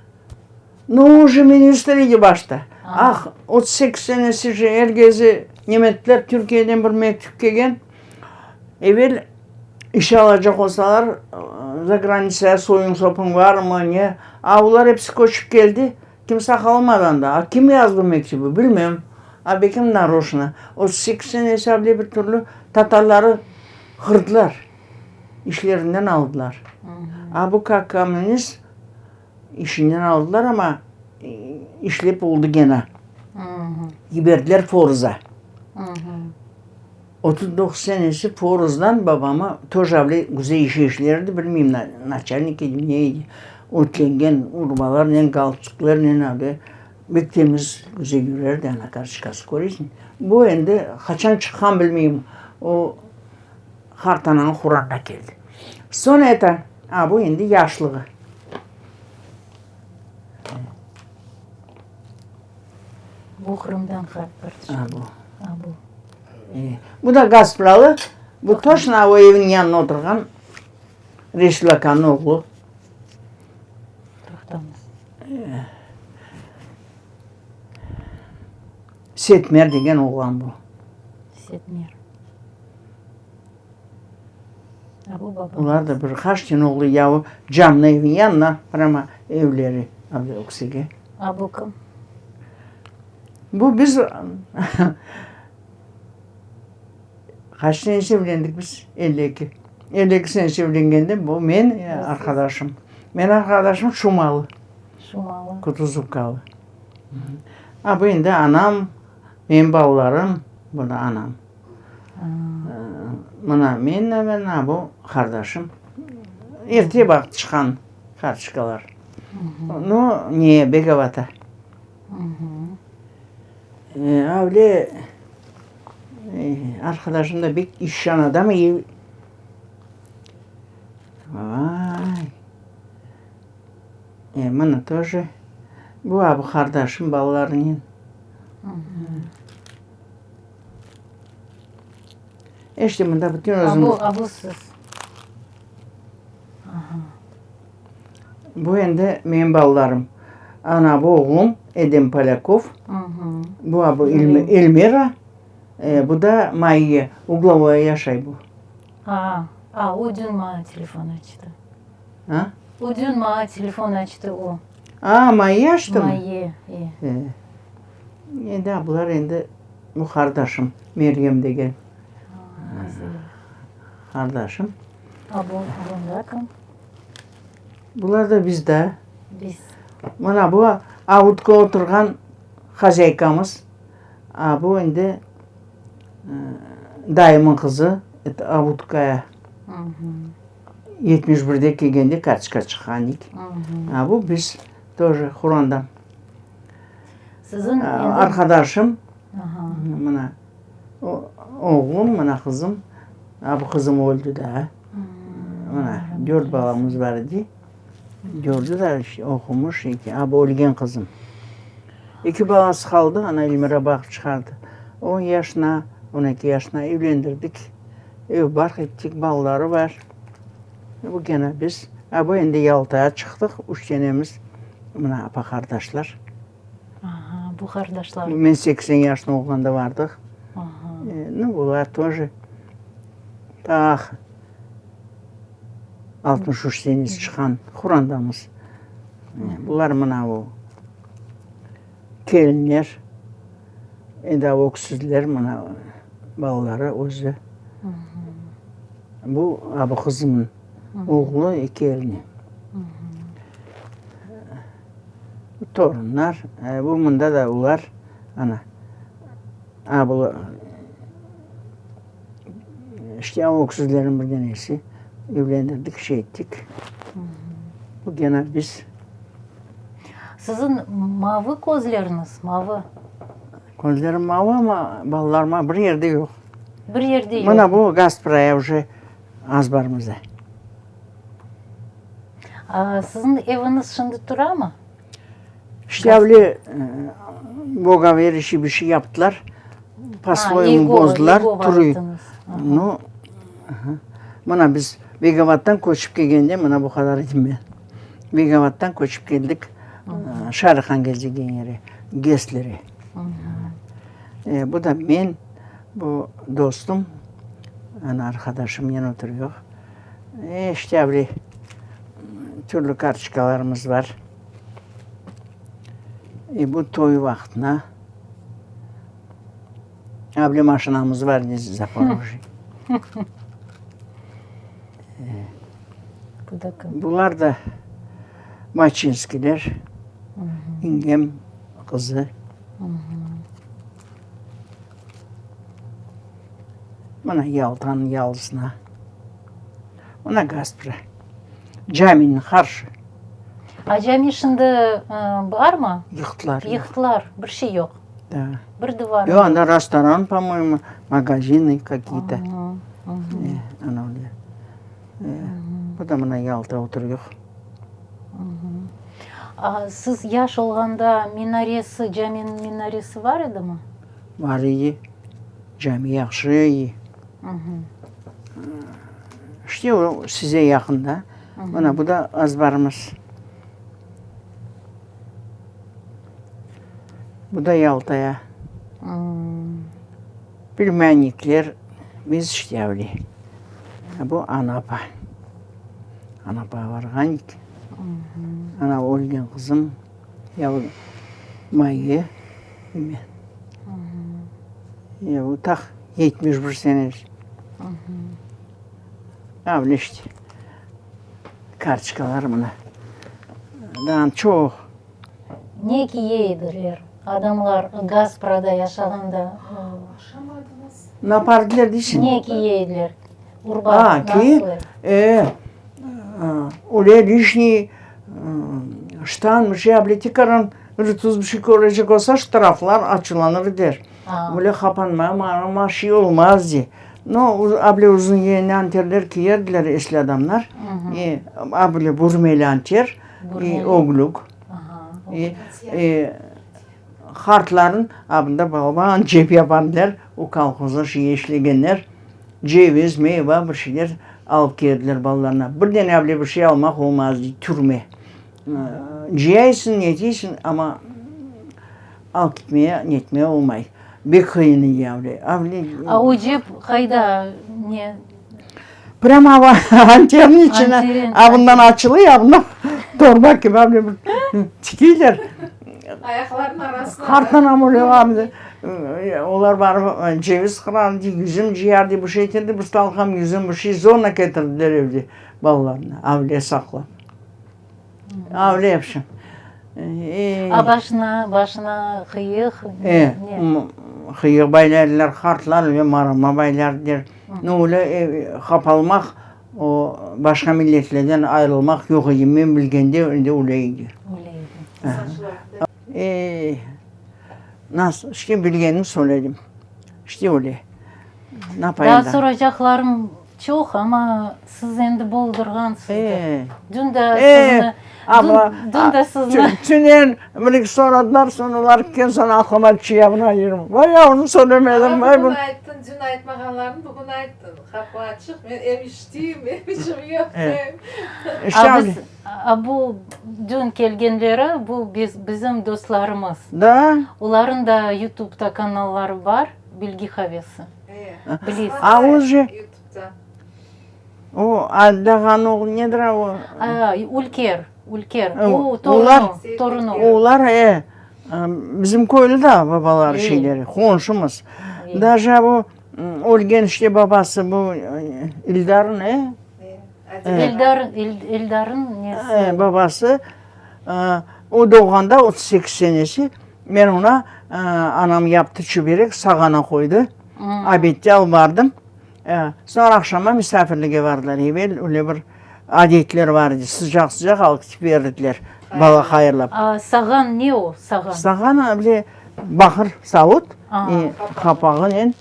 Speaker 1: Nu, uje ministr edi başta. Ah, 38 senesi je er gezi nemetler Türkiyeden bir mektüp kelgen. Evel işe alacaq olsalar, za granitsaya soyuñ-sopuñ barmı, ne. A olar episi köçip keldi, kimse qalmadı anda. A kim yazdı mektübi, bilmem. A belkim naroşno. 38 senesi able bir türlü tatarları qırdılar, işlerinden aldılar. A bu kak kommunist İşinden aldılar amma, işlep oldı gene. Yiberdiler Forza. 39 senesi Forzdan babamı toj avle güzel iş işlerdi, bilmeyim, naçalnik edi, ne edi, ötlengen urbalarnen, galstuklarnen avle bek temiz güzel yürerdi, ana kartoçkası köresiñ. Bu endi qaçan çıqqan bilmeyim, o qartananıñ Quranına keldi. Soñ eto, a bu endi yaşlığı.
Speaker 2: Bu Qırımdan kartoçka.
Speaker 1: A bu. A bu. Bu da Gaspralı. Bu toçno o evniñ yanında oturğan Reşid akanıñ oğlu.
Speaker 2: Toqtamız.
Speaker 1: Setmer degen oğlan bu.
Speaker 2: Setmer. A bu baba.
Speaker 1: Olar da bir qaç tane oğlu yavu camlı evniñ yanına prâmo evleri aldı öksege.
Speaker 2: A bu kim?
Speaker 1: Bu biz qaç senesi evlendik biz? 52. 52 senesi evlengende bu men arqadaşım. Menim arqadaşım Şumalı.
Speaker 2: Şumalı.
Speaker 1: Kutuzovkalı. A bu endi anam, menim balalarım, bu da anam. Mına men, mına bu qardaşım. Erte vaqıt çıqqan kartoçkalar. Nu, ne, Begovata. Öyle arqadaşım da bek işşan adam. Vay! E, mına toje. Bu abu qardaşım balalarınen. İşte mında bütün özüm.
Speaker 2: A bu, a bu siz.
Speaker 1: Bu endi menim balalarım. Ana, bu oğlum Edem Polâkov. Bu abu Elmira, e, bu da Mayye, Uglovoye yaşay bu.
Speaker 2: A, a, o dün maña telefon açtı.
Speaker 1: A?
Speaker 2: O dün maña telefon açtı o.
Speaker 1: A, Mayye açtımı?
Speaker 2: Mayye, e.
Speaker 1: E. Endi bular endi bu qardaşım, Meryem degen. Qardaşım.
Speaker 2: A bu, bunda kim?
Speaker 1: Bular da biz da.
Speaker 2: Biz.
Speaker 1: Mına bu avutka oturğan hozâykamız. A bu endi dayımıñ qızı, avutkaya. 71-de kelgende kartoçka çıqqan edik. A bu biz toje Hurandan.
Speaker 2: Siziñ endi.
Speaker 1: Arqadaşım. Mına oğlum, mına qızım. A bu qızım öldi daa. Mına dört balamız bar edi. Dördü de işte oqumış, eki. A bu ölgen qızım. Eki balası qaldı, ana Elmira baqıp çıqardı. On yaşına, 12 yaşına evlendirdik. Ev barq ettik, balaları bar. Bu kene biz. A bu endi Yaltağa çıqtıq, üç tenemiz, mına apa-qardaşlar.
Speaker 2: Aha, bu qardaşlar.
Speaker 1: Men 80 yaşında olğanda bardıq.
Speaker 2: Aha.
Speaker 1: Nu, bular toje ta 63 senesi çıqqan qorandamız. Bular mına o kelinler, endi öksüzler, mına balaları özü. Bu abu qızımnıñ oğlu, kelini. Torunlar, bu mında da olar, ana. A, bu, işte o öksüzlerniñ bir danesi, evlendirdik, şey ettik. Bu gene biz.
Speaker 2: Siziñ mavı közleriñiz, mavı.
Speaker 1: Közlerim mavı, amma balalarıma bir yerde yoq.
Speaker 2: Bir yerde yoq.
Speaker 1: Mına bu Gaspraya uje azbarımızda.
Speaker 2: Siziñ eviñiz şimdi turamı?
Speaker 1: İşte avle Boga verişi bir şey yaptılar. Po-svoyemu bozdılar. Turuy. Nu, mına biz Begovattan köçip kelgende mına bu qadar edim men. Begovattan köçip keldik Şarıhan degen yere, GESlere. Bu da men, bu dostum, ana arqadaşımnen oturuyoq. İşte avle türlü kartoçkalarımız bar. E, bu toy vaqtına avle maşinamız bar edi, Zaporojye. Bular da Maçinskiler, yengem qızı. Mına Yaltanıñ yalısına. Mına Gaspra. Caminiñ qarşı.
Speaker 2: A cami şimdi barmı?
Speaker 1: Yıqtılar.
Speaker 2: Yıqtılar, bir şey yoq.
Speaker 1: Da.
Speaker 2: Bir duvar.
Speaker 1: Yoq, anda restoran, po-moyemu, magazini kakiye-to. Ana öyle. Bu da mına Yalta oturuyoq.
Speaker 2: A siz yaş olğanda minaresi, caminiñ minaresi bar edimi?
Speaker 1: Bar edi. Cami yahşı edi. İşte o size yaqın da. Mına bu da azbarımız. Bu da Yaltaya. Plümânnikler, biz işte öyle. Bu Anapa. Anapağa barğan edik. Ana ölgen qızım, ya Mayye, men. Ya bu taq 71 senesi. Öyle işte. Kartoçkalar mına. Daa çoq.
Speaker 2: Ne kiye ediler adamlar Gasprada yaşağanda?
Speaker 1: Napardılar deysiñ?
Speaker 2: Ne kiye ediler? Urba nasıl?
Speaker 1: E, öyle lişniy ştan, bir şey, ablitikaran rtuz bir şey körecek olsa, ştraflar açılanır der. Öyle qapanma, marama şey olmaz de. No, able uzun yeñli anterler kiyerdiler esli adamlar. E, able burmeli anter. İ, öglük. İ, qartların abında balaban cep yapardılar, o kolhozda şey işlegenler, ceviz, meyva bir şeyler alıp keldiler balalarına. Bir dene able bir şey almaq olmaz, dey, türme. Cıyaysıñ, netiysiñ, amma alıp ketmeye, netmeye olmay. Bek qıyın edi avle. Avle.
Speaker 2: A o cep qayda, ne?
Speaker 1: Prâmo ava anterniñ içine, avından açılıy, avından torba kibi avle bir tikiyler.
Speaker 3: Ayaqlarınıñ arasına.
Speaker 1: Qartanam öyle vardı. Olar barıp ceviz qırardı, yüzüm cıyardı, bir şey eterdi, bir talqam yüzüm, bir şey zorla ketirdiler evde balalarına, avle saqlap. Avle yapşım.
Speaker 2: A başına, başına qıyıq?
Speaker 1: E, qıyıq baylardılar, qartlar öyle marama baylardılar. No, öyle qapalmaq, o başqa milletlerden ayırılmaq yoq edi. Men bilgende endi öyle edi.
Speaker 2: Öyle edi.
Speaker 1: E, nasıl, işte bilgenimi söyledim. İşte öyle.
Speaker 2: Daa soracaqlarım çoq, amma siz endi boldurğansız. Dün de sizni, dün de sizni.
Speaker 1: Tünen bir-eki soradılar, soñ olar ketken soñ aqlıma tüşe, buna yürüm. Vay, onı söylemedim.
Speaker 3: Amma bugün ayttıñ, dün aytmağanlarnı bugün ayttıñ. Qapı açıq, men em işteyim, em işim yoq.
Speaker 2: A biz, a bu dün kelgenleri, bu bizim dostlarımız.
Speaker 1: Da.
Speaker 2: Olarnıñ da YouTubeta kanalları bar. Bilgi havesi. Bilesiz.
Speaker 1: A o je, o Aldağan oğlu nedir a o?
Speaker 2: A, Ülker, Ülker. O torunu, torunu.
Speaker 1: Olar, e, bizim köylü da babaları şeyleri, qonşumız. Daje bu ölgen işte babası bu İldar'ın, e?
Speaker 2: İldar, İldar'ın nesi?
Speaker 1: E, babası, o doğğanda 38 senesi. Men oña, anam yaptı çiberek, sağana qoydı. Obedte alıp bardım. Soñra aqşama misafirlige bardılar. Evel öyle bir adetler bar edi, sıcaq-sıcaq alıp ketip berdiler, bala hayırlap.
Speaker 2: A sağan ne o, sağan?
Speaker 1: Sağan öyle baqır savut, qapağınen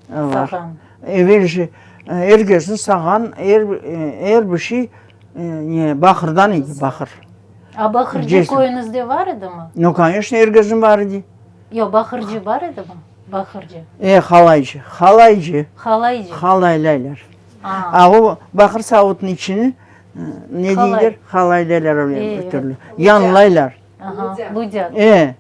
Speaker 1: bar.
Speaker 2: Sağan.
Speaker 1: Evel je er kesniñ sağan, er, er bir şey ne, baqırdan edi, baqır.
Speaker 2: A baqırcı köyüñizde bar edimi?
Speaker 1: Nu, koneçno, er kesniñ bar edi.
Speaker 2: Yoq, baqırcı bar edimi? Baqırcı.
Speaker 1: E, halaycı, halaycı.
Speaker 2: Halaycı.
Speaker 1: Halaylaylar. A o baqır savutnıñ içini ne deyler? Halaylaylar öyle bir türlü. Yanlaylar.
Speaker 2: Aha, ludâ.
Speaker 1: E.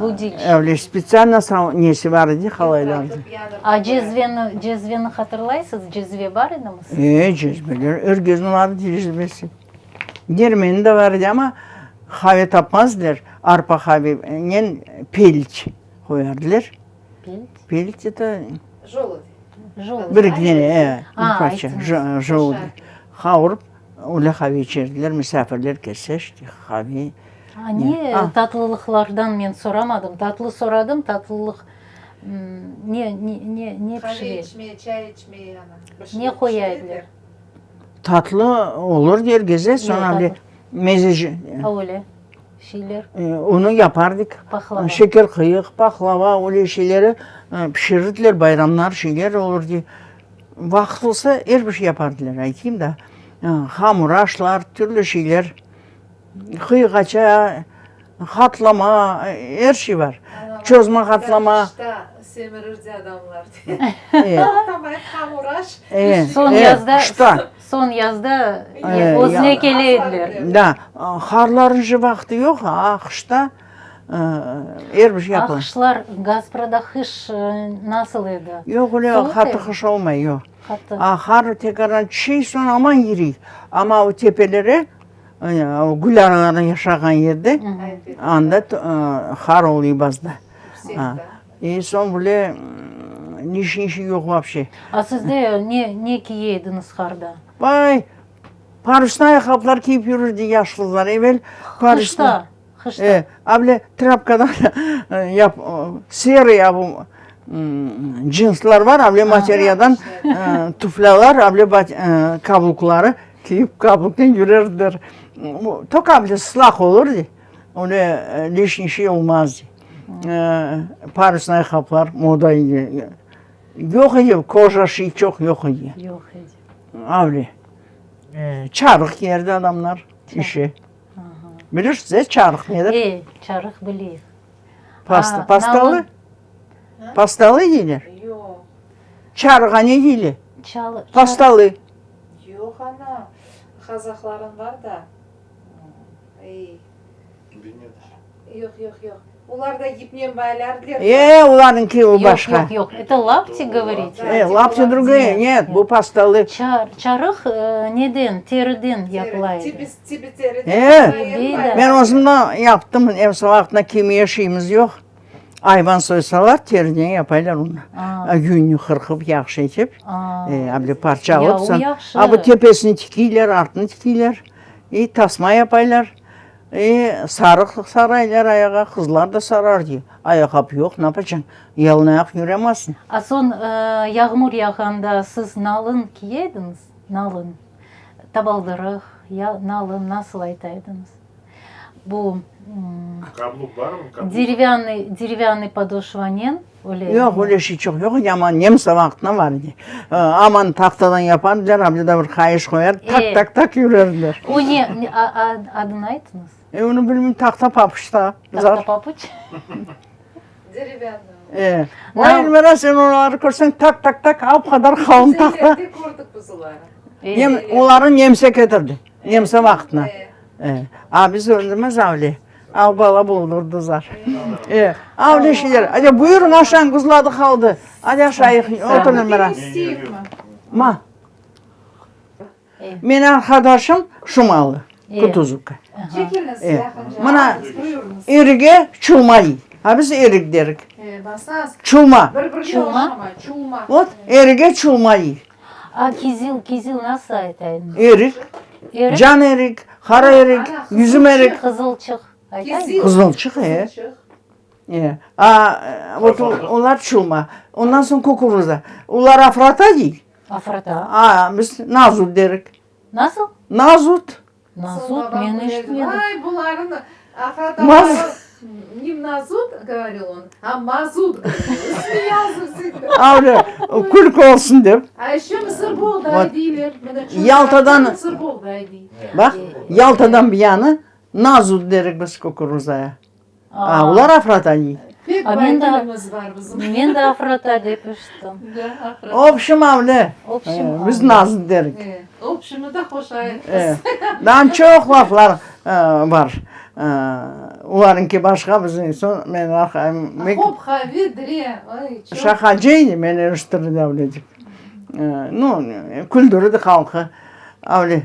Speaker 2: Ludilş.
Speaker 1: Öyle spetsialno nesi bar edi, halaylardı.
Speaker 2: A cezveni, cezveni hatırlaysız? Cezve bar edimi sizde?
Speaker 1: E, cezveler, er kesniñ bar edi cezvesi. Dermeni de bar edi, amma qave tapmaz ediler. Arpa qavenen pelç qoyardılar.
Speaker 2: Pelç?
Speaker 1: Pelç eto.
Speaker 3: Joludi.
Speaker 2: Joludi.
Speaker 1: Bir eki dene, e, bir parça joludi. Qavurıp, öyle qave içerdiler, misafirler kelse, işte, qave.
Speaker 2: A ne tatlılıqlardan men soramadım. Tatlı soradım, tatlılıq ne, ne, ne pişire?
Speaker 3: Qave içmeye, çay içmeye, ana.
Speaker 2: Ne qoya ediler?
Speaker 1: Tatlı olur der geze, soñra bir mezeci.
Speaker 2: Öyle şeyler.
Speaker 1: Onı yapardık.
Speaker 2: Pahlava.
Speaker 1: Şeker qıyıq, pahlava, öyle şeyleri pişirirdiler, bayramlar, şeyler olurdı. Vaqıt olsa, er bir şey yapardılar, aytayım da. Hamur aşlar, türlü şeyler. Qıyğaça, hatlama, er şey bar. Çozma hatlama.
Speaker 3: Qışta semirirdi adamlar. Toqtamay hamur aş.
Speaker 2: Soñ yazda, soñ yazda özüne kele ediler.
Speaker 1: Da, harların je vaqtı yoq, a qışta er bir şey yapıla.
Speaker 2: A qışlar, Gasprada qış nasıl edi?
Speaker 1: Yoq, öyle qattı qış olmay, yoq. A har tekrardan tüşey, soñ aman yeriy. Amma o tepelere Gül araları yaşağan yerde, anda qar oluy bazıda. E, soñ bile nişin işi yoq vapşe.
Speaker 2: A sizde ne, ne kiye ediñiz qarda?
Speaker 1: Vay, parusnıy ayaqqaplar kiyip yürürdi yaşlılar evel.
Speaker 2: Qışta, qışta.
Speaker 1: E, a bile trâpkadan yap, serıy a bu cınslar bar, a bile materiyadan tuflâlar, a bile kablukları. Kiyip kabluknen yürerdiler. Toka bile sılaq olur de, öyle lişniy şey olmaz. Parusnıy ayaqqaplar moda edi. Yoq edi, koja şey çoq yoq edi.
Speaker 2: Yoq edi.
Speaker 1: Öyle. Çarıq kiyerdi adamlar işe. Bilirsiz, e, çarıq nedir?
Speaker 2: E, çarıq bileyik.
Speaker 1: Pasta, pastalı? Pastalı deyler?
Speaker 3: Yoq.
Speaker 1: Çarığa ne deyler?
Speaker 2: Çalı.
Speaker 1: Pastalı.
Speaker 3: Yoq, ana, qazaqların bar da, ey. Yoq, yoq, yoq. Olar da yipnen baylardılar.
Speaker 1: E, olarnıñki o başqa.
Speaker 2: Yoq, yoq, yoq. Eto lapti govorite?
Speaker 1: E, lapti drugoye. Net, bu pastalı.
Speaker 2: Çar, çarıq neden, teriden yapıla edi.
Speaker 3: Tibi teriden.
Speaker 1: E, men özüm de yaptım. Emsa vaqtında kiymiye şeyimiz yoq. Ayvan soysalar, teriden yapaylar onı. Yünni qırqıp, yahşı etip, able parça alıp, soñ, a bu tepesini tikiyler, artını tikiyler, i tasma yapaylar, i sarıq saraylar ayağa, qızlar da sarar, dey. Ayaqqap yoq, ne yapacañ, yalın ayaq yüremezsiñ.
Speaker 2: A soñ yağmur yağğanda siz nalın kiye ediñiz? Nalın, tabaldırıq, ya nalın nasıl ayta ediñiz? Bu
Speaker 4: Kabluk barmı? Kabluk.
Speaker 2: Derevânnıy, derevânnıy podoşvanen öyle.
Speaker 1: Yoq, öyle şey çoq yoq edi, amma nemse vaqtında bar edi. Aman tahtadan yapardılar, anda da bir qayış qoyar, tak, tak, tak yürerdiler.
Speaker 2: O ne, adını aytıñız.
Speaker 1: E, onı bilmeyim, tahta papuç da.
Speaker 2: Tahta papuç?
Speaker 3: Derevânnıy.
Speaker 1: E, vay Elmira, sen oları körseñ, tak, tak, tak, o qadar qalın tahta.
Speaker 3: Müzeylerde kördik biz oları.
Speaker 1: Oları nemse ketirdi, nemse vaqtına. E, a biz öldümiz avle. Av bala boldurdı zar. E, avle şeyler. Ade buyurıñ aşañ, buzladı qaldı. Ade aşayıq, otur Elmira. Ma. Meniñ arqadaşım Şumalı, Kutuzovka.
Speaker 3: Çekiniz yaqınca.
Speaker 1: Mına erige çulma dey. A biz erik derik. Çulma.
Speaker 3: Bir-birine oşamay, çulma.
Speaker 1: Vot, erige çulma dey.
Speaker 2: A kizil, kizil nasıl aytaydınız?
Speaker 1: Erik.
Speaker 2: Erik?
Speaker 1: Can erik, qara erik, yüzüm erik.
Speaker 2: Qızılçıq aytaymı?
Speaker 1: Qızılçıq, e. E, a, vot olar çulma. Ondan soñ kukuruza. Olar afrata dey.
Speaker 2: Afrata.
Speaker 1: A, biz nazut derik.
Speaker 2: Nasıl?
Speaker 1: Nazut.
Speaker 2: Nazut, men eşitmedim.
Speaker 3: Vay, bularnı afrataları ne nazut, govoril on, a mazut govoril. Smeyalsya vsegda.
Speaker 1: Avle, külkü olsun dep.
Speaker 3: A eşçe mısırboğday deyler.
Speaker 1: Yaltadan.
Speaker 3: Mısırboğday dey.
Speaker 1: Baq, Yaltadan bir yanı nazut derik biz kukuruzaya. A, olar afrata dey.
Speaker 3: Pek
Speaker 2: A
Speaker 3: bay
Speaker 2: men de,
Speaker 3: tilimiz bar bizim.
Speaker 2: men de afrata dep eşittim.
Speaker 3: Da, afrata.
Speaker 1: Obşim avle,
Speaker 2: Obşim
Speaker 1: biz
Speaker 2: avle.
Speaker 1: nazut derik.
Speaker 3: E, obşimni de hoş ayttıñız.
Speaker 1: E, daa çoq laflar bar. Olarıñki başqa, bizim soñ men aqayım bek.
Speaker 3: Hop, ha, vedre, ay, çoq.
Speaker 1: Şaqacı edi, meni eriştirdi avle dep. Nu, küldürdi halqı avle.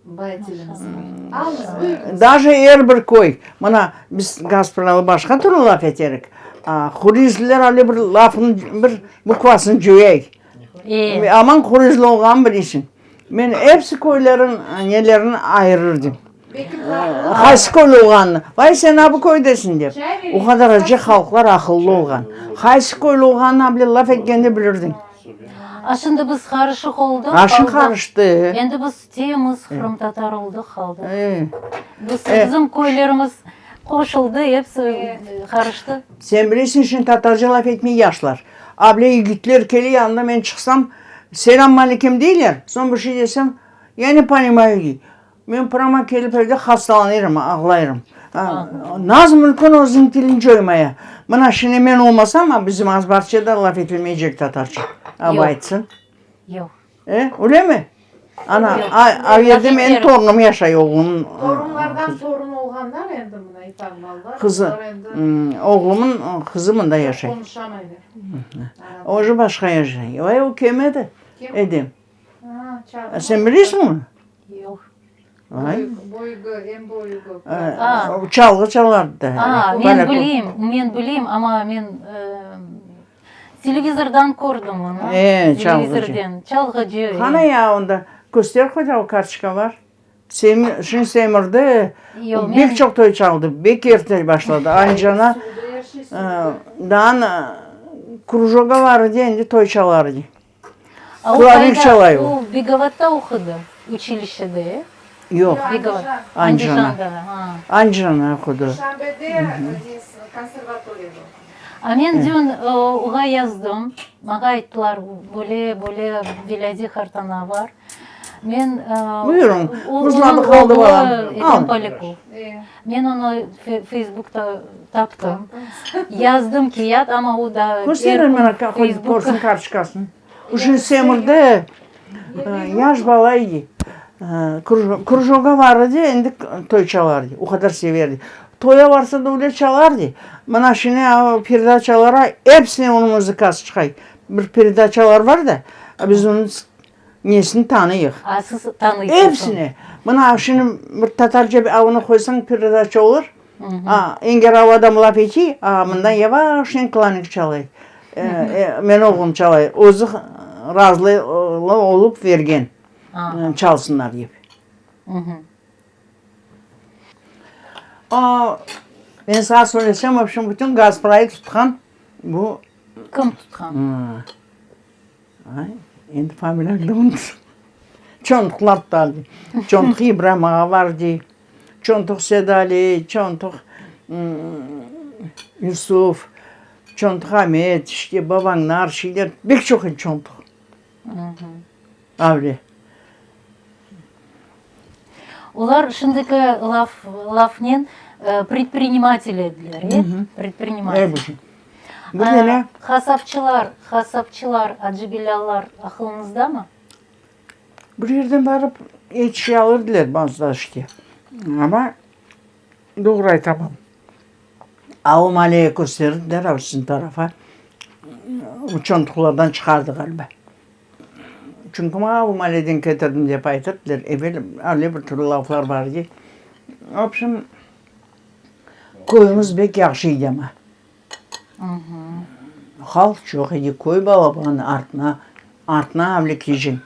Speaker 3: Bay tilimiz bar. Alñız, buyurıñız.
Speaker 1: Daje er bir köy, mına, biz Gaspralı başqa türlü laf eterik, a Hurizliler ale bir lafnıñ bir bukvasını cöyey.
Speaker 2: E.
Speaker 1: Aman Hurizli olğanın bileysiñ. Men episi köylerin nelerini ayırırdım. Qaysı köylü olğanını. Vay, sen a bu köydesiñ dep. O qadar acı halqlar aqıllı olğan. Qaysı köylü olğanını able laf etkende bilirdiñ.
Speaker 2: A şimdi biz qarışıq oldıq,
Speaker 1: Aşın
Speaker 2: qaldıq.
Speaker 1: qarıştı.
Speaker 2: Endi biz temiz qırımtatar oldıq, qaldıq. Biz, bizim köylerimiz qoşuldı, episi qarıştı.
Speaker 1: Sen bilesiñ, şimdi tatarca laf etmey yaşlar. Able yigitler kele yanında men çıqsam, Selâm aleyküm deyler, soñ bir şey desem, Ya ne ponimayu dey. Men prama kelip evde hastalanırım, ağlayırım. Naz mülkün özüniñ tilini coymaya. Mına şimdi men olmasam, a bizim azbarçada laf etilmeycek tatarca. A bu aytsın.
Speaker 2: Yoq.
Speaker 1: E, öylemi? Ana, a yerde menim torunım yaşay, oğlumnıñ.
Speaker 3: Torunlardan torun olğanlar endi mına İfan ballar.
Speaker 1: Qızı, oğlumnıñ qızı mında yaşay.
Speaker 3: Qonuşamaylar.
Speaker 1: Oje başqa yaşay. Vay, o kim edi?
Speaker 3: Kim?
Speaker 1: Edem. Sen bilesiñmi onı?
Speaker 2: Yoq.
Speaker 1: Vay.
Speaker 3: Boygu, em boygu.
Speaker 1: Çalğı çalardı.
Speaker 2: A, men bileyim, men bileyim, amma men televizordan kördim onı.
Speaker 1: E, çalğıcı.
Speaker 2: Televizordan, çalğıcı.
Speaker 1: Qana ya onda, köster hoca o kartoçka var. Şimdi semirdi, bek çoq toy çaldı, bek erte başladı. Ancana daa krujoga var edi, endi toy çalar edi.
Speaker 2: A o
Speaker 1: Klavir
Speaker 2: qayda?
Speaker 1: çalay o.
Speaker 2: O Begovatta oqudı, uçilişede, e?
Speaker 1: Yoq,
Speaker 2: Begovat.
Speaker 1: Anjana.
Speaker 2: Andijanda, ha.
Speaker 1: Anjana oqudı.
Speaker 3: Duşanbede konservatoriyada oqudı.
Speaker 2: A men dün oğa yazdım, maña ayttılar, böyle, böyle Velâde qartana bar. Men,
Speaker 1: Buyurıñ,
Speaker 2: onıñ
Speaker 1: buzladı qaldı
Speaker 2: oğlu
Speaker 1: balam.
Speaker 2: Edem
Speaker 1: Al.
Speaker 2: Polâkov. Men onı Feysbukta taptım. Yazdım ki, yat, amma o da
Speaker 1: Kösterin mına, körsün kartoçkasını. Uje semirdi, yaş bala edi. Krujokqa bar edi, endi toy çalar edi. O qadar sever edi. Toya barsa da öyle çalar edi. Mına şimdi peredaçalara episine onıñ muzıkası çıqay. Bir peredaçalar bar da, biz onı Nesini tanıyıq.
Speaker 2: A, siz tanıysız.
Speaker 1: Episini. Mına şimdi bir tatarca bir avını qoysañ, peredaça olur. A, enger av adam laf etiy, a mından yavaşnen klanik çalay. Meni oğlum çalay. Özü razı olıp vergen, çalsınlar dep. O, men saña söylesem, vobşem, bütün Gazprayı tutqan bu.
Speaker 2: Kim tutqan?
Speaker 1: Ay, endi familiyamnı da unuttum. Çontuqlar tutar dey. Çontuq İbrahim ağa var dey. Çontuq Sedali, çontuq Yusuf, çontuq Amet, işte babañlar, şeyler, pek çoq edi çontuq. Avle.
Speaker 2: Olar şimdiki laf, lafnen predprinimatel ediler, e? Predprinimatel.
Speaker 1: Bu nene?
Speaker 2: Hasapçılar, hasapçılar, Acı Bilâllar aqılıñızdamı?
Speaker 1: Bir yerden barıp et şey alırdılar bazıda işte. Amma doğru aytamam. A o maleye kösterdiler a sizin tarafa. O çontuqlardan çıqardı ğaliba. Çünki maña bu maleden ketirdim dep aytırdılar. Evel öyle bir türlü laflar bar edi. Vobşem, köyümiz bek yahşı edi amma. Halq çoq edi, köy balaban, artına, artına avle kiyecek.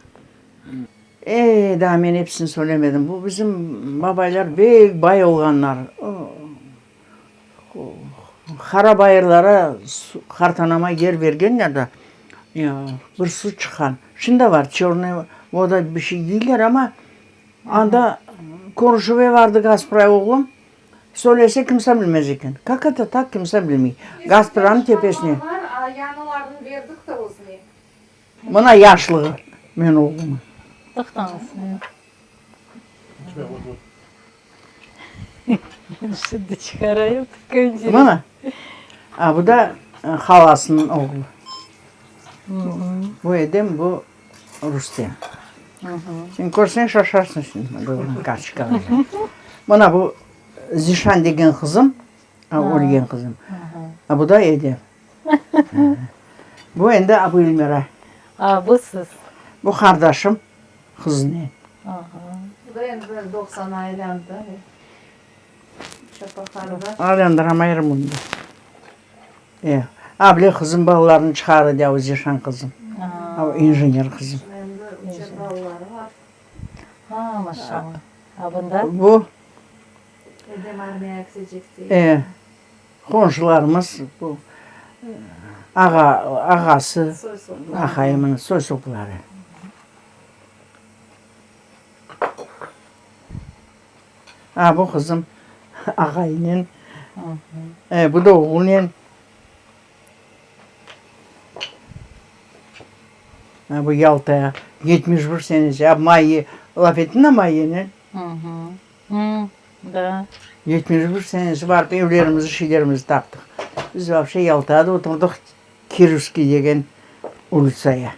Speaker 1: E, daa men episini söylemedim. Bu bizim babaylar bek bay olğanlar. Qarabayırlara qartanama yer bergenler da, bir suv çıqqan. Şimdi de bar, Çörnıy voda bir şey deyler, amma anda körüşüve bardı Gaspra oğlum, söylese kimse bilmez eken. Kak eto tak kimse bilmey. Gaspranıñ tepesine. Mına yaşlığı men oğlumnıñ.
Speaker 2: Toqtañız. Şimdi çıqarayım.
Speaker 1: Mına, a bu da halasınıñ oğlu. Bu Edem, bu Rustem. Sen körseñ şaşarsıñ şimdi kartoçkalarnı. Mına bu Zişan degen qızım, ölgen qızım. A bu da Edem. Bu endi a bu Elmira.
Speaker 2: A, bu siz.
Speaker 1: Bu qardaşım qızınen.
Speaker 3: Bu da endi 90 aylandı. Çapaharda.
Speaker 1: Aylandıramayırım bunu da. E, a bile qızım balalarını çıqardı, de o Zişan qızım. A, o injener qızım.
Speaker 3: Endi üçer balaları var.
Speaker 2: A, maşallah. A bunda?
Speaker 1: Bu.
Speaker 3: Edem armiyağa ketecek dey.
Speaker 1: E, qonşularımız, bu ağa, ağası, aqayımnıñ soy-sopları. A, bu qızım aqayınen, e, bu da oğlunen. A, bu Yaltaya 71 senesi, a, Mayye, laf ettin a Mayyenen?
Speaker 2: Da.
Speaker 1: 71 senesi barıp evlerimizi, şeylerimizi taptıq. Biz vapşe Yaltada oturdıq, Kirovskiy degen ulitsaya.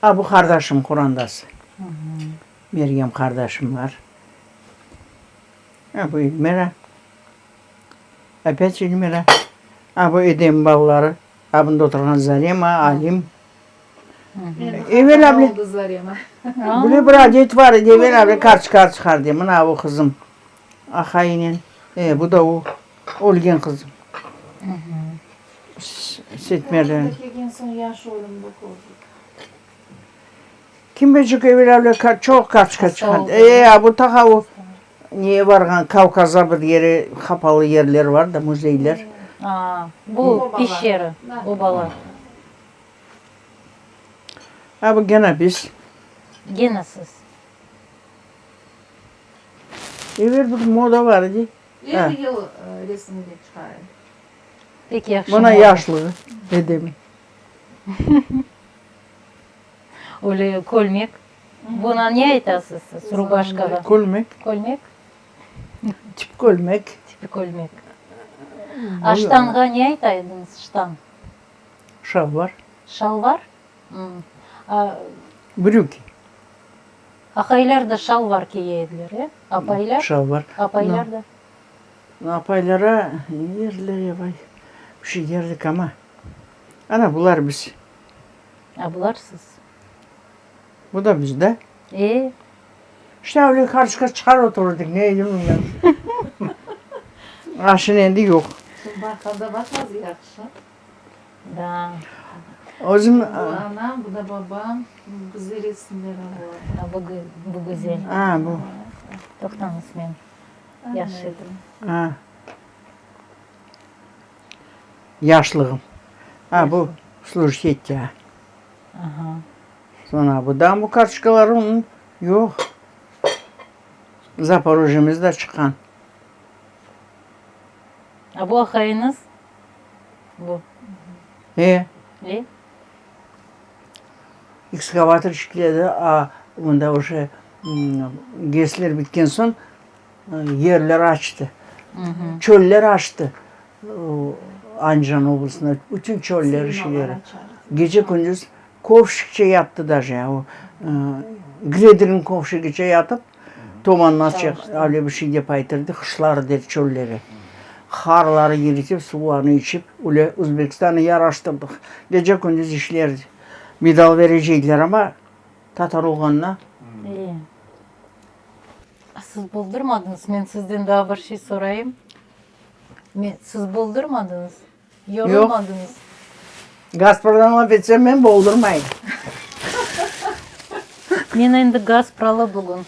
Speaker 1: A, bu qardaşım qorandası. Meryem qardaşım bar. A, bu Elmira. Opât Elmira. A, bu Edem balaları. A, bunda oturğan Zarema, Alim. Evel avle, böyle bir adet bar edi, evel avle kartoçka çıqardı. Mına bu qızım aqayınen, e, bu da o, ölgen qızım. Setmerden. Kim bilecek, evel avle çoq kartoçka çıqardı. E, bu taqa o, neye barğan, Kavkaza bir yere, qapalı yerler bar da, müzeyler.
Speaker 2: Bu peşçera, obalar.
Speaker 1: A, bu gene biz.
Speaker 2: Gene siz.
Speaker 1: Evel bir moda bar edi.
Speaker 3: Er yıl resimge çıqa edi.
Speaker 2: Pek yahşı
Speaker 1: Mına
Speaker 2: moda.
Speaker 1: yaşlığı, dedemin.
Speaker 2: Öyle kölmek. Buna ne aytasız siz, rubaşkağa?
Speaker 1: Kölmek.
Speaker 2: Kölmek?
Speaker 1: Tip kölmek.
Speaker 2: Tipi kölmek. A ştanğa ne ayta ediñiz, ştan?
Speaker 1: Şalvar.
Speaker 2: Şalvar?
Speaker 1: Brüki.
Speaker 2: Aqaylar da şalvar kiye ediler, e? Apaylar?
Speaker 1: Şalvar.
Speaker 2: Apaylar da?
Speaker 1: Apaylara ne derdiler ya, vay, bir şey derdik amma. Ana, bular biz.
Speaker 2: A bular siz.
Speaker 1: Bu da biz da.
Speaker 2: E?
Speaker 1: İşte öyle kartoçka çıqar oturırdık, ne edim bilmem. A şimdi endi yoq.
Speaker 3: Şimdi baqqanda baq az yahşı.
Speaker 2: Da.
Speaker 1: Özüm.
Speaker 3: Bu anam, bu da babam. Güzel resimler olar.
Speaker 2: A bu bu güzel.
Speaker 1: A bu.
Speaker 2: Toqtañız men yahşı edim.
Speaker 1: A. Yaşlığım. A bu slujit etti a.
Speaker 2: Aha.
Speaker 1: Soñra bu da bu kartoçkalarım yoq. Zaporojyemiz de çıqqan.
Speaker 2: A bu aqayıñız? Bu.
Speaker 1: E.
Speaker 2: E?
Speaker 1: Ekskavator işledi, a mında uje GESler bitken soñ yerler açtı. Çöller açtı. Andijan oblastında bütün çöller işleri. Gece-kündüz kovşikçe yattı daje, o grederniñ kovşigiçe yatıp, tomannaçıq öyle bir şey dep aytırdı, qışları der çöllere. Qarları eritip, suvlarını içip, öyle Özbekistanı yaraştırdıq. Gece-kündüz işlerdi. Medal bereceydiler amma, tatar olğanına.
Speaker 2: E. Siz boldurmadıñız, men sizden daa bir şey sorayım. Men, siz boldurmadıñız? Yorulmadıñız?
Speaker 1: Gaspradan laf etsem, men boldurmayım.
Speaker 2: Men endi Gaspralı bugün.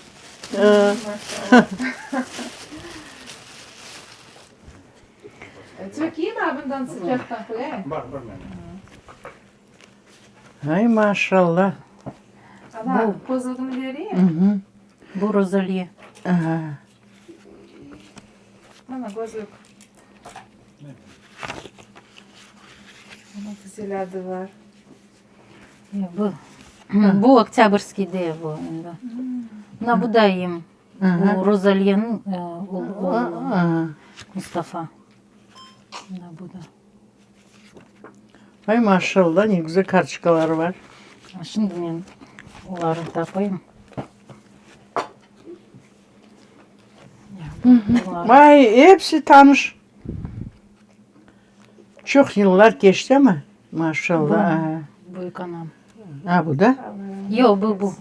Speaker 3: Tökeyim a bundan sıcaqtan qoyayım.
Speaker 4: Bar, bar mende.
Speaker 1: Ay, maşallah.
Speaker 3: Ana, közlügini bereyim.
Speaker 2: Bu Rozaliye.
Speaker 1: Aha.
Speaker 3: Mana közlük. Mana güzel adı bar.
Speaker 2: Bu, bu Oktâbrskiyde bu endi. Mına bu dayım. Bu Rozaliyeniñ oğlu Mustafa. Mına bu da.
Speaker 1: Ay, maşallah, ne güzel kartoçkaları bar.
Speaker 2: Şimdi men olarnı tapayım.
Speaker 1: Vay, episi tanış. Çoq yıllar keçti amma, maşallah.
Speaker 2: Büyük anam.
Speaker 1: A, bu da?
Speaker 2: Yoq, bu, bu.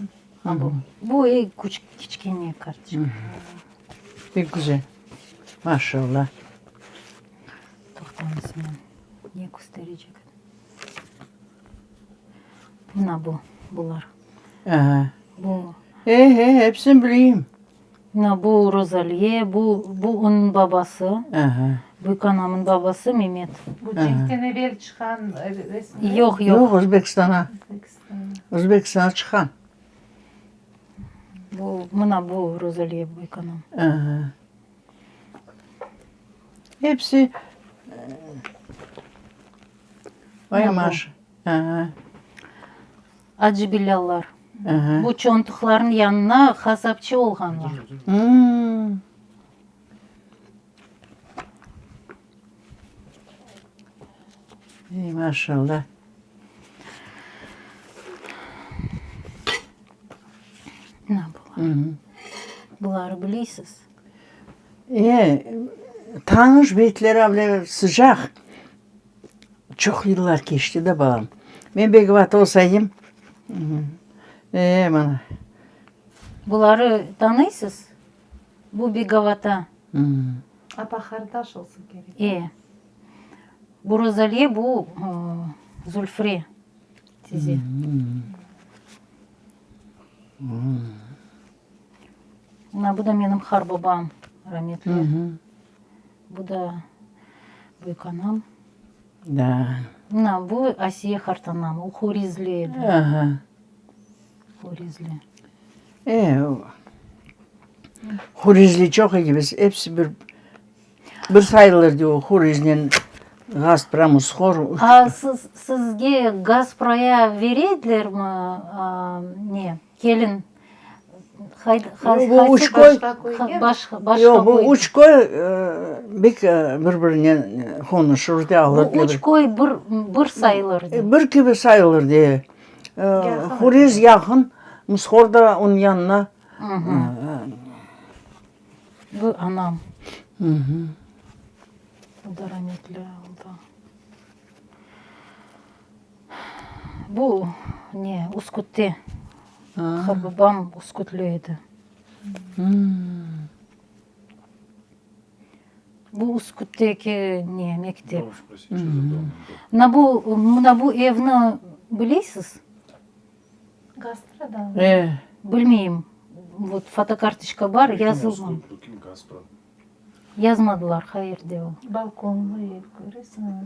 Speaker 2: A, bu. Bu eñ kiçkene kartoçka.
Speaker 1: Pek güzel. Maşallah.
Speaker 2: Toqtañız, men ne kösterecek edim. Mına bu, bular.
Speaker 1: Aha.
Speaker 2: Bu.
Speaker 1: E, e, episini bileyim.
Speaker 2: Mına bu Rozaliye, bu, bu onıñ babası.
Speaker 1: Aha.
Speaker 2: Büyük anamıñ babası Memet.
Speaker 3: Bu cenkten evel çıqqan resim mi?
Speaker 2: Yoq, yoq.
Speaker 1: Yoq, Özbekistana. Özbekistana çıqqan.
Speaker 2: Bu, mına bu Rozaliye büyük anam.
Speaker 1: Aha. Episi Vay maş. Aha.
Speaker 2: Acı Bilâllar. Bu çontuqlarnıñ yanına hasapçı olğanlar.
Speaker 1: Ey, maşallah.
Speaker 2: Mına bular. Buları bileysiz?
Speaker 1: E, tanış betleri avle sıcaq. Çoq yıllar keçti de, balam. Men Begovat olsaydım, e, mana.
Speaker 2: Buları tanıysız? Bu Begovata.
Speaker 3: Apa-qardaş olsa kerek.
Speaker 2: E. Bu Rozaliye, bu Zulfre tize. Mına bu da menim harbabam, rametli. Bu da büyükanam.
Speaker 1: Da.
Speaker 2: Mına bu Asiye hartanam, o Horizli edi.
Speaker 1: Aha.
Speaker 2: Horizli.
Speaker 1: E, Horizli çoq edi, biz episi bir, bir sayılır edi o Horiznen Gaspra, Mishor.
Speaker 2: A siz, sizge Gaspraya vere edilermi, ne, Kelin,
Speaker 1: Bu üç köy, yoq, bu üç köy bek bir-birinen qonuşır de, alır.
Speaker 2: Bu üç köy bir, bir sayılır de.
Speaker 1: Bir kibi sayılır de. Huriz yaqın, Mishor da onıñ yanına.
Speaker 2: Bu anam. Bu da rametli oldı. Bu, ne, Üskütte. Qarbabam üskütlü edi. Bu Üskütteki, ne, mektep. Mına bu, mına bu evni bileysiz?
Speaker 3: Gasprada.
Speaker 1: E.
Speaker 2: Bilmeyim. Vot, fotokartoçka bar, yazılğan. Yazmadılar, hayır, de o.
Speaker 3: Balkonlı ev, köresiñmi?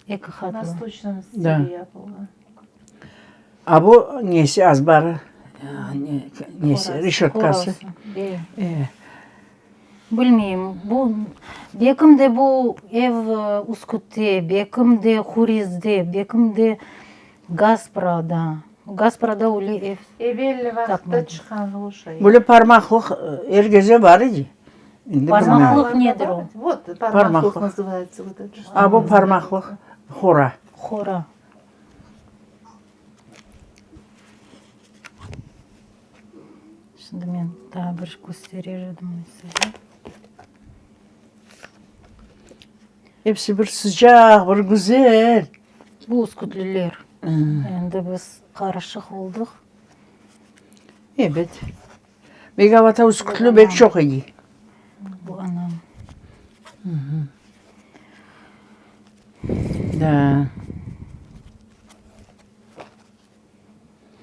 Speaker 2: Eki qatlı.
Speaker 3: Vostoçnıñ stili yapılğan.
Speaker 1: A bu nesi azbarı, nesi, reşötkası?
Speaker 2: E. Bilmeyim, bu, bekim de bu ev Üskütte, bekim de Hurizde, bekim de Gasprada. Gasprada öyle ev
Speaker 3: Evel vaqıtta çıqqan o şey.
Speaker 1: Böyle parmaqlıq er gece bar edi. Endi
Speaker 2: Parmaqlıq nedir o?
Speaker 3: Vot, parmaqlıq nazıvayetsâ vot eto.
Speaker 1: A bu parmaqlıq hora.
Speaker 2: Hora. Şimdi men daa bir kösterir edim size.
Speaker 1: Episi bir sıcaq, bir güzel.
Speaker 2: Bu üskütlüler. Endi biz qarışıq oldıq.
Speaker 1: Ebet. Begavata üskütlü bek çoq edi.
Speaker 2: Bu anam.
Speaker 1: Da.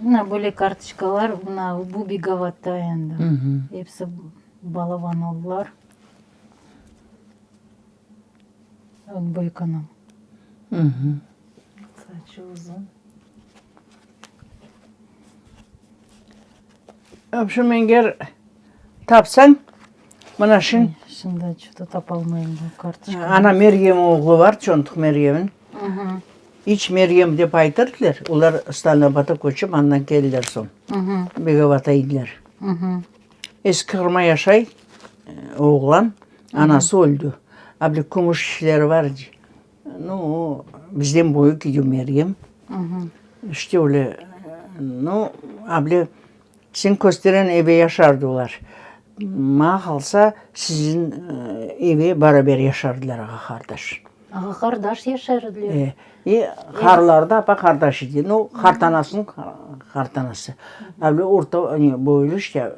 Speaker 2: Mına böyle kartoçkalar, mına bu Begavatta endi. Episi balaban oldılar. Büyük anam.
Speaker 3: Saçı uzun.
Speaker 1: Vobşem, eger tapsañ, mına şin.
Speaker 2: Şimdi ço-to tapalmayım bu kartoçkanı.
Speaker 1: Ana Meryem oğlu var, Çontuq Meryemniñ. İç Meryem dep aytırdılar. Olar Stalinabadğa köçip, andan keldiler soñ. Begovata ediler. Eski Qırımda yaşay oğlan, anası öldi. A bir kümüş işleri var. Nu, o bizden büyük idi Meryem. İşte öyle, nu, able sen kösteren eve yaşardı olar. Maña qalsa, siziñ eve baraber yaşardılar ağa-qardaş.
Speaker 2: Ağa-qardaş yaşar ediler.
Speaker 1: E, e, qarıları da apa-qardaş edi. Nu, qartanasınıñ qartanası. Able orta, ne, boylu işte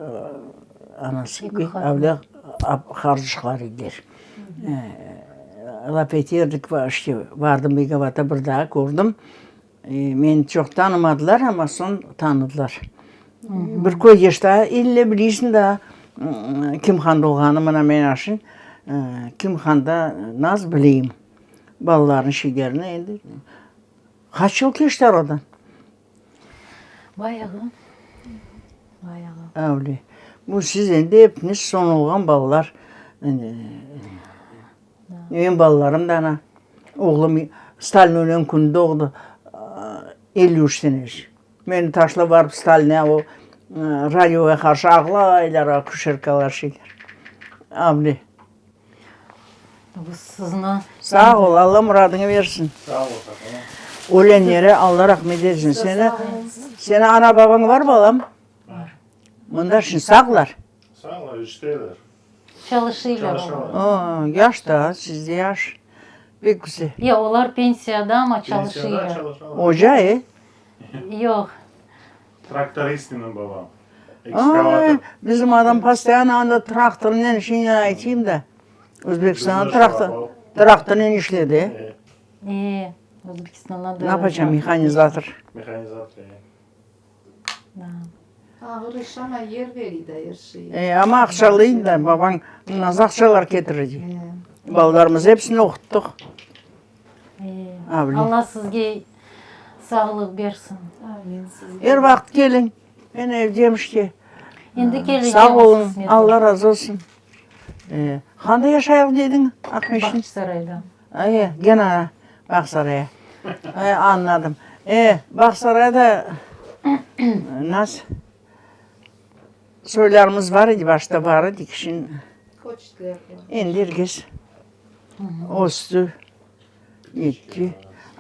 Speaker 1: anası, able qardaşlar ediler. Laf eterdik, işte, vardım Begavata bir daa kördim. Meni çoq tanımadılar, amma soñ tanıdılar. Bir köy daa, ille bileysiñ daa kim handa olğanını, mına men aşın kim handa naz bileyim. Balalarnıñ şeylerini endi qaç yıl keçti aradan?
Speaker 2: Bayağı, bayağı.
Speaker 1: Öyle. Bu siz endi epiñiz soñ olğan balalar. Menim balalarım da ana, oğlum Stalin ölgen künü doğdı, 53 senesi. Meni taşlap barıp Stalinge o radioğa qarşı ağlaylar, akuşerkalar, şeyler. Avle.
Speaker 2: Bu sizni.
Speaker 1: Sağ ol, Alla muradıñı bersin.
Speaker 4: Sağ ol, sağ ol.
Speaker 1: Ölenlere Alla rahmet etsin. Seni, seni ana-babañ bar, balam?
Speaker 4: Bar.
Speaker 1: Mında şimdi sağlar?
Speaker 4: Sağlar, işteler.
Speaker 2: Çalışıylar.
Speaker 1: O, yaş da, sizde yaş. Pek güzel.
Speaker 2: Yoq, olar pensiyada, amma çalışıylar.
Speaker 4: Pensiyada çalışalar.
Speaker 1: Oca, e?
Speaker 2: Yoq.
Speaker 4: Traktorist menim babam. Ekskavator.
Speaker 1: Ay, bizim adam postoyanno anda traktornen şeynen aytayım da, Özbekistanda traktor, traktornen işledi, e?
Speaker 2: E, Özbekistanda da.
Speaker 1: Ne yapacağım, mehanizator.
Speaker 4: Mehanizator, e.
Speaker 3: Ağır iş, amma yer veriy da er şey.
Speaker 1: E, amma aqşalıyım da, babañ nasıl aqşalar ketirecek? Balalarımız episini oquttıq.
Speaker 2: E, Alla sizge sağlıq bersin.
Speaker 3: Amin sizge.
Speaker 1: Er vaqıt keliñ, men evdem işte.
Speaker 2: Endi keleceğiz.
Speaker 1: Sağ oluñ, Alla razı olsun. E, qanda yaşayıq dediñ, Aqmescit?
Speaker 2: Bağçasarayda.
Speaker 1: E, gene Bağsaraya. E, añladım. E, Bağsarayda nasıl soylarımız bar edi, başta bar edi, şimdi
Speaker 3: Köçtiler.
Speaker 1: Endi er kes östü, yetti.